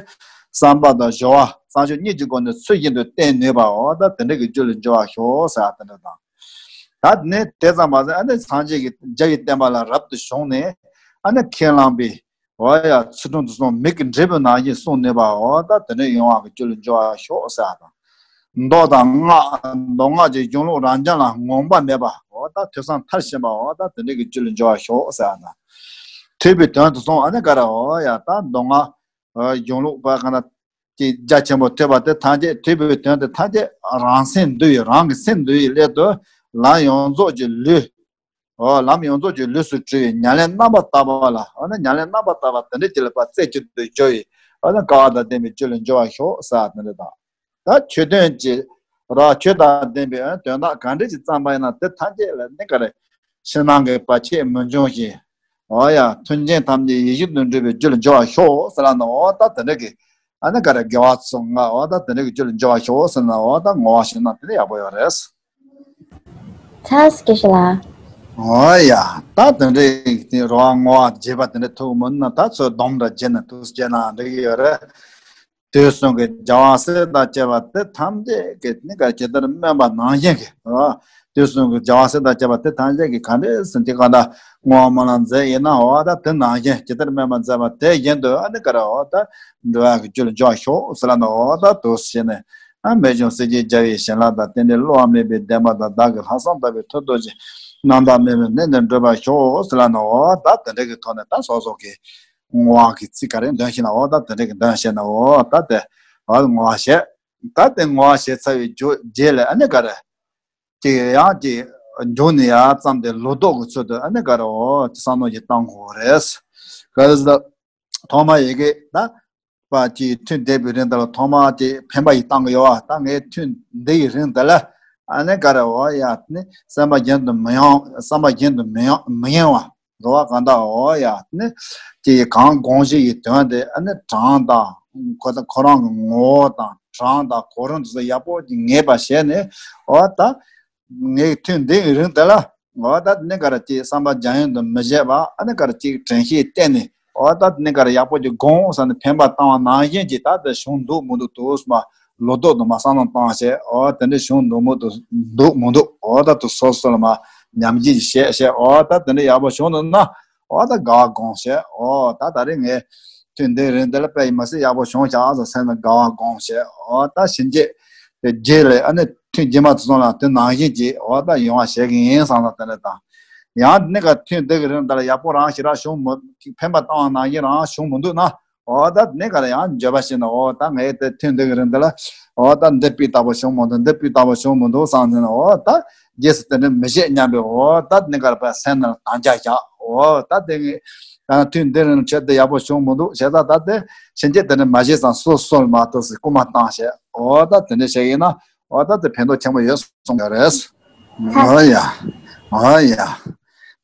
བསམ་པ་དང་སྦྱོར་བ་བསམ་སྦྱོར་གཉིས་ཀྱི་སྒོ་ནས་ཚུལ་བཞིན་དུ་བསྟེན་ནུས་པ། འོ་ད་དེ་འདྲ་གི་རྒྱུ་ལ་འགྱུར་བར་ཤོག་ཟེར་དེ་འདྲ་དང་། ད་ནི་དེ་ཙམ་མ་ཟད་ཨ་ནི་སངས་རྒྱས་ཀྱི་རྒྱ་ཡི་བསྟན་པ་ལ་རབ་ཏུ་བྱུང་ནས་ཨ་ནི་ཁས་བླངས་པའི། འོ་ཡ། ཚུལ་ཁྲིམས་དུ་སོང་མིག་གི་འབྲས་བུ་ནང་བཞིན་བསྲུང་ནུས་པ། འོ་ད་དེ་འདྲ་ཡོང་བ་གི་རྒྱུ་ལ་འགྱུར་བར་ཤོག་ཟེར་དང་། མདོ་དང་སྔགས། མདོ་སྔགས་ཀྱི་གཞུང་ལུགས་རབ་འབྱམས་ལ་ངོམས་པ་མེད་པ། འོ་ད་ཐོས་བསམ་མཐར་ཕྱིན་པ། འོ་ད་དེ་འདྲ་གི་རྒྱུ་ལ་འགྱུར་བར་ཤོག་ཟེར་དང་། ཐོས་པའི་དོན་དུ་སོང་ཨ་ནི་ག་རེ། འོ་ཡ། ད་མདོ་སྔགས་གཞུང་ལུགས་པ་ག་ན་ཀྱི་རྒྱ་ཆེན་པོ་ཐོས་པ་དེ་ཐམས་ཅད། ཐོས་པའི་དོན་དེ་ཐམས་ཅད་རང་སེམས་འདུལ་བའི། རང་གི་སེམས་འདུལ་བའི་སླད་དུ་ལམ་ཡོངས་རྫོགས་ཀྱི་ལུས། འོ་ལམ་ཡོངས་རྫོགས་ཀྱི་ལུས་སུ་གྲུལ་བའི་ཉམས་ལེན་རྣམ་པར་དག་པ་ལ། འོ་ན་ཉམས་ལེན་རྣམ་པར་དག་པ་དེ་འདྲ་ཅིག་ལ་ཕར་རྩེ་གཅིག་ཏུ་སྦྱོར་བའི། འོ་ན་དཀའ་བ་དང་ལྡན་པའི་རྒྱུ་ལ་འགྱུར་བར་ཤོག་ཟེར་དེ་འདྲ་དང་། ད་ཆོས་དོན་གྱི་ར་ཆོས་དང་ལྡན་པའི་དོན་དག་གང་འདྲ་ཅིག་བརྩམས་པ་ཡིན་ན་དེ་ཐམས་ཅད་ལ་ནི་ག་རེ། ཕྱི་ནང་གི་བར་ཆད་མི་འབྱུང་ཞིང་། འོ་ཡ། མཐུན་རྐྱེན་ཐམས་ཅད་ཡིད་བཞིན་དུ་འགྲུབ་པའི་རྒྱུ་ལ་འགྱུར་བར་ཤོག་ཟེར་ལ་ནི། འོ་ད་དེ་འདྲ་གི་ཨ་ནི་ག་རེ། དགེ་བ་ཚོ་ལྔ། འོ་ད་དེ་འདྲ་གི་རྒྱུ་ལ་འགྱུར་བར་ཤོག་ཟེར་ན། འོ་ད་བསྔོ་བ་ཞུས་ན་དེ་ནི་ཡག་པོ་ཡོད་རེད། ཚ་སྐད་ཤི་ལ། འོ་ཡ། ད་དེ་འདྲའི་དེ་རོ་བ་བསྔོ་བ་རྒྱས་པ་དེ་འདྲ་ཐུག་མིན་ན། ད་ཚོད་སྡོམ་འདྲ་བྱས་ན་ཐུགས་རྗེ་ན་འགྲིག་གི་ཡོད་རེད། དུས་གསུམ་གྱི་རྒྱལ་བ་སྲས་དང་བཅས་པ་དེ་ཐམས་ཅད་ཀྱིས་ནི་ག་ཇི་ལྟར་སྨོན་པ་ནང་བཞིན་གྱི་རོ། དུས་གསུམ་གྱི་རྒྱལ་བ་སྲས་དང་བཅས་པ་དེ་ཐམས་ཅད་ཀྱིས་ག་འདྲས་སེ་དེ་ག་ད་བསྔོ་བ་སྨོན་ལམ་མཛད་ཡིན་ན། འོ་ད་དེ་ནང་བཞིན་ཇི་ལྟར་སྨོན་པ་མཛད་པ་དེ་བཞིན་དུ་ཨ་ནི་ག་རེ། འོ་ད་འགྲོ་བ་གི་རྒྱུ་ལ་འགྱུར་ཤོག་ཟེར་ལ་ནི། འོ་ད་དུ་ཟེར་ནས། ཨ་རྨད་བྱུང་སྲས་བཅས་རྒྱལ་བའི་བྱིན་རླབས་དང་། རྟེན་འབྲེལ་བསླུ་བ་མེད་པའི་བདེན་པ་དང་། བདག་གི་ལྷག་བསམ་དག་པའི་མཐུ་སྟོབས་ཀྱིས། རྣམ་དག་མེད་པའི་གནས་འདིར་འགྲུབ་པར་ཤོག་ཟེར་ལ་ནི། འོ་ད་དེ་འདྲ་གི་ཐོག་ནས་ད་སོ་སོ་གི་བསྔོ་བ་གི་ཚིག་ག་རེ་འདོན་ཤེས་ན། འོ་ད་དེ་འདྲ་གི་འདོན་ཤེས་ན། འོ་ད་དེ་འོ་བསྔོ་བ་བྱས། ད་དེ་བསྔོ་བ་བྱས་ཚར་བའི་རྗེས་ལ་ཨ་ནི་ག་རེ། ཅིག་ཡང་ཅིག་མཇུག་ནས་ཡར་བརྩམས་ཏེ་ལོ་ཏོག་གི་ཚུལ་དུ་ཨ་ནི་ག་རེ། འོ་བསམ་མནོ་ཞིག་བཏང་དགོས་རེད། ག་རེ་ཟེར། ཐོག་མ་ཡི་གེ་ད་པ་ཅིག་ཐུན་འདེབས་པའི་རིང་དེ་ལ་ཐོག་མ་ཅིག་འཕེན་པ་ཡི་བཏང་གི་ཡོད་པ། ད་ངས་ཐུན་འདི་ཡི་རིང་དེ་ལ་ཨ་ནི་ག་རེ། འོ་ཡ་ནི་བསམ་པ་གཞན་དུ་མི་ཡོང་། བསམ་པ་གཞན་དུ་མི་ཡོང་། མི་ཡེངས་པ་རོ་བ་གང་དག་འོ་ཡ་ནི་ཅིག་གང་དགོངས་གཞི་ཡི་དོན་དེ་ཨ་ནི་གྲངས་དང་ཁོ་ཁོ་རང་གི་ངོ་བོ་དང་གྲངས་དང་གོ་རིམ་དེ་ཚོ་ཡག་པོ་ཅིག་ངེས་པ་བྱས་ནས། འོ་ད་ངས་ཐུན་འདི་ཡི་རིང་དེ་ལ། འོ་ད་ནི་ག་རེ་ཅིག་བསམ་པ་རྒྱ་ཡན་དུ་མི་བྱེད་པ། ཨ་ནི་ག་རེ་ཅིག་དྲན་ཤེས་བསྟེན་ནས། འོ་ད་ནི་ག་རེ་ཡག་པོ་ཅིག་དགོངས་ཟེར་ནས་འཕེན་པ་བཏང་བ་ནང་བཞིན་གྱི་ད་དེ་བྱུང་འདུག་མི་འདུག་དུ་མ་ལོ་ཏོག་དུ་མ་བསམ་བློ་བཏང་བྱས། འོ་དེ་འདྲ་བྱུང་འདུག་མི་འདུག་འདུག་མི་འདུག་འོ་ད་དུ་སོ་སོ་ལ་མ་ཉམས་ཀྱིས་བཤད་བཤད། འོ་ད་དེ་འདྲ་ཡག་པོ་བྱུང་འདུག་ན། འོ་ད་དགའ་བ་སྒོམ་བྱས། འོ་ད་ད་རེས་ངས་ཐུན་འདི་རིང་འདི་ལ་དཔེ་ཡིན་མ་སྲིད་ཡག་པོ་བྱུང་བཞག་ཟེར་སེམས་ལ་དགའ་བ་སྒོམ་བྱས། འོ་ད་ཕྱིན་ཆད་དེ་རྗེས་ལ་ཨ་ནི་ཐུན་རྗེས་མ་དེ་ཚོ་ལ་དེ་ནང་བཞིན་གྱི་འོ་ད་ཡོང་བ་བྱེད་ཀྱི་ཡིན་བསམ་ན་དེ་འདྲ་དང་། ཡང་ནི་ག་ཐུན་འདི་གི་རིང་འདི་ལ་ཡག་པོ་རང་ཞེ་དྲག་བྱུང་མི། འཕེན་པ་བཏང་བ་ནང་བཞིན་རང་བྱུང་མི་འདུག་ན། འོ་ད་ནི་ག་ལ་ཡང་འགྱོད་པ་བྱས་ན། འོ་ད་ངས་དེ་ཐུན་འདི་གི་རིང་འདི་ལ་འོ་ད་འདི་སྤུས་དག་པོ་བྱུང་མི་འདུག་འདི་སྤུས་དག་པོ་བྱུང་མི་འདུག་བསམ་ནས་ན། འོ་ད་རྗེས་སུ་དེ་འདྲ་མི་བྱེད་སྙམ་པའི། འོ་ད་ནི་ག་ལ་པའི་སེམས་ནང་ལ་དམ་བཅའ་བཞག་འོ་ད་དེ་ངས་ཐུན་འདི་རིང་ཆེད་དུ་ཡག་པོ་བྱུང་མི་འདུག་བྱས་ཙང་ད་དེ་ཕྱིན་ཆད་དེ་འདྲ་མ་བྱེད་ཙང་སོ་སོ་ལ་མ་གཏོགས་སུ་སྐུལ་མ་བཏང་བྱས། འོ་ད་དེ་འདྲ་བྱས་ཡིན་ན། འོ་ད་དེ་ཕན་ཐོགས་ཆེན་པོ་ཡོད་གསུངས་ཡོད་རེད། འོ་ཡ། འོ་ཡ།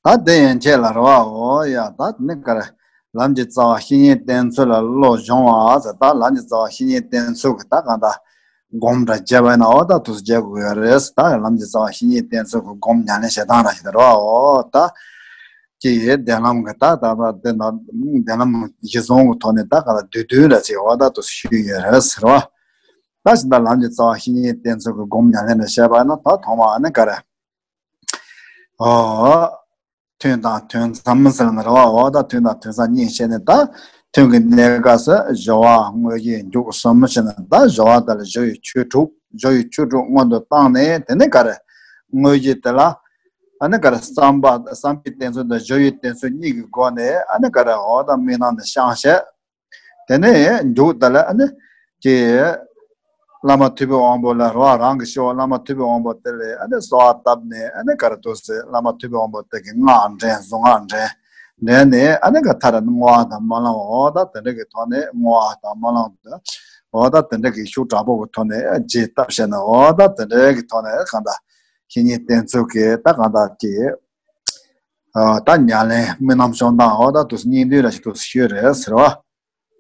ད་དེ་ཡན་ཆད་ལ་རོ། འོ་ཡ། ད་ནི་ག་རེ། ལམ་གྱི་རྩ་བ་བཤེས་གཉེན་བསྟེན་ཚུལ་ལ་བློ་སྦྱོང་བ་ཟེར། ད་ལམ་གྱི་རྩ་བ་བཤེས་གཉེན་བསྟེན་ཚུལ་གྱི་ད་གང་ལྟར་སྒོམ་འདྲ་བརྒྱབ་པ་ཡིན་ན། འོ་ད་དུས་སུ་བརྒྱབ་དགོས་ཡོད་རེད། ད་ལམ་གྱི་རྩ་བ་བཤེས་གཉེན་བསྟེན་ཚུལ་གྱི་སྒོམ་ཉམས་ལེན་བྱེད་སྟངས་འདྲ་ཞིག་ད་རོ། འོ་ད་ཀྱི་བདེན་ལམ་གྱི་ད་ད་ད་དེ་ན་བདེན་ལམ་གཞི་བཟུང་གི་ཐོག་ནས་ད་གང་ལྟར་བསྡུས་བསྡུས་འདྲ་ཞིག་འོ་ད་དུས་སུ་ཞུས་ཡོད་རེད་ཟེར་བ། ད་ཕྱིན་ད་ལམ་གྱི་རྩ་བ་བཤེས་གཉེན་བསྟེན་ཚུལ་གྱི་སྒོམ་ཉམས་ལེན་འདྲ་བྱས་པ་ཡིན་ན། ད་ཐོག་མ་ཨ་ནི་ག་རེ། འོ། ཐུན་དང་ཐུན་མཚམས་ཟེར་ན་རེད་བ། འོ་ད་ཐུན་དང་ཐུན་མཚམས་གཉིས་བཤད་ནས། ད་ཐུན་གྱི་གནས་སྐབས་སུ་སྦྱོར་བ་དངོས་གཞི་མཇུག་གསུམ་བཤད་ནས། ད་སྦྱོར་བ་དེ་ལ་སྦྱོར་བའི་ཆོས་དྲུག་སྦྱོར་བའི་ཆོས་དྲུག་སྔོན་དུ་བཏང་ནས། དེ་ནས་ག་རེ། དངོས་གཞི་དེ་ལ་ཨ་ནི་ག་རེ། བསམ་པ་བསམ་པའི་བསྟེན་ཚུལ་དང་སྦྱོར་བའི་བསྟེན་ཚུལ་གཉིས་ཀྱི་སྒོ་ནས་ཨ་ནི་ག་རེ། འོ་ད་དམིགས་རྣམ་ནས་བཤད་བྱས། དེ་ནས་མཇུག་དེ་ལ་ཨ་ནི་ཀྱི་བླ་མ་ཐུབ་པའི་དབང་པོ་ལ་རོ། རང་གི་ཞི་བ་བླ་མ་ཐུབ་པའི་དབང་པོ་དེ་ལ་ཨ་ནི་གསོལ་བ་བཏབ་ནས། ཨ་ནི་ག་རེ་འདུག་ཟེར། བླ་མ་ཐུབ་པའི་དབང་པོ་དེ་གི་སྔགས་འདྲེན། གཟུངས་སྔགས་འདྲེན། འདྲེན་ནས་ཨ་ནི་ག་མཐར་བསྔོ་བ་དང་སྨོན་ལམ། འོ་ད་དེ་འདྲ་གི་ཐོག་ནས་བསྔོ་བ་དང་སྨོན་ལམ་དང་། འོ་ད་དེ་འདྲ་གི་ཤུགས་དྲག་པོ་གི་ཐོག་ནས་རྗེས་བཏབ་བྱས་ནས། འོ་ད་དེ་འདྲ་གི་ཐོག་ནས་གང་ལྟར་བཤེས་གཉེན་བསྟེན་ཚུལ་གྱི་ད་གང་ལྟར་གྱི། ཨ་ད་ཉམས་ལེན་དམིགས་རྣམ་སྦྱོང་སྟངས། འོ་ད་དུས་སུ་སྙིང་བསྡུས་ར་ཞིག་དུས་སུ་ཤོད་རེད་ཟེར་བ།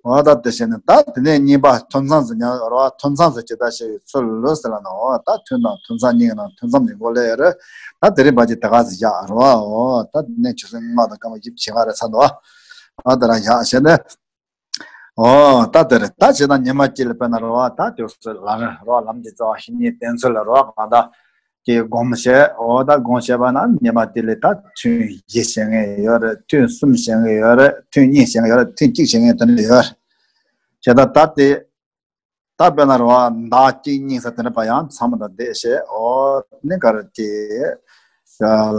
འོ་ད་དེ་བྱས་ནས་ད་དེ་ནས་གཉིས་པ་ཐུན་མཚམས་སུ་ཉར་རོ། ཐུན་མཚམས་སུ་ཇི་ལྟར་བྱས་པའི་ཚུལ་ལུགས་ཟེར་ལ་ན། འོ་ད་ཐུན་དང་ཐུན་མཚམས་གཉིས་ཀྱི་ནང་ཐུན་མཚམས་ནས་འགོ་ལས་རེད། ད་དེ་རིང་བར་གྱི་དེ་ག་ཟེར་བཞག་རོ། འོ་ད་དེ་ནས་ཆུ་ཚོད་ལྔ་དང་སྐར་མ་བཞི་བཅུ་ཞེ་ལྔ་རེ་ཚར་འདུག་ཨ་ད་རང་བཞག་བྱས་ནས། འོ་ད་དེ་རེད། ད་བྱས་ན་ཉི་མ་གཅིག་ལ་དཔེར་ན་རོ། ད་དུས་སུ་ལམ་རིམ་རོ། ལམ་གྱི་རྩ་བ་བཤེས་གཉེན་བསྟེན་ཚུལ་ལ་རོ། གང་ལྟར་གྱི་སྒོམ་བྱས། འོ་ད་སྒོམ་བྱས་པ་ན་ཉི་མ་དེ་ལ་ད་ཐུན་བཞི་བྱེད་མཁན་ཡོད་རེད། ཐུན་གསུམ་བྱེད་མཁན་ཡོད་རེད། ཐུན་གཉིས་བྱེད་མཁན་ཡོད་རེད། ཐུན་གཅིག་བྱེད་མཁན་དེ་འདྲ་ཡོད་རེད། བྱས་ད་ད་དེ་ད་དཔེར་ན་རོ། ཟླ་གཅིག་གཉིས་ཙམ་དེ་འདྲ་བ་ཡང་མཚམས་མ་དང་བསྡད་བྱས། འོ་ནི་ག་རེ་དེ་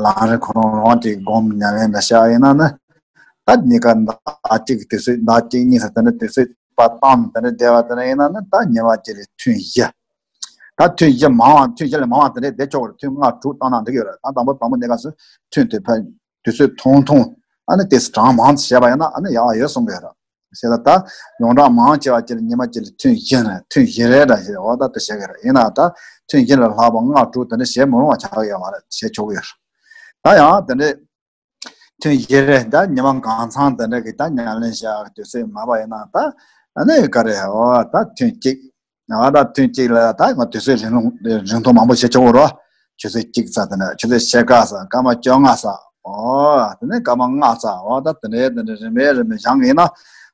ལམ་རིམ་ཁོ་རང་རང་གི་སྒོམ་ཉམས་ལེན་འདྲ་བྱས་ཡིན་ན་ནི། ད་གཉིས་ཀ་ཟླ་གཅིག་གི་དུས་ཚོད། ཟླ་གཅིག་གཉིས་ཙམ་དེ་འདྲ་དུས་ཚོད་པ་བཏང་དེ་འདྲ་བསྡད་པ་དེ་འདྲ་ཡིན་ན་ནི། ད་ཉི་མ་གཅིག་ལ་ཐུན་བཞི། ད་ཐུན་བཞི་མང་བ། ཐུན་བཞི་ལས་མང་བ་དེ་འདྲ་བསྡད་ཆོག་གི་རེད། ཐུན་ལྔ་དྲུག་བཏང་ན་འགྲིག་གི་རེད། ད་དང་པོ་དང་པོ་འདི་ག་ཚོད་ཐུན་དེ་ཕར་དུས་ཚོད་ཐུང་ཐུང་། ཨ་ནི་དེ་གྲངས་མང་ཙམ་བྱས་པ་ཡིན་ན་ཨ་ནི་ཡག་ཡོད་གསུང་གི་ཡོད་རེད། བྱས་ད་ད་ཡོངས་གྲགས་མང་ཆེ་བ་ཅིག་ལ་ཉི་མ་གཅིག་ལ་ཐུན་བཞི་རེ། ཐུན་བཞི་རེ་འདྲ་ཞིག་འོ་ད་དེ་བྱེད་ཀྱི་རེད། ཡིན་ན་ད་ཐུན་བཞི་ལས་ལྷག་པ་ལྔ་དྲུག་དེ་འདྲ་བྱེད་མི་རུང་བ་ཆགས་ཀྱི་ཡོད་མ་རེད། བྱེད་ཆོག་གི་ཡོད་རེད། ད་ཡང་དེ་འདྲའི་ཐུན་བཞི་རེ་ད་ཉི་མ་གང་ཚང་དེ་འདྲ་གི་ད་ཉམས་ལེན་བྱ་དུས་ཚོད་མེད་པ་ཡིན་ན། ད་ཨ་ནི་ག་རེ། འོ་ད་ཐུན་གཅིག་ང་ད་ཐུན་གཅིག་ལ་ད་ང་དུས་ཚོད་རིང་རིང་ཐུང་མང་པོ་བྱེད་ཆོག་གི་རོ། ཆུ་ཚོད་གཅིག་ཙམ། དེ་ནས་ཆུ་ཚོད་ཕྱེད་ཀ་ཙམ། སྐར་མ་བཅོ་ལྔ་ཙམ། འོ་དེ་ནས་སྐར་མ་ལྔ་ཙམ། འོ་ད་དེ་འདྲའི་དེ་འདྲའི་རིམ་པས་རིམ་པས་སྦྱངས་ཡིན་ན།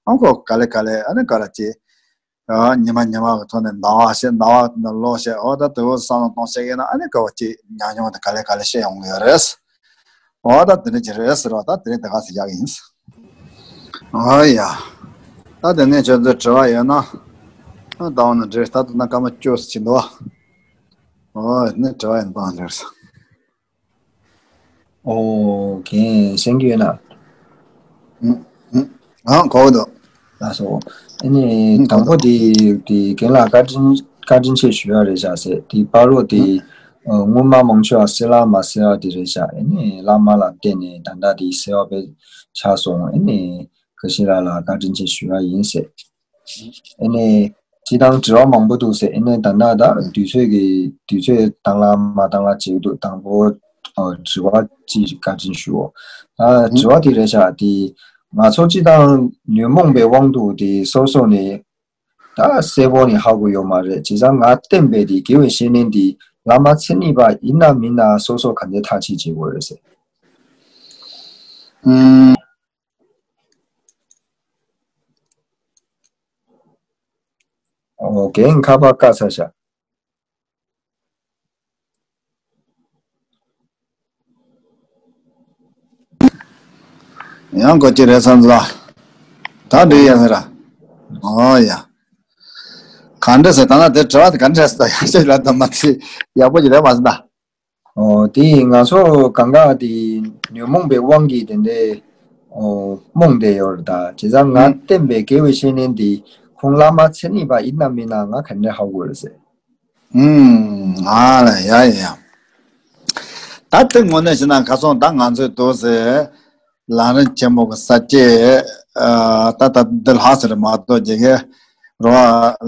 ཨང་ཁོ་ག་ལེ་ག་ལེ་ཨ་ནི་ག་རེ་ཅི། ཉི་མ་ཉི་མ་གི་ཐོག་ནས་ཟླ་བ་བྱས། ཟླ་བ་ནས་ལོ་བྱས། འོ་ད་དེ་བོ་བསམ་བློ་གཏོང་བྱེད་ཡིན་ན་ཨ་ནི་ག་བ་ཅི་ཉམས་མྱོང་དེ་ག་ལེ་ག་ལེ་ཤེས་ཡོང་གི་ཡོད་རེད། འོ་ད་དེ་འདྲ་ཅིག་རེད་ཟེར་བ། ད་དེ་རིང་དེ་ག་ཟེར་ཡག་ཡིན། ཨ་ཡ། ད་དེ་ནས་ཁྱོད་ཚོས་དྲི་བ་ཡོད་ན། ཨ་ད་འོ་ན་འདྲི། ད་དུ་ན་སྐར་མ་བཅུ་ཙམ་ཅིག་འདུག་ཨོ་ནི་དྲི་བ་ཡིན་པའང་འདྲི་སོང་། ཨོ་གན་གསན་གྱི་ཡོད་ན། ཨང་གོ་གི་འདུག་ལགས་སོ། ཨ་ནི་དང་པོ་དེ་དེ་རྒན་ལགས་བཀའ་དྲིན་བཀའ་དྲིན་ཆེ་ཞུ་ཡ་རེད་བཞག་ཟེར། དེ་བར་རོ་དེ་སྔོན་མ་མང་ཆོག་སེ་ལ་མ་སེ་བ་དེ་རེད་བཞག་ཨ་ནི་བླ་མ་ལ་བརྟེན་ནས་ད་ལྟ་དེ་སེ་བ་པའི་ཆགས་སོང་། ཨ་ནི་ཁ་ཤས་ལ་ལ་བཀའ་དྲིན་ཆེ་ཞུ་ཡ་ཡིན་ཟེར། ཨ་ནི་སྤྱི་བཏང་དྲི་བ་མང་པོ་འདུག་ཟེར། ཨ་ནི་ད་ལྟ་ད་དུས་ཚོད་ཀྱི་དུས་ཚོད་བཏང་ལ་མ་བཏང་ལ་བྱེད་ཀྱི་འདུག་དང་པོ་དྲི་བ་གཅིག་བཀའ་དྲིན་ཞུའོ། ད་དྲི་བ་དེ་རེད་བཞག་དེ་ང་ཚོ་སྤྱི་བཏང་ཉོན་མོངས་པའི་དབང་དུ་དེ་སོ་སོ་ནས་ད་གསལ་པོ་ནས་ཧ་གོ་ཡོད་མ་རེད། བྱས་ཙང་ང་བསྟན་པའི་དེ་དགེ་བའི་བཤེས་གཉེན་དེ་བླ་མ་མཚན་ཉིད་པ་ཡིན་ན་མིན་ན་སོ་སོ་ག་འདྲ་ཐག་གཅོད་བྱེད་དགོས་རེད་ཟེར། ཨོ་རྒན་ཁ་པར་བཀག་ཚར་བཞག་ཡང་གོ་ཅི་རེད་བསམ་ཚོ། ད་འགྲིག་ཡ་ཟེར་ར། ཨོ་ཡ། ག་འདྲ་ཟེར། ད་ན་དེ་དྲི་བ་དེ་ག་འདྲ་ཟེར། ད་ཡ་ཤེས་ལ་དམ་མ་ཚིག་ཡག་པོ་ཅིག་རེད་མ་ཟེར་ད། ཨོ་དེ་ང་ཚོ་གང་ག་དེ་ཉོན་མོངས་པའི་དབང་གིས་དེ་འདྲའི་ཨོ་རྨོངས་བསྡད་ཡོད་རེད་ད། བྱས་ཙང་ང་ཨུམ། བསྟན་པའི་དགེ་བའི་བཤེས་གཉེན་དེ་ཁོང་བླ་མ་མཚན་ཉིད་པ་ཡིན་ན་མིན་ན་ང་ག་འདྲ་ཧ་གོ་རེད་ཟེར། ཨུམ། ང་ལ་ཡ་ཡ་ཡ། ད་དེ་དངོས་གནས་བྱས་ན་ཁ་སང་ད་ང་ཚོའི་འདུག་སེ་ལམ་རིམ་ཆེན་མོ་གི་ས་བཅད་ཨ་ད་ད་འདི་ལྷག་ཟེར་མ་གཏོགས་ཀྱི་གི་རོ།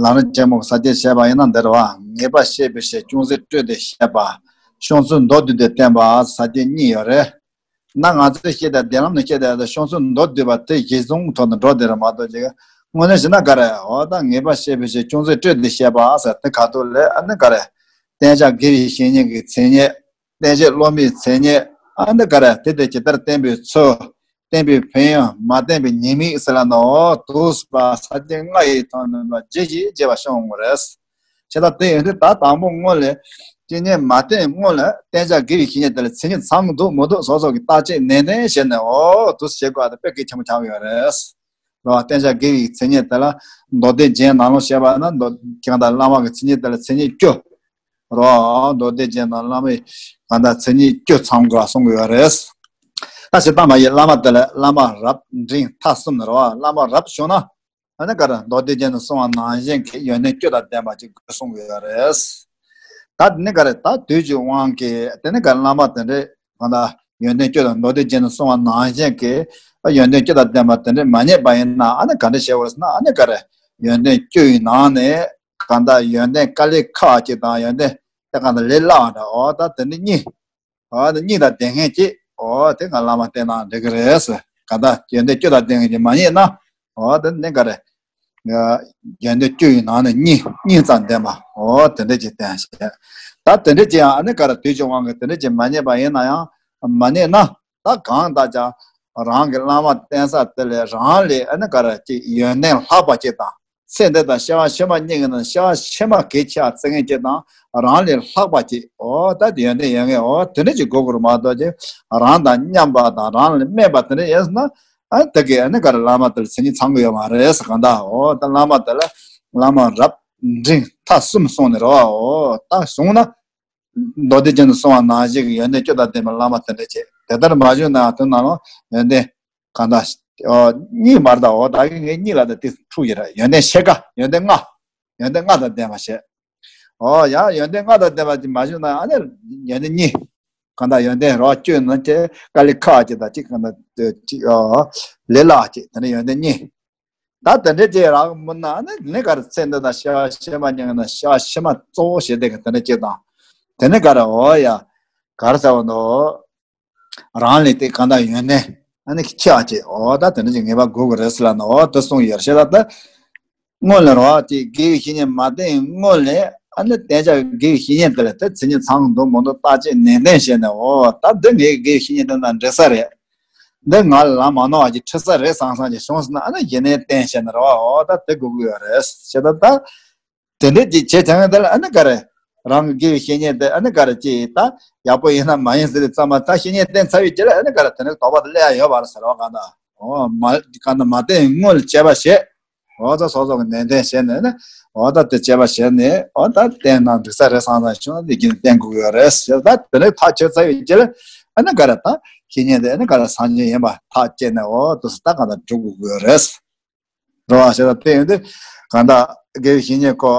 ལམ་རིམ་ཆེན་མོ་གི་ས་བཅད་བཤད་པ་ཡིན་ན་འདི་རེད་བ། ངེས་པར་ཤེས་པའི་ཕྱིར་ཅུང་ཟད་སྤྲོས་ཏེ་བཤད་པ། བྱང་ཆུབ་མདོ་བསྡུས་ཏེ་བསྟན་པ་ས་བཅད་གཉིས་ཡོད་རེད། ན་ང་ཚོས་བཤད་དེ་བདེན་ལམ་ནས་བཤད་དེ་བྱང་ཆུབ་མདོ་བསྡུས་པ་དེ་གཞི་བཟུང་ཐོག་ནས་འགྲོ་བསྡད་རེད་མ་གཏོགས་ཀྱི་དངོས་གནས་བྱས་ན་ག་རེ། འོ་ད་ངེས་པར་ཤེས་པའི་ཕྱིར་ཅུང་ཟད་སྤྲོས་ཏེ་བཤད་པ་ཟེར་དེ་ག་ཐུག་ལས་ཨ་ནི་ག་རེ། བསྟན་བྱ་དགེ་བའི་བཤེས་གཉེན་གྱི་མཚན་ཉིད། བསྟན་བྱ་སློབ་མའི་མཚན་ཉིད། ཨ་ནི་ག་རེ། དེ་དེ་ཇི་ལྟར་བསྟན་པའི་ཚུལ། བསྟན་པའི་ཕན་ཡོན། མ་བསྟན་པའི་ཉེས་དམིགས་ཟེར་ལ་ནོ། འདུག་པ་ས་བཅད་ལྔ་ཡི་ཐོག་ནས་རྗེས་ཀྱི་རྗེས་པ་བྱུང་ངོ་རེད། བྱས་ད་དེ་ཡིན་དུས་ད་དང་པོ་སྔོན་ལ་བཤེས་གཉེན་མ་བསྟེན་སྔོན་ལ་བསྟན་བྱ་དགེ་བའི་བཤེས་གཉེན་དེ་ལ་མཚན་ཉིད་ཚང་གི་འདུག་མི་འདུག་སོ་སོ་གི་བརྟག་དཔྱད་ནན་ཏན་བྱས་ནས། འོ་འདུག་བྱེད་དགོས་པ་དེ་དཔེ་གལ་ཆེན་པོ་ཆགས་ཡོད་རེད། རོ། བསྟན་བྱ་དགེ་བའི་མཚན་ཉིད་དེ་ལ་མདོ་སྡེ་རྒྱན་ནང་ལོགས་བཤད་པ་ན་མདོ་ཀྱང་དང་བླ་མ་གི་མཚན་ཉིད་དེ་ལ་མཚན་ཉིད་བཅུ། རོ། མདོ་སྡེ་རྒྱན་དང་བླ་མའི་གང་ལྟར་མཚན་ཉིད་བཅུ་ཚང་དགོས་གསུང་གི་ཡོད་རེད། ད་བྱེད་སྟངས་མ་ཡིན་བླ་མ་དེ་ལ་བླ་མ་རབ་འབྲིང་ཐ་གསུམ་ནི་རོ། བླ་མ་རབ་བྱུང་ན། ཨ་ནི་ག་རེ། མདོ་སྡེ་རྒྱན་དུ་གསུངས་པ་ནང་བཞིན་གྱི་ཡོན་ཏན་བཅུ་དང་ལྡན་པ་ཅིག་དགོས་གསུང་གི་ཡོད་རེད། ད་དེ་ནི་ག་རེ། ད་དུས་ཀྱི་དབང་གིས་དེ་ནི་ག་རེ། བླ་མ་དེ་འདྲའི་གང་ལྟར་ ཡོན་ཏན་བཅུ་དང་མདོ་སྡེ་རྒྱན་དུ་གསུངས་པ་ནང་བཞིན་གྱི་ཡོན་ཏན་བཅུ་དང་ལྡན་པ་དེ་འདྲ་མ་རྙེད་པ་ཡིན་ན་ཨ་ནི་ག་འདྲ་བྱེད་དགོས་ཟེར་ན། ཨ་ནི་ག་རེ། ཡོན་ཏན་བཅུ་ཡི་ནང་ནས་གང་ལྟར་ཡོན་ཏན་དཀའ་ལས་ཁག་ཅིག་དང་ཡོན་ཏན་དེ་གང་ལྟར་ལས་སླ་བ་འདྲ། འོ་ད་དེ་འདྲ་གཉིས། འོ་དེ་གཉིས་དང་ལྡན་མཁན་ཅིག་འོ་དེ་ང་བླ་མ་བསྟེན་ན་འགྲིག་གི་རེད་ཟེར། གང་ལྟར་ཡོན་ཏན་བཅུ་དང་ལྡན་མཁན་ཅིག་མ་རྙེད་ན། འོ་དེ་ནི་ག་རེ། ཡོན་ཏན་བཅུ་ཡི་ནང་ནས་གཉིས་གཉིས་ཙམ་ལྡན་པ། འོ་དེ་འདྲ་ཅིག་བསྟེན་བྱས། ད་དེ་འདྲ་ཅིག་ཡང་ཨ་ནི་ག་རེ། དུས་ཀྱི་དབང་གིས་དེ་འདྲ་ཅིག་མ་རྙེད་པ་ཡིན་ན་ཡང་མ་རྙེད་ན། ད་གང་ལྟར་ཀྱང་རང་གི་བླ་མ་བསྟེན་ས་དེ་ལས་རང་ལས་ཨ་ནི་ག་རེ་ཅིག་ཡོན་ཏན་ལྷག་པ་ཅིག་དང་། ཚེ་འདི་དང་སྐྱེ་བ་ཕྱི་མ་གཉིས་ཀྱི་ནང་སྐྱེ་བ་ཕྱི་མ་གལ་ཆེ་བརྩི་མཁན་ཅིག་དང་། རང་ལས་ལྷག་པ་ཅིག་འོ་ད་དེ་ཡོན་ཏན་ཡོད་མཁན་འོ་དེ་འདྲ་ཅིག་དགོས་དགོས་རེད་མ་གཏོགས་ཀྱི། རང་དང་མཉམ་པ་དང་རང་ལས་དམན་པ་དེ་འདྲ་ཡིན་ཟེར་ན། ཨ་དེ་གས་ཨ་ནི་ག་རེ། བླ་མ་དེ་ལ་མཚན་ཉིད་ཚང་གི་ཡོད་མ་རེད་ཟེར། གང་ལྟར་འོ་ད་བླ་མ་དེ་ལ་བླ་མ་རབ་འབྲིང་ཐ་གསུམ་གསུངས་ནས་རེད་བ། འོ་ད་བྱུང་ན་མདོ་སྡེ་རྒྱན་དུ་གསུངས་པ་ནང་བཞིན་གྱི་ཡོན་ཏན་བཅུ་དང་ལྡན་པའི་བླ་མ་དེ་འདྲ་བྱས། དེ་ལྟར་མ་བྱུང་ན་དོན་ནང་ལ་ཡོན་ཏན་གང་ལྟར་འོ་གཉིས་མ་རེད་ད། འོ་ད་གི་ངས་གཉིས་ལ་ད་དེ་འཁྲུག་ཡོད་རེད། ཡོན་ཏན་ཕྱེད་ཀ་ཡོན་ཏན་ལྔ། ཡོན་ཏན་ལྔ་དང་ལྡན་པ་བྱས། འོ་ཡ་ཡོན་ཏན་ལྔ་དང་ལྡན་པ་ཅིག་མ་བྱུང་ན་ཨ་ནི་ཡོན་ཏན་གཉིས། གང་ལྟར་ཡོན་ཏན་རོ་བཅུ་ནང་བཅས་དཀའ་ལས་ཁག་ཅིག་དང་ཅིག་གང་ལྟར་ཅིག་འོ་ལས་སླ་ཅིག་དེ་ནི་ཡོན་ཏན་གཉིས། ད་དེ་འདྲ་ཅིག་རག་མིན་ན་ཨ་ནི་ནི་ག་རེ། ཚེ་འདི་དང་སྐྱེ་བ་ཕྱི་མ་གཉིས་ཀྱི་ནང་སྐྱེ་བ་ཕྱི་མ་གཙོ་བོ་བྱེད་བསྡད་མཁན་དེ་འདྲ་ཅིག་དང་། དེ་ནི་ག་རེ། འོ་ཡ་ག་རེ་ཟེར་བ་འདུག་རང་ལས་དེ་གང་ལྟར་ཡོན་ཏན་ཨ་ནི་ཆེ་བ་ཅིག་འོ་ད་དེ་འདྲ་ཅིག་ངེས་པར་དགོས་ཀྱི་རེད་ཟེར་ལབ་ན། འོ་དེ་གསུངས་ཡོད་རེད་ད། ད་སྔོན་ལ་རོ་ཅིག་དགེ་བའི་བཤེས་གཉེན་མ་བསྟེན་སྔོན་ལ་ཨ་ནི་བསྟེན་བྱ་དགེ་བའི་བཤེས་གཉེན་དེ་ལ་དེ་མཚན་ཉིད་ཚང་འདུག་མི་འདུག་བརྟག་དཔྱད་ནན་ཏན་བྱས་ནས། འོ་ད་འདི་ངའི་དགེ་བའི་བཤེས་གཉེན་དེ་དང་འགྲིག་ས་རེད། འདི་ང་ལ་ལམ་མ་ནོར་བ་ཅིག་ཁྲིད་ས་རེད་བསམ་བསམ་ཅིག་བྱུང་སོང་ན་ཨ་ནི་གཞི་ནས་བསྟེན་བྱས་ནས་རོ། འོ་ད་དེ་དགོས་ཀྱི་ཡོད་རེད་ཟེར། ད་ད། དེ་འདྲ་ཅིག་བྱས་བྱ་ངན་དེ་ལ་ཨ་ནི་ག་རེ། རང་གི་དགེ་བའི་བཤེས་གཉེན་དེ་ཨ་ནི་ག་རེ་ཅིག་ད་ཡག་པོ་ཡིན་ན་མ་ཡིན་ཟེར་ཙམ་མ། ད་བཤེས་གཉེན་བསྟེན་ཚར་བའི་རྗེས་ལ་ཨ་ནི་ག་རེ། དེ་ནི་དོགས་པ་དེ་སླེབས་ཡ་ཡོད་པ་རེད་ཟེར་བ་གང་ལྟར། འོ་མ་གང་ལྟར་མ་བསྟེན་སྔོན་ལ་དཔྱད་པ་བྱེད། འོ་ད་སོ་སོ་གི་ནན་ཏན་བྱས་ནས་ནི། འོ་ད་དེ་དཔྱད་པ་བྱས་ནས། འོ་ད་བསྟེན་ན་འགྲིག་ས་རེད་བསམ་བསམ་བྱུང་ན་དེ་གིན་བསྟེན་དགོས་ཀྱི་ཡོད་རེད་ཟེར། ད་དེ་ནས་ཐག་ཆོད་ཚར་བའི་རྗེས་ལ་ཨ་ནི་ག་རེ། ད་བཤེས་གཉེན་དེ་ཨ་ནི་ག་རེ་སངས་རྒྱས་ཡིན་པ་ཐག་བཅད་ནས། འོ་དེ་ད་གང་ལྟར་སྒྲུབ་དགོས་ཀྱི་ཡོད་རེད། རེད་བ། ཞེས་པ་དེ་ཡིན་དུས་གང་ལྟར་དགེ་བའི་བཤེས་གཉེན་ཁོ་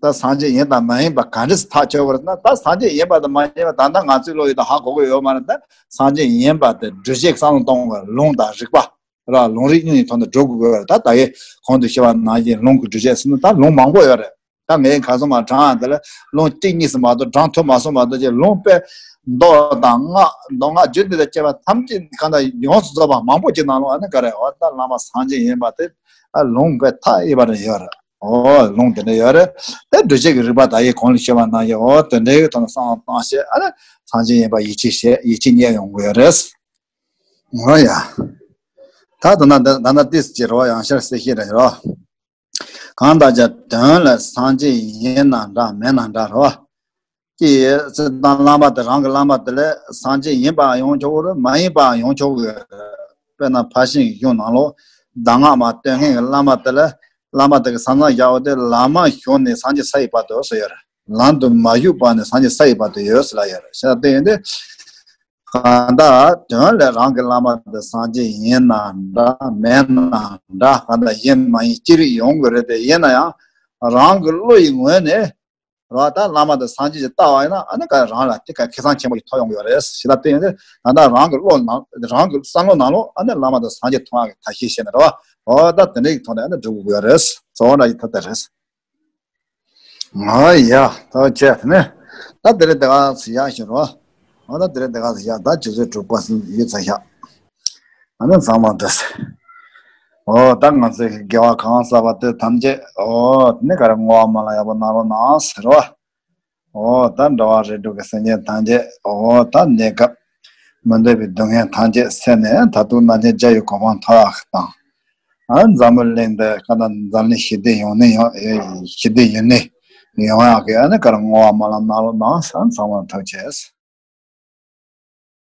ད་སངས་རྒྱས་ཡིན་དང་མ་ཡིན་པ་ག་འདྲས་ཐག་ཆོད་པ་རེད་ན། ད་སངས་རྒྱས་ཡིན་པ་དང་མ་ཡིན་པ་ད་ལྟ་ང་ཚོའི་བློ་ཡིས་ད་ཧ་གོ་གི་ཡོད་མ་རེད། ད་སངས་རྒྱས་ཡིན་པ་དེ་སྒྲུབ་བྱེད་བསམ་བློ་གཏོང་བའི་ལུང་དང་རིགས་པ་ར། ལུང་རིགས་གཉིས་ཀྱི་ཐོག་ནས་སྒྲུབ་དགོས་པ་རེད། ད་ད་གིན་གོང་དུ་ཞུས་པ་ནང་བཞིན་ལུང་གི་སྒྲུབ་བྱེད་ཟེར་ན་ད་ལུང་མང་པོ་ཡོད་རེད། ད་ངས་ག་ཚོད་མ་བགྲངས་དེ་ལ་ལུང་གཅིག་གཉིས་སུ་མ་གཏོགས་བགྲང་ཐུབ་མ་སོང་། མ་གཏོགས་ཀྱི་ལུང་དཔེ་མདོ་དང་སྔགས་མདོ་སྔགས་རྒྱུད་འདི་དང་བཅས་པ་ཐམས་ཅད་གང་ལྟར་ཡོངས་སུ་རྫོགས་པ་མང་པོ་ཅིག་ནང་ལོགས་ཨ་ནི་ག་རེ། འོ་ད་བླ་མ་སངས་རྒྱས་ཡིན་པ་དེ་ཨ་ལུང་དཔེ་ཐག་ཡིན་པ་རེ་ཡོད་རེད། འོ་ལུང་དེ་འདྲ་ཡོད་རེད། དེ་སྒྲུབ་བྱེད་ཀྱི་རིགས་པ་ད་ཡིན་གོང་ལ་ཞུས་པ་ནང་བཞིན། འོ་དེ་འདྲའི་ཐོག་ནས་བསམ་བློ་བཏང་བྱས་ཨ་ནི་སངས་རྒྱས་ཡིན་པ་ཡིད་ཆེས་བྱས། ཡིད་ཆེས་རྙེད་ཡོང་གི་ཡོད་རེད། འོ་ཡ། ད་ད་ན་ད་ན་ཏིས་ཀྱི་རོ་ཡང་ཤར་གསལ་བཤད་རེད་རོ། གང་ལྟར་ཀྱང་དོན་ལ་སངས་རྒྱས་ཡིན་ན་འདྲ་མིན་ན་འདྲ་རོ། ཀྱི་ཚེ་དང་བླ་མ་དེ་རང་གི་བླ་མ་དེ་ལས་སངས་རྒྱས་ཡིན་པའང་ཡོང་ཆོག་གི་རེད། མ་ཡིན་པའང་ཡོང་ཆོག་གི་རེད། དཔེར་ན་ཕར་ཕྱིན་གཞུང་ནང་ལོགས་གདམས་ངག་མར་སྟོན་མཁན་གྱི་བླ་མ་དེ་ལ་བླ་མ་དེ་གི་ས་མཚམས་བཞག་པ་དེ་ལམ་མ་ཞུགས་ནས་སངས་རྒྱས་ས་ཡི་བར་དུ་ཟེར་ཡོད་རེད། ལམ་དུ་མ་ཞུགས་པ་ནས་སངས་རྒྱས་ས་ཡི་བར་དུ་ཡོད་ཟེར་ལབ་ཡོད་རེད། བྱས་ཙང་དེ་ཡིན་དུས་གང་ལྟར་དོན་ལ་རང་གི་བླ་མ་དེ་སངས་རྒྱས་ཡིན་ན་འདྲ་མིན་ན་འདྲ། གང་ལྟར་ཡིན་མ་ཡིན་ཅི་རིགས་ཡོང་གི་རེད། དེ་ཡིན་ན་ཡང་རང་གི་བློ་ཡི་ངོས་ནས་རོ། ད་བླ་མ་དེ་སངས་རྒྱས་ཀྱི་ལྟ་བ་ཡིན་ན་ཨ་ནི་ག་རང་ལ་དེ་ག་ཁེ་བཟང་ཆེན་པོ་ཞིག་ཐོབ་ཡོང་གི་ཡོད་རེད། ཞེ་ད་དེ་ཡིན་དུས་ད་ལྟ་རང་གི་བློ་ནང་རང་གི་བསམ་བློ་ནང་ལོགས་ཨ་ནི་བླ་མ་དེ་སངས་རྒྱས་མཐོང་ཡག་གི་ཐབས་ཤེས་བྱས་ནས་རོ། འོ་ད་དེ་འདྲའི་ཐོག་ནས་ཨ་ནི་སྒྲུབ་དགོས་ཀྱི་ཡོད་རེད། གཙོ་བོ་འདྲ་ཡི་ཐབས་དེ་རེད། ཨ་ཡ། ད་བྱས་ནས་ད་དེ་རིང་དེ་ག་ཚོད་ཡག་ཞིག་རོ། ཨ་ད་དེ་རིང་དེ་ག་ཚོད་ཡག་ད་ཆུ་ཚོད་དྲུག་པ་ཟིན་ཡོད་ཚ་ཤག་ཨ་ནི་ཚང་མ་འདུག་སེ། ཨོ་ད་ང་ཚོའི་དགེ་བ་གང་བསགས་པ་དེ་ཐམས་ཅད་ཨོ་ནི་ག་རེ་བསྔོ་བ་སྨོན་ལམ་ཡག་པོ་གནང་རོགས་གནང་ཟེར་བ། ཨོ་ད་འགྲོ་བ་རིགས་དྲུག་གི་སེམས་ཅན་ཐམས་ཅད་ཨོ་ད་གནས་སྐབས་མི་འདོད་པའི་སྡུག་བསྔལ་ཐམས་ཅད་སེལ་ནས་མཐར་ཐུག་རྣམ་མཁྱེན་རྒྱལ་བའི་གོ་འཕང་ཐོབ་ཡག་གི་དང་། ཨ་འཛམ་བུ་གླིང་འདི་ག་ད་འཛམ་གླིང་ཞི་བདེ་ཡོང་ནས་ཡོང་ཞི་བདེ་ཡོང་ནས་ཡོང་ཡག་གི་ཨ་ནི་ག་རེ་བསྔོ་བ་སྨོན་ལམ་གནང་རོགས་གནང་ཟེར། ཚང་མ་ཐུགས་རྗེ་ཆེ།